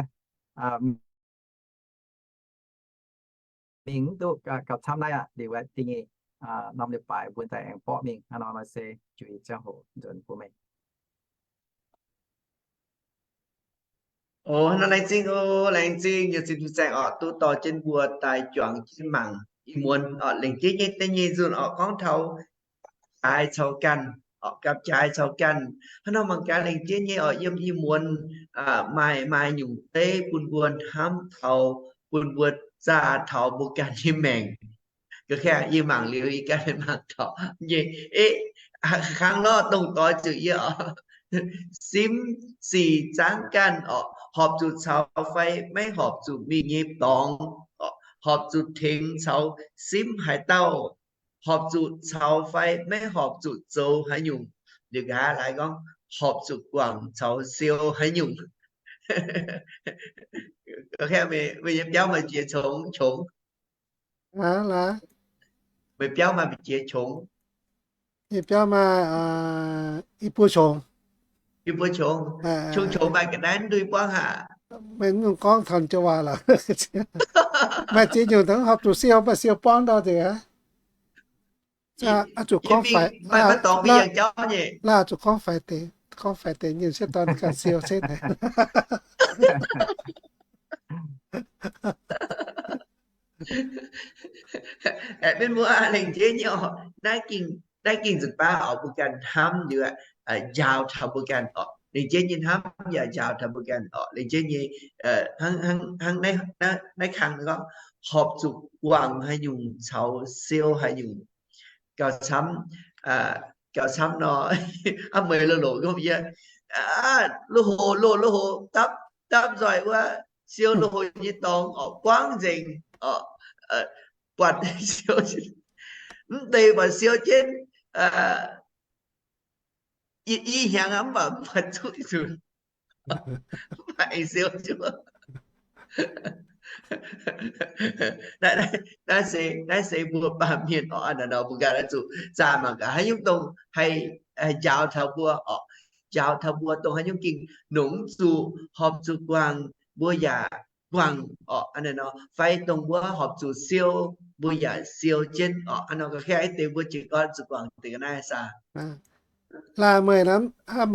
mingh mv duqv gauh camv naaiv aqv. Liuz aeqv, da'nyeic norm leiz-baaix mbuo daaih aengx borqv mingh. Hnangv nor nor se juix ziangh hoc nzuonx bun meih. O, hnangv nor laengz zingh, o, laengz zingh, yaac zinh zaengc orqc, duqv dorh jienv mbuo daaih juangc jienv mangc ih muonz orqc, lengc jeiv nyei da'nyeic nzunc orqc, gorngv taux gapv-jaaix caux ganh, orqc, gapv-jaaix caux ganh. Hnangv nor mangc gaax lengc jeiv nyei orqc, yiem ih muonz maaih, maaih nyungc zeiv bun mbuo hnamv taux, bun mbuo zaah taux mbuo ganh nyei maengc. Ga'kengh yie mangc liuz yie ganh mangc taux nyei, eqv, kangv lorh dongh doix zuqc yie orqc, simv sic zaangv ganh orqc, horpc zuqc caux fai maiv horpc zuqc mingh nyei dorngx orqc, horpc zuqc tengx caux simv haaix dauh, horpc zuqc caux fai maiv horpc zuqc zoux haaix nyungc. Liuz nqa'haav laaix gorngv horpc zuqc guangc caux siou haaix nyungc. Meih nyei biauv maaih jiex qongx, qongx. Meih biauv maaih jiex qongx. Nyei biauv maaih i buo qongx. I buo qongx. Qongx qongx maaih ga'naaiv ndui buangv haic. Meih mv gorngv taux joux waac lorqc. Maaih ziex nyungc dongh horpc zuqc siou, maaih siou buangv ndau nzengc aqv. Zuqc gorngv faix, zuqc gorngv faix deix, gorngv faix deix nyungc sieqv dorn ganh siou setv. Aeqv, mienh muoz, lengc jeiv nyei orqc, naaiv gengh nzunc baav orqc, mbuo ganh hnamv liuz, njaaux taux mbuo ganh orqc. Lengc jeiv nyei hnamv yaac njaaux taux mbuo ganh orqc. Lengc jeiv nyei, hnangv, hnangv naaiv kang gorngv, horpc zuqc guangc haaix nyungc caux siou haaix nyungc. Gauh camv, gauh camv nor, aav meih loz-loz gorngv yie, loz-hoc, loz, loz-hoc dapv, dapv nzoih wuov, siou loz-hoc nyei dorngx orqc, buangv nzengc orqc, buatc siou, mv deix buatc siou jienv, i, i hnyangx aqv, mv baac mv baac zuqc nzunc, mv baac aengx siou jienv. Naaiv se, naaiv se mbuo baamh mienh orqc, aa, naaiv nor mbuo ganh oix zuqc zaah mangc gaax haaix nyungc dongh haih, haih njaaux taux mbuo orqc, njaaux taux mbuo dongh haaix nyungc gengh nongc mv zuqc, horpc zuqc guangc mbuo yaac guangc orqc, aa, naaiv nor, fai dongh mbuo horpc zuqc siou mbuo yaac siou jienv orqc, aa, nor ga'kengh deix mbuo jiez gorn zuqc guangc deix ga'naaiv saah. Laaix meih,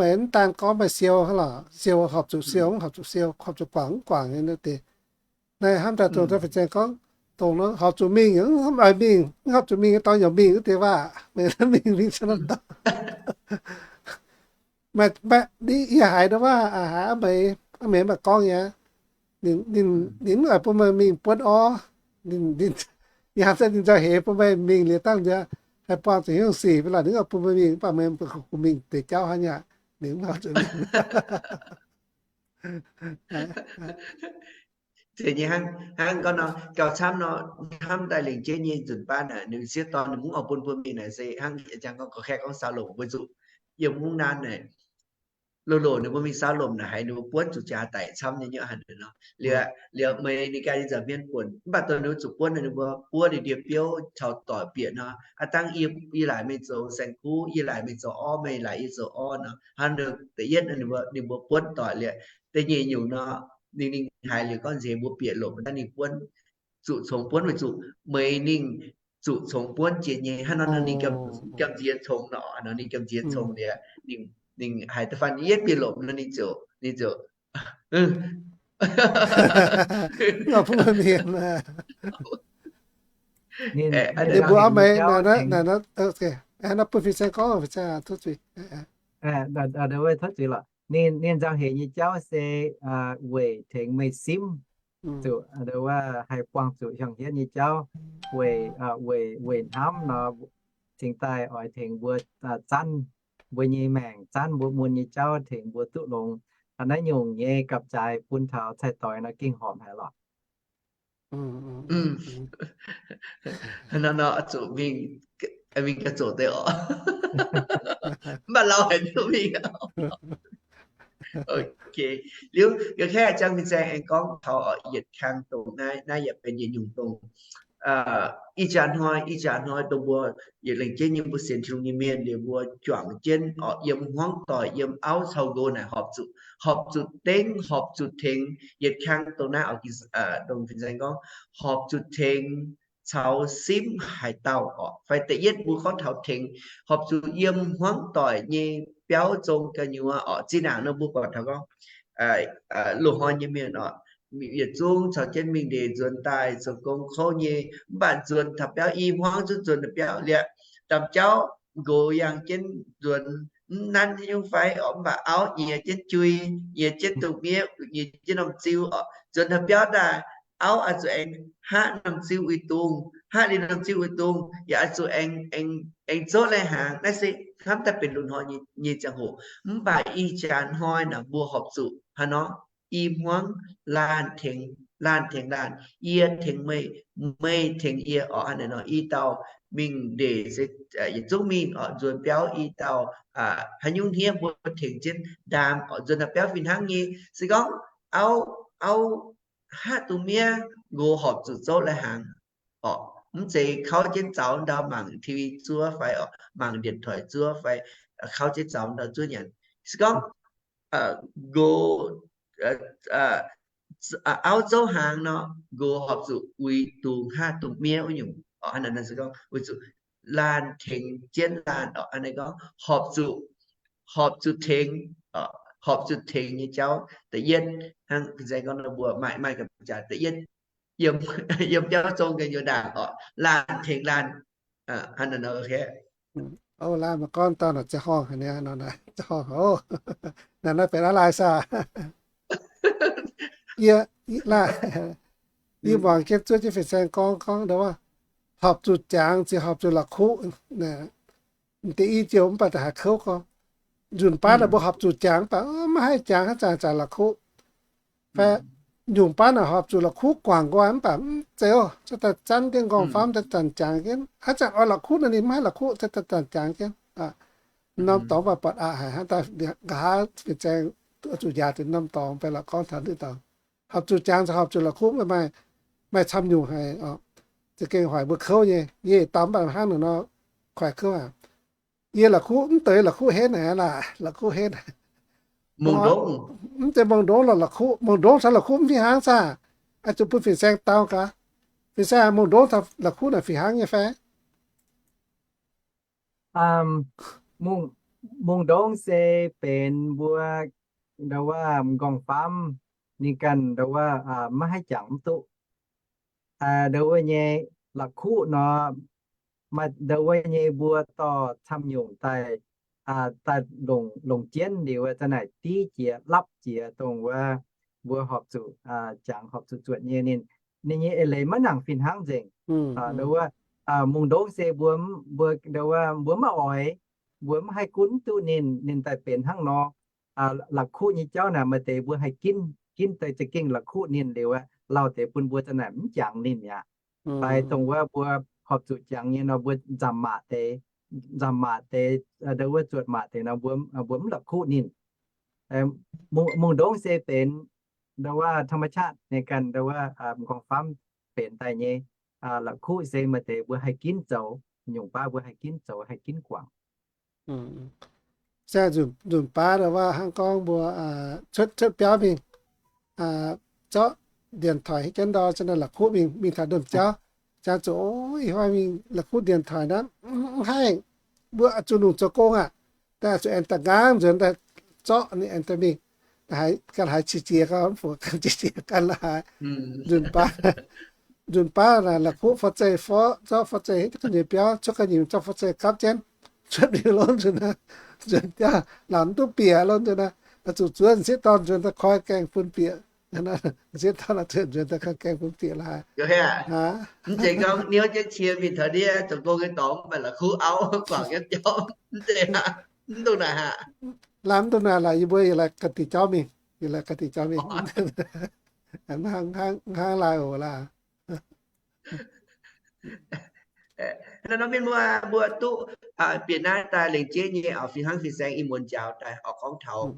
meih mv daan gorngv meih siou hnangv lorqc, siou horpc zuqc siou, mv horpc zuqc siou, horpc zuqc guangc, mv guangc nyei deix. Naaiv hnamv daaih dongh da'feix zaeng gorngv, dongh horpc zuqc mingh, mv horpc zuqc mingh nyei dorngx yaac mingh wuov deix waac, meih mingh, mingh caux norm dorngx. Maaih, maaih, yie haiz ndo waac, haiz aa meih, aa meih maaih gorngv nyei aqv. Ninh, ninh mv oix bun meih mingh buonv orv. Ninh, ninh, yie hnamv se ninh nzauh heix bun meih mingh liuz dangh nziex haih buangh zuqc hnyouv sic, mv baac ninh mv oix bun meih mingh, mv baac meih mbuo mingh deix jauv hnangv nyei aqv. Ninh mv oix zuqc mingh. Zeiz nyei hnangv, hnangv gorngv nor, gauh camv nor, hnamv daaih lengc jeiv nyei nzunc baav naaic, ninh sieqv dorn ninh mv oix bun mbuo mingh naaic se hnangv jangx gorngv, gorngv kaeqv gorngv Saulo weic zuqc yiem mungv naaiv naaic, loz-loz ninh mbuo mingh saau lomc naaic haiz ninh mbuo buonv zuqc jaax daic camv nyei nyuoqc hanh nor. Liuz, liuz meih ninh ganh nyei nza'hmien buonc, mv baac dongh ninh mbuo zuqc buonv nor, ninh mbuo buov ninh ndie biouv caux doic bieqc nor, aav dangh yie, yie laaic meih zoux saeng-kuv, yie laaic meih zoux orv, meih laaic yie zoux orv nor, hnangv da'yietv ninh mbuo, ninh mbuo buonv doic liuz, da'nyeic nyungc nor, ninh, ninh haiz liuz gorngv nziex mbuo bieqc lomc naaiv ninh buonv, zuqc congx buonv weic zuqc meih ninh zuqc congx buonv jiex nyei. Hnangv nor ninh gamh nziex congx nor, ninh gamh nziex congx liuz, ninh haiz da'faanh yietv bieqc lomc nor ninh ziouc, ninh ziouc, mbuo mv meih, naaiv bun fin-saeng gorngv, fin-saeng tov zuiz. Ninh, ninh nzauh hec nyei jauv se weic tengx meih simv, zuqc haih buangh zuqc hiuang hietv nyei jauv, weic, weic, weic hnamv nor, cingx daaih oix tengx mbuo zanv mbuo nyei maengc, zanv mbuo mun nyei jauv, tengx mbuo duqv longx. Naaiv nyungc nyei gapv-zaaix bun taux cai-doix nor gengh horpc haic lorqc. Nor, nor zuqc mingh, mingh ga'zoqc deix oc. Mv baac lauh haic duqv mingh. Liuz, yie kaeqv jangx fin-saeng aengx gorngv taux oc, yietc kang dongh naaiv, naaiv yaac benx yietc nyungc dongh ih jaax hnoi, ih jaax hnoi dongh mbuo yietc lengc jienv nyei mbuo sienx Tin-Hungh nyei mienh liuz mbuo juangc jienv oc, yiem hmuangv doic, yiem auv caux nqox naaic horpc zuqc, horpc zuqc dengv, horpc zuqc tengx. Yietc kang dongh naaiv oc, dongh fin-saeng gorngv horpc zuqc tengx caux simv haaix dauh oc. Fai da'yietv mbuo gorngv taux tengx, horpc zuqc yiem hmuangv doic nyei biauv zong gu'nyuoz oc. Zinh ndaangc nor mbuo buatc taux gorngv loz-hnoi nyei mienh oc, yietc zungv caux jienv mingh ndeic nzuonx daaih zoux gong kouv nyei, mv baac nzuonx taux biauv i hmuangv zungv nzuonx taux biauv liuz, ndaamv-jauv nqox yangh jienv nzuonx, mv nanv haaix nyungc fai oc, mv baac auv nyiex jienv jui, nyiex jienv dungz miev, nyiex jienv norm ziu oc. Nzuonx taux biauv daaih, auv oix zuqc aengx hngaqv norm ziu uix dungz, hngaqv liuz norm ziu uix dungz yaac oix zuqc aengx, aengx, aengx zouv lai-hnaangx. Naaiv se hnamv daaih benx loz-hnoi nyei ziangh hoc. Mv baac ih jaax hnoi naaic mbuo horpc zuqc haaix nor? I hmuangv laanh tengx, laanh tengx laanh, yie tengx meih, meih tengx yie oc. Hnangv naaic nor i dauh mingh ndeic se yietc zungv mingh oc, nzuonx biauv i dauh, haaix nyungc hniev mbuo tengx jienv ndaam oc. Nzuonx taux biauv fih hnangv nyei. Se gorngv auv, auv hngaqv dungz miev, nqox horpc zuqc zouv lai-hnaangx oc. Mv zeiz kauv jienv zaux ndau mangc TV zuov fai oc, mangc điện thoại zuov fai kauv jienv zaux ndau zuov nyanc. Se gorngv nqox, auv zouv hnaangx nor, nqox horpc zuqc uix dungz hngaqv dungz miev wuov nyungc oc. Hnangv naaic se gorngv weic zuqc laanh tengx jienv laanh oc. Hnangv naaiv gorngv horpc zuqc, horpc zuqc tengx, horpc zuqc tengx nyei jauv da'yietv. Hnangv fin-saeng gorngv nor mbuo maaih, maaih gapv-jaaix da'yietv yiem, yiem biauv zong gu'nyuoz ndaangc oc, laanh tengx laanh. Hnangv naaic nor, laanh maaih gorngv dauh naaic ziangh horngh haic, ziangh horngh oc. Naaiv, naaiv benx aqv laai saah? Yie, yie muangx jienv zuov jienv fin-saeng gorngv, gorngv ndau wuov, horpc zuqc jangx cingx horpc zuqc la'kuqv. Deix i ziouc mv baac da'haaix kouv gorngv, nzunc baav naaic mbuo horpc zuqc jangx mv baac maiv haih jangx, haaix zanc zanc la'kuqv. Fai nyungc baav naaic horpc zuqc la'kuqv guangc nqoi mv baac mv zeiz oc, zanc-zanc zanv jienv nqorngv-famv, zanc-zanc jangx jienv. Haaix zanc oix la'kuqv naaic ninh mv haih la'kuqv, zanc-zanc zanc jangx jienv. Norm dorngx mv baac buatc aqc haic hnangv daaih nqa'haav fin-saeng zuqc njaaux deix norm dorngx fai la'gorngv taux ndiev dorngx. Horpc zuqc jangx caux horpc zuqc la'kuqv maaih, maaih camv nyungc haic oc. Za'gengh hoic mbuo kouv nyei. Yie dauh mv baac hnangv naaic nor, hoic kouv aqv. Yie la'kuqv mv deix, la'kuqv henv naaic laah, la'kuqv henv. Mv zeiz mongh ndongv lorqc la'kuqv. Mongh ndongv caux la'kuqv mv fih hnangv saah? Oix zuqc bun fin-saeng dau gaax. Fin-saeng, mongh ndongv caux la'kuqv naaic fih hnangv nyei fai? Mongh ndongv se benx mbuo ndau wuov m'nqorngv-famv ninh ganh ndau wuov maiv haih jangx mv duqv. Ndau wuov nyei la'kuqv nor, maaih ndau wuov nyei mbuo dorh camv nyungc daaih, daaih longc, longc jienv liuz wuov zanc naaic div jiex, lapv jiex, dongh wuov mbuo horpc zuqc jangx, horpc zuqc zuotc nyei. Ninh, ninh nyei eix leiz maiv nangc fih hnangv nzengc. Ndau wuov mongh ndongv se mbuo, mbuo ndau wuov mbuo maiv oix, mbuo mv haih gunv duqv ninh, ninh daaih benx hnangv nor. La'kuqv nyei jauv naaic maaih deix mbuo haih ginv, ginv daaih za'gengh la'kuqv ninh liuz aqv, lauh deix bun mbuo zanc naaic mv jangx ninh mi'aqv. Daaih dongh wuov mbuo horpc zuqc jangx nyei nor, mbuo nzamc maac deix, nzamc maac deix, ndau wuov zuotc maac deix nor, mbuo, mbuo mv la'kuqv ninh. Mungh, mungh ndongv se benx ธรรมชาติ nyei ganh, มะม่วง farm benx daaih nyei. La'kuqv se maaih deix mbuo haih ginv zoux, nyungc baav mbuo haih ginv zoux, haih ginv guangc. Se nzunc baav hnangv gorngv mbuo cuotv, cuotv biauv mingh, zorqv điện thoại hietv jienv ndau, se naaiv la'kuqv mingh, mingh taux ndonx jauv, jangx zuqc, ih hnoi mingh la'kuqv điện thoại naaiv mv haih, mbuo zuqc longc zoux gong aqv. Daaih zuqc aengx daaih nqaang nzuonx daaih zorqv ninh aengx daaih mingh. Ganh haiz qiex jiez gau, mv fungx ganh qiex jiez ganh la'haaix. Nzunc baav, nzunc baav naaic la'kuqv fov zeih, fov, zorqv fov zeih hietv ga'nyeic biauv, cuotv ga'nyeic zorqv fov zeih gapv jienv, cuotv liuz lorqc nzunc naaiv, nzuonx jauv laangc mv duqv bieqc lorqc nzunc naaiv, zuqc zuov m'sieqv dorn nzuonx daaih koi gaengh bun bieqc. M'sieqv dorn zuqc nzuonx daaih koi gaengh bun bieqc la'haaix. Mv zeiz gorngv niouv jienv cie mingh taux ndiev zoux gong nyei dorngx mv baac la'kuqv auv guangc nyei jauv, mv zeiz aqv. Mv dungx naaic aqv. Lamh mv dungx naaic lorqc, yie mbuo yietc laai ganh diuh jauv mingh, yietc laai ganh diuh jauv mingh. Hnangv, hnangv laai oc laaix. Nor mienh mbuo, mbuo duqv bieqc naaiv daaih lengc jeiv nyei oc, fih hnangv fin-saeng ih muonz njaaux daaih oix gorngv taux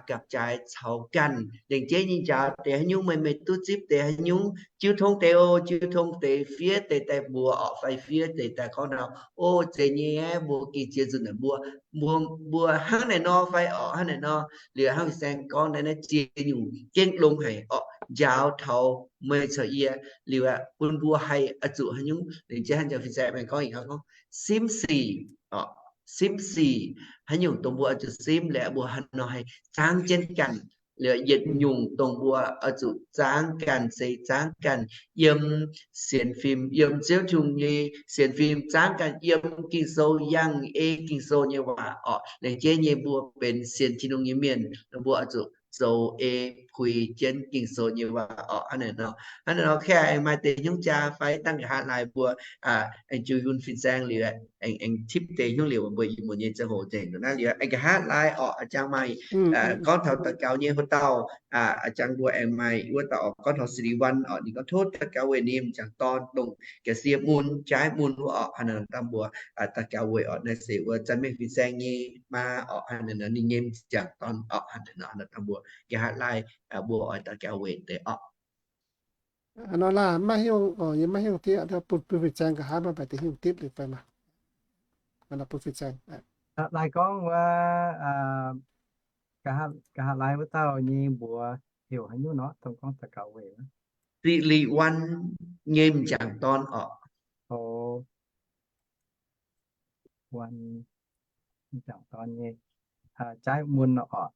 gapv-jaaix caux ganh. Lengc jeiv nyei njaaux deix haaix nyungc, meih, meih duqv zipv deix haaix nyungc, jiu tong deix oc, jiu tong deix fiev deix daaih mbuox oc, fai fiev deix daaih gorngv taux, o, zeiz nyei aqv, mbuo gengh ziex nzunc naaic mbuo, mbuo, mbuo hnangv naaic nor fai oc, hnangv naaic nor. Liuz hnangv fin-saeng gorngv naaiv, naaiv ziex nyungc gengh longx haic oc, njaaux taux meih caux yie. Liuz aeqv, bun mbuo haih oix zuqc haaix nyungc, lengc jeiv hnangv njaaux fin-saeng gorngv, gorngv simv sic oc, simv sic. Haaix nyungc dongh mbuo oix zuqc simv, liuz mbuo haaix nor haih zaangv jienv ganh. Liuz yietc nyungc dongh mbuo oix zuqc zaangv ganh se zaangv ganh yiem sienx fim, yiem Ziouv Tin-Hungh nyei sienx fim, zaangv ganh yiem Ging-Sou, yangh ei Ging-Sou nyei waac oc. Lengc jeiv nyei mbuo benx sienx Tin-Hungh nyei mienh, mbuo oix zuqc zoux ei puix jienv Ging-Sou nyei waac oc. Hnangv naaic nor, hnangv naaic nor, aengx maaih deix hnyouv jaa fai dangh nqa'haav laai mbuo aengx jiu yun fin-saeng liuz, aengx, aengx tipv deix hnyouv liuz, mbuo ih muonz nyei ziangh hoc nzengc naaiv liuz, aengx nqa'haav laai oc, a'jang maaih gorngv taux daux gaux nyei haaix dauh, a'jang mbuo aengx maaih wuov dauh oc, gorngv taux Sic Li Wan oc. Ninh gorngv tov daux gaux weic ninh m'jangc dorn dongh ga'sie mun, jaaiv mun wuov oc. Hnangv naaic nor dangh mbuo daux gaux weic oc. Naaiv se wuov Zanc Mengh Fin-Saeng nyei maa oc. Hnangv naaic nor ninh nyei m'jangc dorn oc. Hnangv naaic nor dangh mbuo nqa'haav laai mbuo oix daux gaux weic deix oc. Nor laah, maiv hiuv, yie maiv hiuv diev, bun, bun fin-saeng nqa'haav maaih baeqc deix hiuv dipv liuz fai maah. Bun fin-saeng. Laai gorngv wuov, nqa'haav laai wuov dauh nyei mbuox heuc haaix nyungc nor, dongh gorngv daux gaux weic. Sic Li Wan nyei m'jangc dorn oc. O, Wan m'jangc dorn nyei jaaiv mun oc.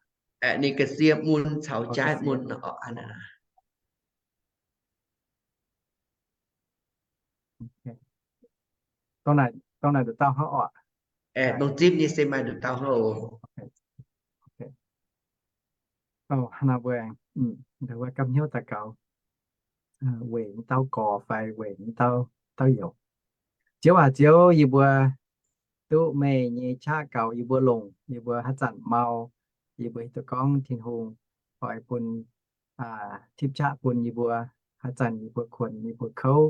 Ninh ga'sie mun caux jaaiv mun oc. Dongh naaic nduqc dauh hnangv oc. Dongh zipv nyei se maaih nduqc dauh hnangv oc. Hnangv naaic mbuo, mbuo gapv hnyouv daux gaux weic dauh gorx fai weic dauh, dauh youc. Ziouv aac, Ziouv, yie mbuo duqv meih nyei qaqv gaux yie mbuo longc, yie mbuo haaix zanc mau, yie mbuo hiuv duqv gorngv Tin-Hungh oix bun, tipv qaqv bun yie mbuo. Haaix zanc yie mbuo kuonx, yie mbuo kouv,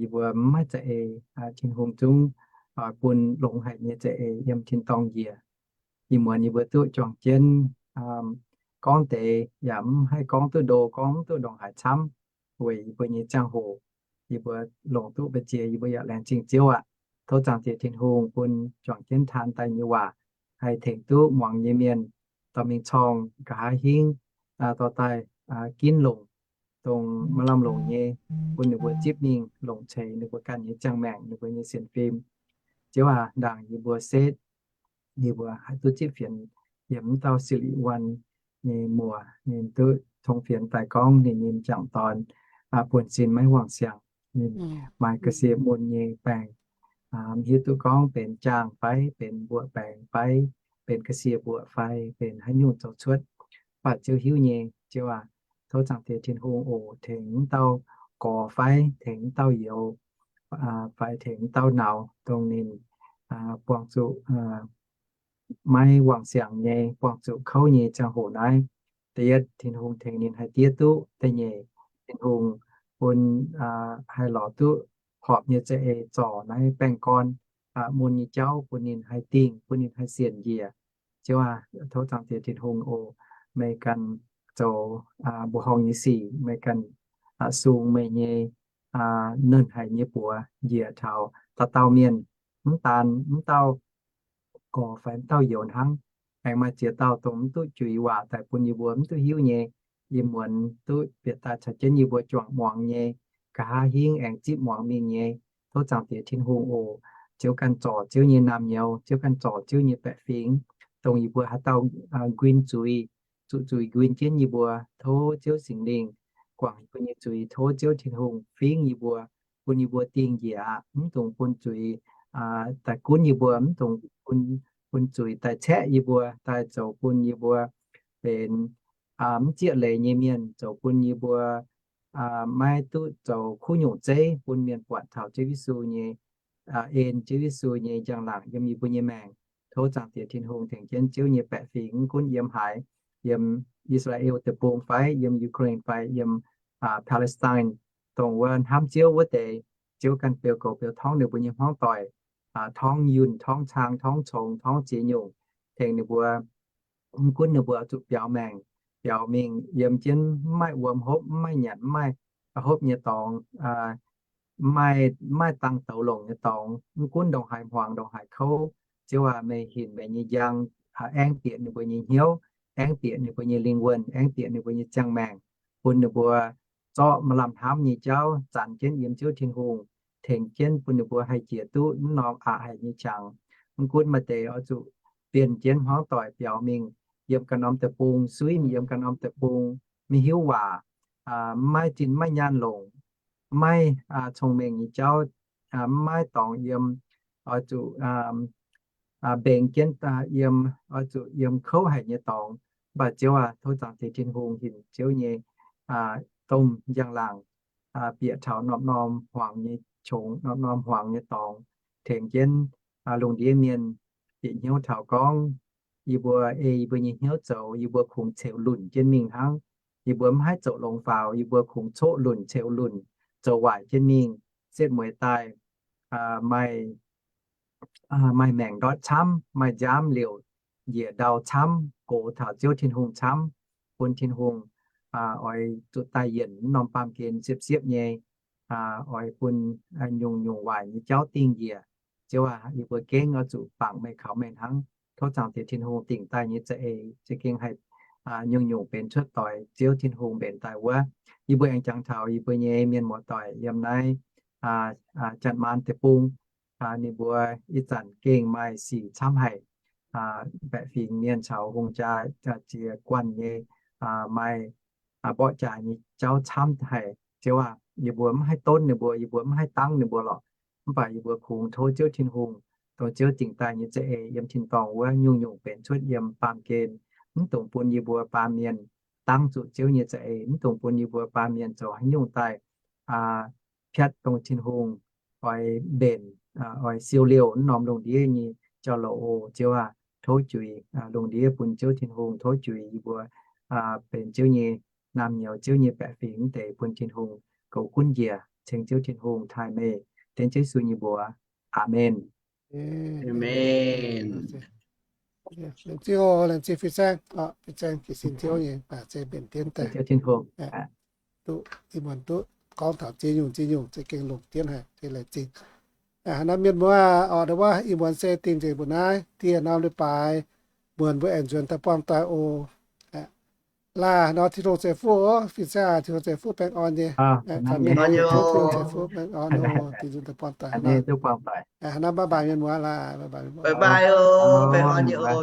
yie mbuo mv maaih za'eix, Tin-Hungh zungv oix bun longx haic nyei za'eix yiem tin-dorngh njiec. Ih muonz yie mbuo duqv juangc jienv gorngv deix yaac mv haih gorngv duqv ndo, gorngv mv duqv ndongc haaix camv. Weic yie mbuo nyei ziangh hoc, yie mbuo longc duqv mbu'ziex, yie mbuo yaac laengz zingh Ziouv aqv. Tov Zaangc Diex Tin-Hungh bun juangc jienv taan daaih nyei waac haih tengx duqv muangx nyei mienh dorh mingh corng nqa'haav hingv dorh daaih ginv longc dongh maaih lamh longc nyei, bun ninh mbuo zipv mingh longc ceix ninh mbuo ganh nyei ziangh maengc, ninh mbuo nyei sienx fim. Ziouv aac, ndaangc yie mbuo setv, yie mbuo haih duqv zipv fienx yiem wuov dauh Sic Li Wan nyei muoz, ninh duqv tong fienx daaih gorngv ninh nyei m'jangc dorn buonv-sin maiv wangc siangx, ninh maaih ga'sie mun nyei baengc, mv hiuv duqv gorngv benx jaang fai benx mbuoqc baengc fai benx ga'sie mbuoqc fai benx haaix nyungc zoux cuotv, mv baac Ziouv hiuv nyei. Ziouv aac, tov Zaangc Diex Tin-Hungh oc tengx wuov dauh gorx fai tengx wuov dauh youz fai tengx wuov dauh nauz dongh ninh buangh zuqc maiv wangc siangx nyei, buangh zuqc kouv nyei ziangh hoc naaiv. Da'yietv, Tin-Hungh tengx ninh haih diev duqv. Da'nyeic, Tin-Hungh bun haih lorz duqv horpc nyei za'eix zorc naaiv baengh gorn mun nyei jauv bun ninh haih dingh, bun ninh haih sienx njiec. Ziouv aac, tov Zaangc Diex Tin-Hungh oc meih ganh zoux mbuoqc horngh nyei sic, meih ganh sung meih nyei nernh haic nyei buoz njiec taux dauh dauh mienh, mv daan mv dauh gorx fai mv dauh youz hnangv. Aengx maaih ziex dauh dongh mv duqv juix waac daaih bun yie mbuo mv duqv hiuv nyei, yie muonz duqv bieqc daaih caux jienv yie mbuo juangc muangx nyei, nqa'haav hingv aengx zipv muangx mingh nyei. Tov Zaangc Diex Tin-Hungh oc, Ziouv ganh zorc Ziouv nyei naamh nyouz, Ziouv ganh zorc Ziouv nyei baeqc fingx, dongh yie mbuo haaix dauh nquin zuiz, zuqc zuiz nquin jienv yie mbuo. Tov Ziouv Singx Lingh guangc yie mbuo nyei zuiz. Tov Ziouv Tin-Hungh fingv yie mbuo, bun yie mbuo dingh njiec aqv. Mv dungx bun zuiz daaih gunv yie mbuo, mv dungx bun zuiz daaih caeqv yie mbuo, daaih zoux bun yie mbuo benx mv zieqv leiz nyei mienh, zoux bun yie mbuo maiv duqv zoux kuv nyungc zeiv bun mienh buatc taux Ziouv Yesu nyei en, Ziouv Yesu nyei njang-laangc yiem yie mbuo nyei maengc. Tov Zaangc Diex Tin-Hungh tengx jienv Ziouv nyei baeqc fingx, mv gunv yiem haaix, yiem Israel deic-bung fai yiem Ukraine fai yiem Palestine, dongh wuov hnamv Ziouv wuov deix, Ziouv ganh beu goux beu torngv ninh mbuo nyei hmuangv doic, torngv yunh, torngv cang, torngv cong, torngv ziex nyungc, tengx ninh mbuo, mv gunv ninh mbuo zuqc biaux maengc, biaux mingh yiem jienv mv maaih wuom hopv, mv maaih nyanc, mv maaih hopv nyei dorngx, mv maaih, mv maaih dangh douz longc nyei dorngx, mv gunv ndongc haaix hmuangx, ndongc haaix kouv, Ziouv aac, meih hinc meih nyei njang, aengv bieqc ninh mbuo nyei hnyouv, aengv bieqc ninh mbuo nyei lingh wuonh, aengv bieqc ninh mbuo nyei ziangh maengc, bun ninh mbuo zorqv maaih lamh hnamv nyei jauv zanc jienv yiem Ziouv Tin-Hungh, tengx jienv bun ninh mbuo haih njiec duqv mv norm aqc haic nyei qangx. Mv gunv maaih deix oix zuqc bienh jienv hmuangv doic biaux mingh yiem ganh norm deic-bung, suiv mingh yiem ganh norm deic-bung, maiv hiuv waac, maiv zinh maiv nyaanh longc, maiv cong-mengh nyei jauv, maiv dorngx yiem, oix zuqc mbengx jienv yiem, oix zuqc yiem kouv haic nyei dorngx. Mv baac Ziouv aac, tov Zaangc Diex Tin-Hungh hinc Ziouv nyei domh njang-laangc bieqc taux norm-norm hmuangx nyei qongx, norm-norm hmuangx nyei dorngx, tengx jienv lungh ndiev mienh bieqc hnyouv taux gorngv, yie mbuo ei yie mbuo nyei hnyouv zoux, yie mbuo kungx ceux lunc jienv mingh hnangv. Yie mbuo mv haih zoux longx faaux, yie mbuo kungx coqv lunc, ceux lunc, zoux waaic jienv mingh, setv mueiz daaih, maaih, maaih maengc ndortv camv, maaih nziaamv liouc njiec ndau camv, gox taux Ziouv Tin-Hungh camv, bun Tin-Hungh oix zuqc daaih yienc mv norm baamh gen siepv-siepv nyei, oix bun nyungc-nyungc waaic nyei jauv dingh njiec. Ziouv aac, yie mbuo gengh oix zuqc bangc meih, kaux meih hnangv. Tov Zaangc Diex Tin-Hungh dingc daaih nyei za'eix za'gengh haih nyungc-nyungc benx cuotv doix Ziouv Tin-Hungh mbenc daaih wuov. Yie mbuo aengx jangx taux yie mbuo nyei mienh muoz-doic yiem naaiv Janx-Maanx Deic-Bung, ninh mbuo ih zanc gengh maaih sic camv haic, baeqc fingx mienh caux hungh jaa ziex guanh nyei, maaih mborqv jaax nyei jauv camv haic. Ziouv aac, yie mbuo mv haih donv ninh mbuo, yie mbuo mv haih dangv ninh mbuo lorqc. Mv baac yie mbuo kungx tov Ziouv Tin-Hungh, dongh Ziouv dingc daaih nyei za'eix yiem tin-dorngh wuov nyungc-nyungc benx cuotv yiem baamh gen. Mv dungx bun yie mbuo baamh mienh dangv zuqc Ziouv nyei za'eix. Mv dungx bun yie mbuo baamh mienh zoux haaix nyungc daaih piatv dongh Tin-Hungh oix mbenc, oix siou liouh mv norm lungh ndiev nyei jauv-louc oc. Ziouv aac, tov juix lungh ndiev bun Ziouv Tin-Hungh, tov juix yie mbuo benx Ziouv nyei naamh nyouz, Ziouv nyei baeqc fingx deix bun Tin-Hungh goux gunv njiec, ceng Ziouv Tin-Hungh taaih meih. Dengv Ziouv Yesu nyei mbuox. Aamen. Laengz zingh oc, laengz zingh Fin-Saeng, Fin-Saeng jiez sin Ziouv nyei, se mbenc dienv daaih. Duqv ih muonz duqv gorngv taux ziex nyungc ziex nyungc za'gengh longc dienv haic, laengz zingh. Naaiv mienh muoz oc, wuov ih muonz se dingh nzengc mbuo naaiv, dieh norm leiz-baaix muonz mbuo aengx nzuonx daaih buangh doic oc. Laah nor, Tin-Hungh ceix fuqv oc, Fin-Saeng, Tin-Hungh ceix fuqv baengh orn nyei. Tin-Hungh ceix fuqv baengh orn oc, dingh nzunc daaih buangh doic. Naaiv bye bye mienh muoz, laah, bye bye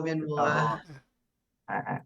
mienh muoz.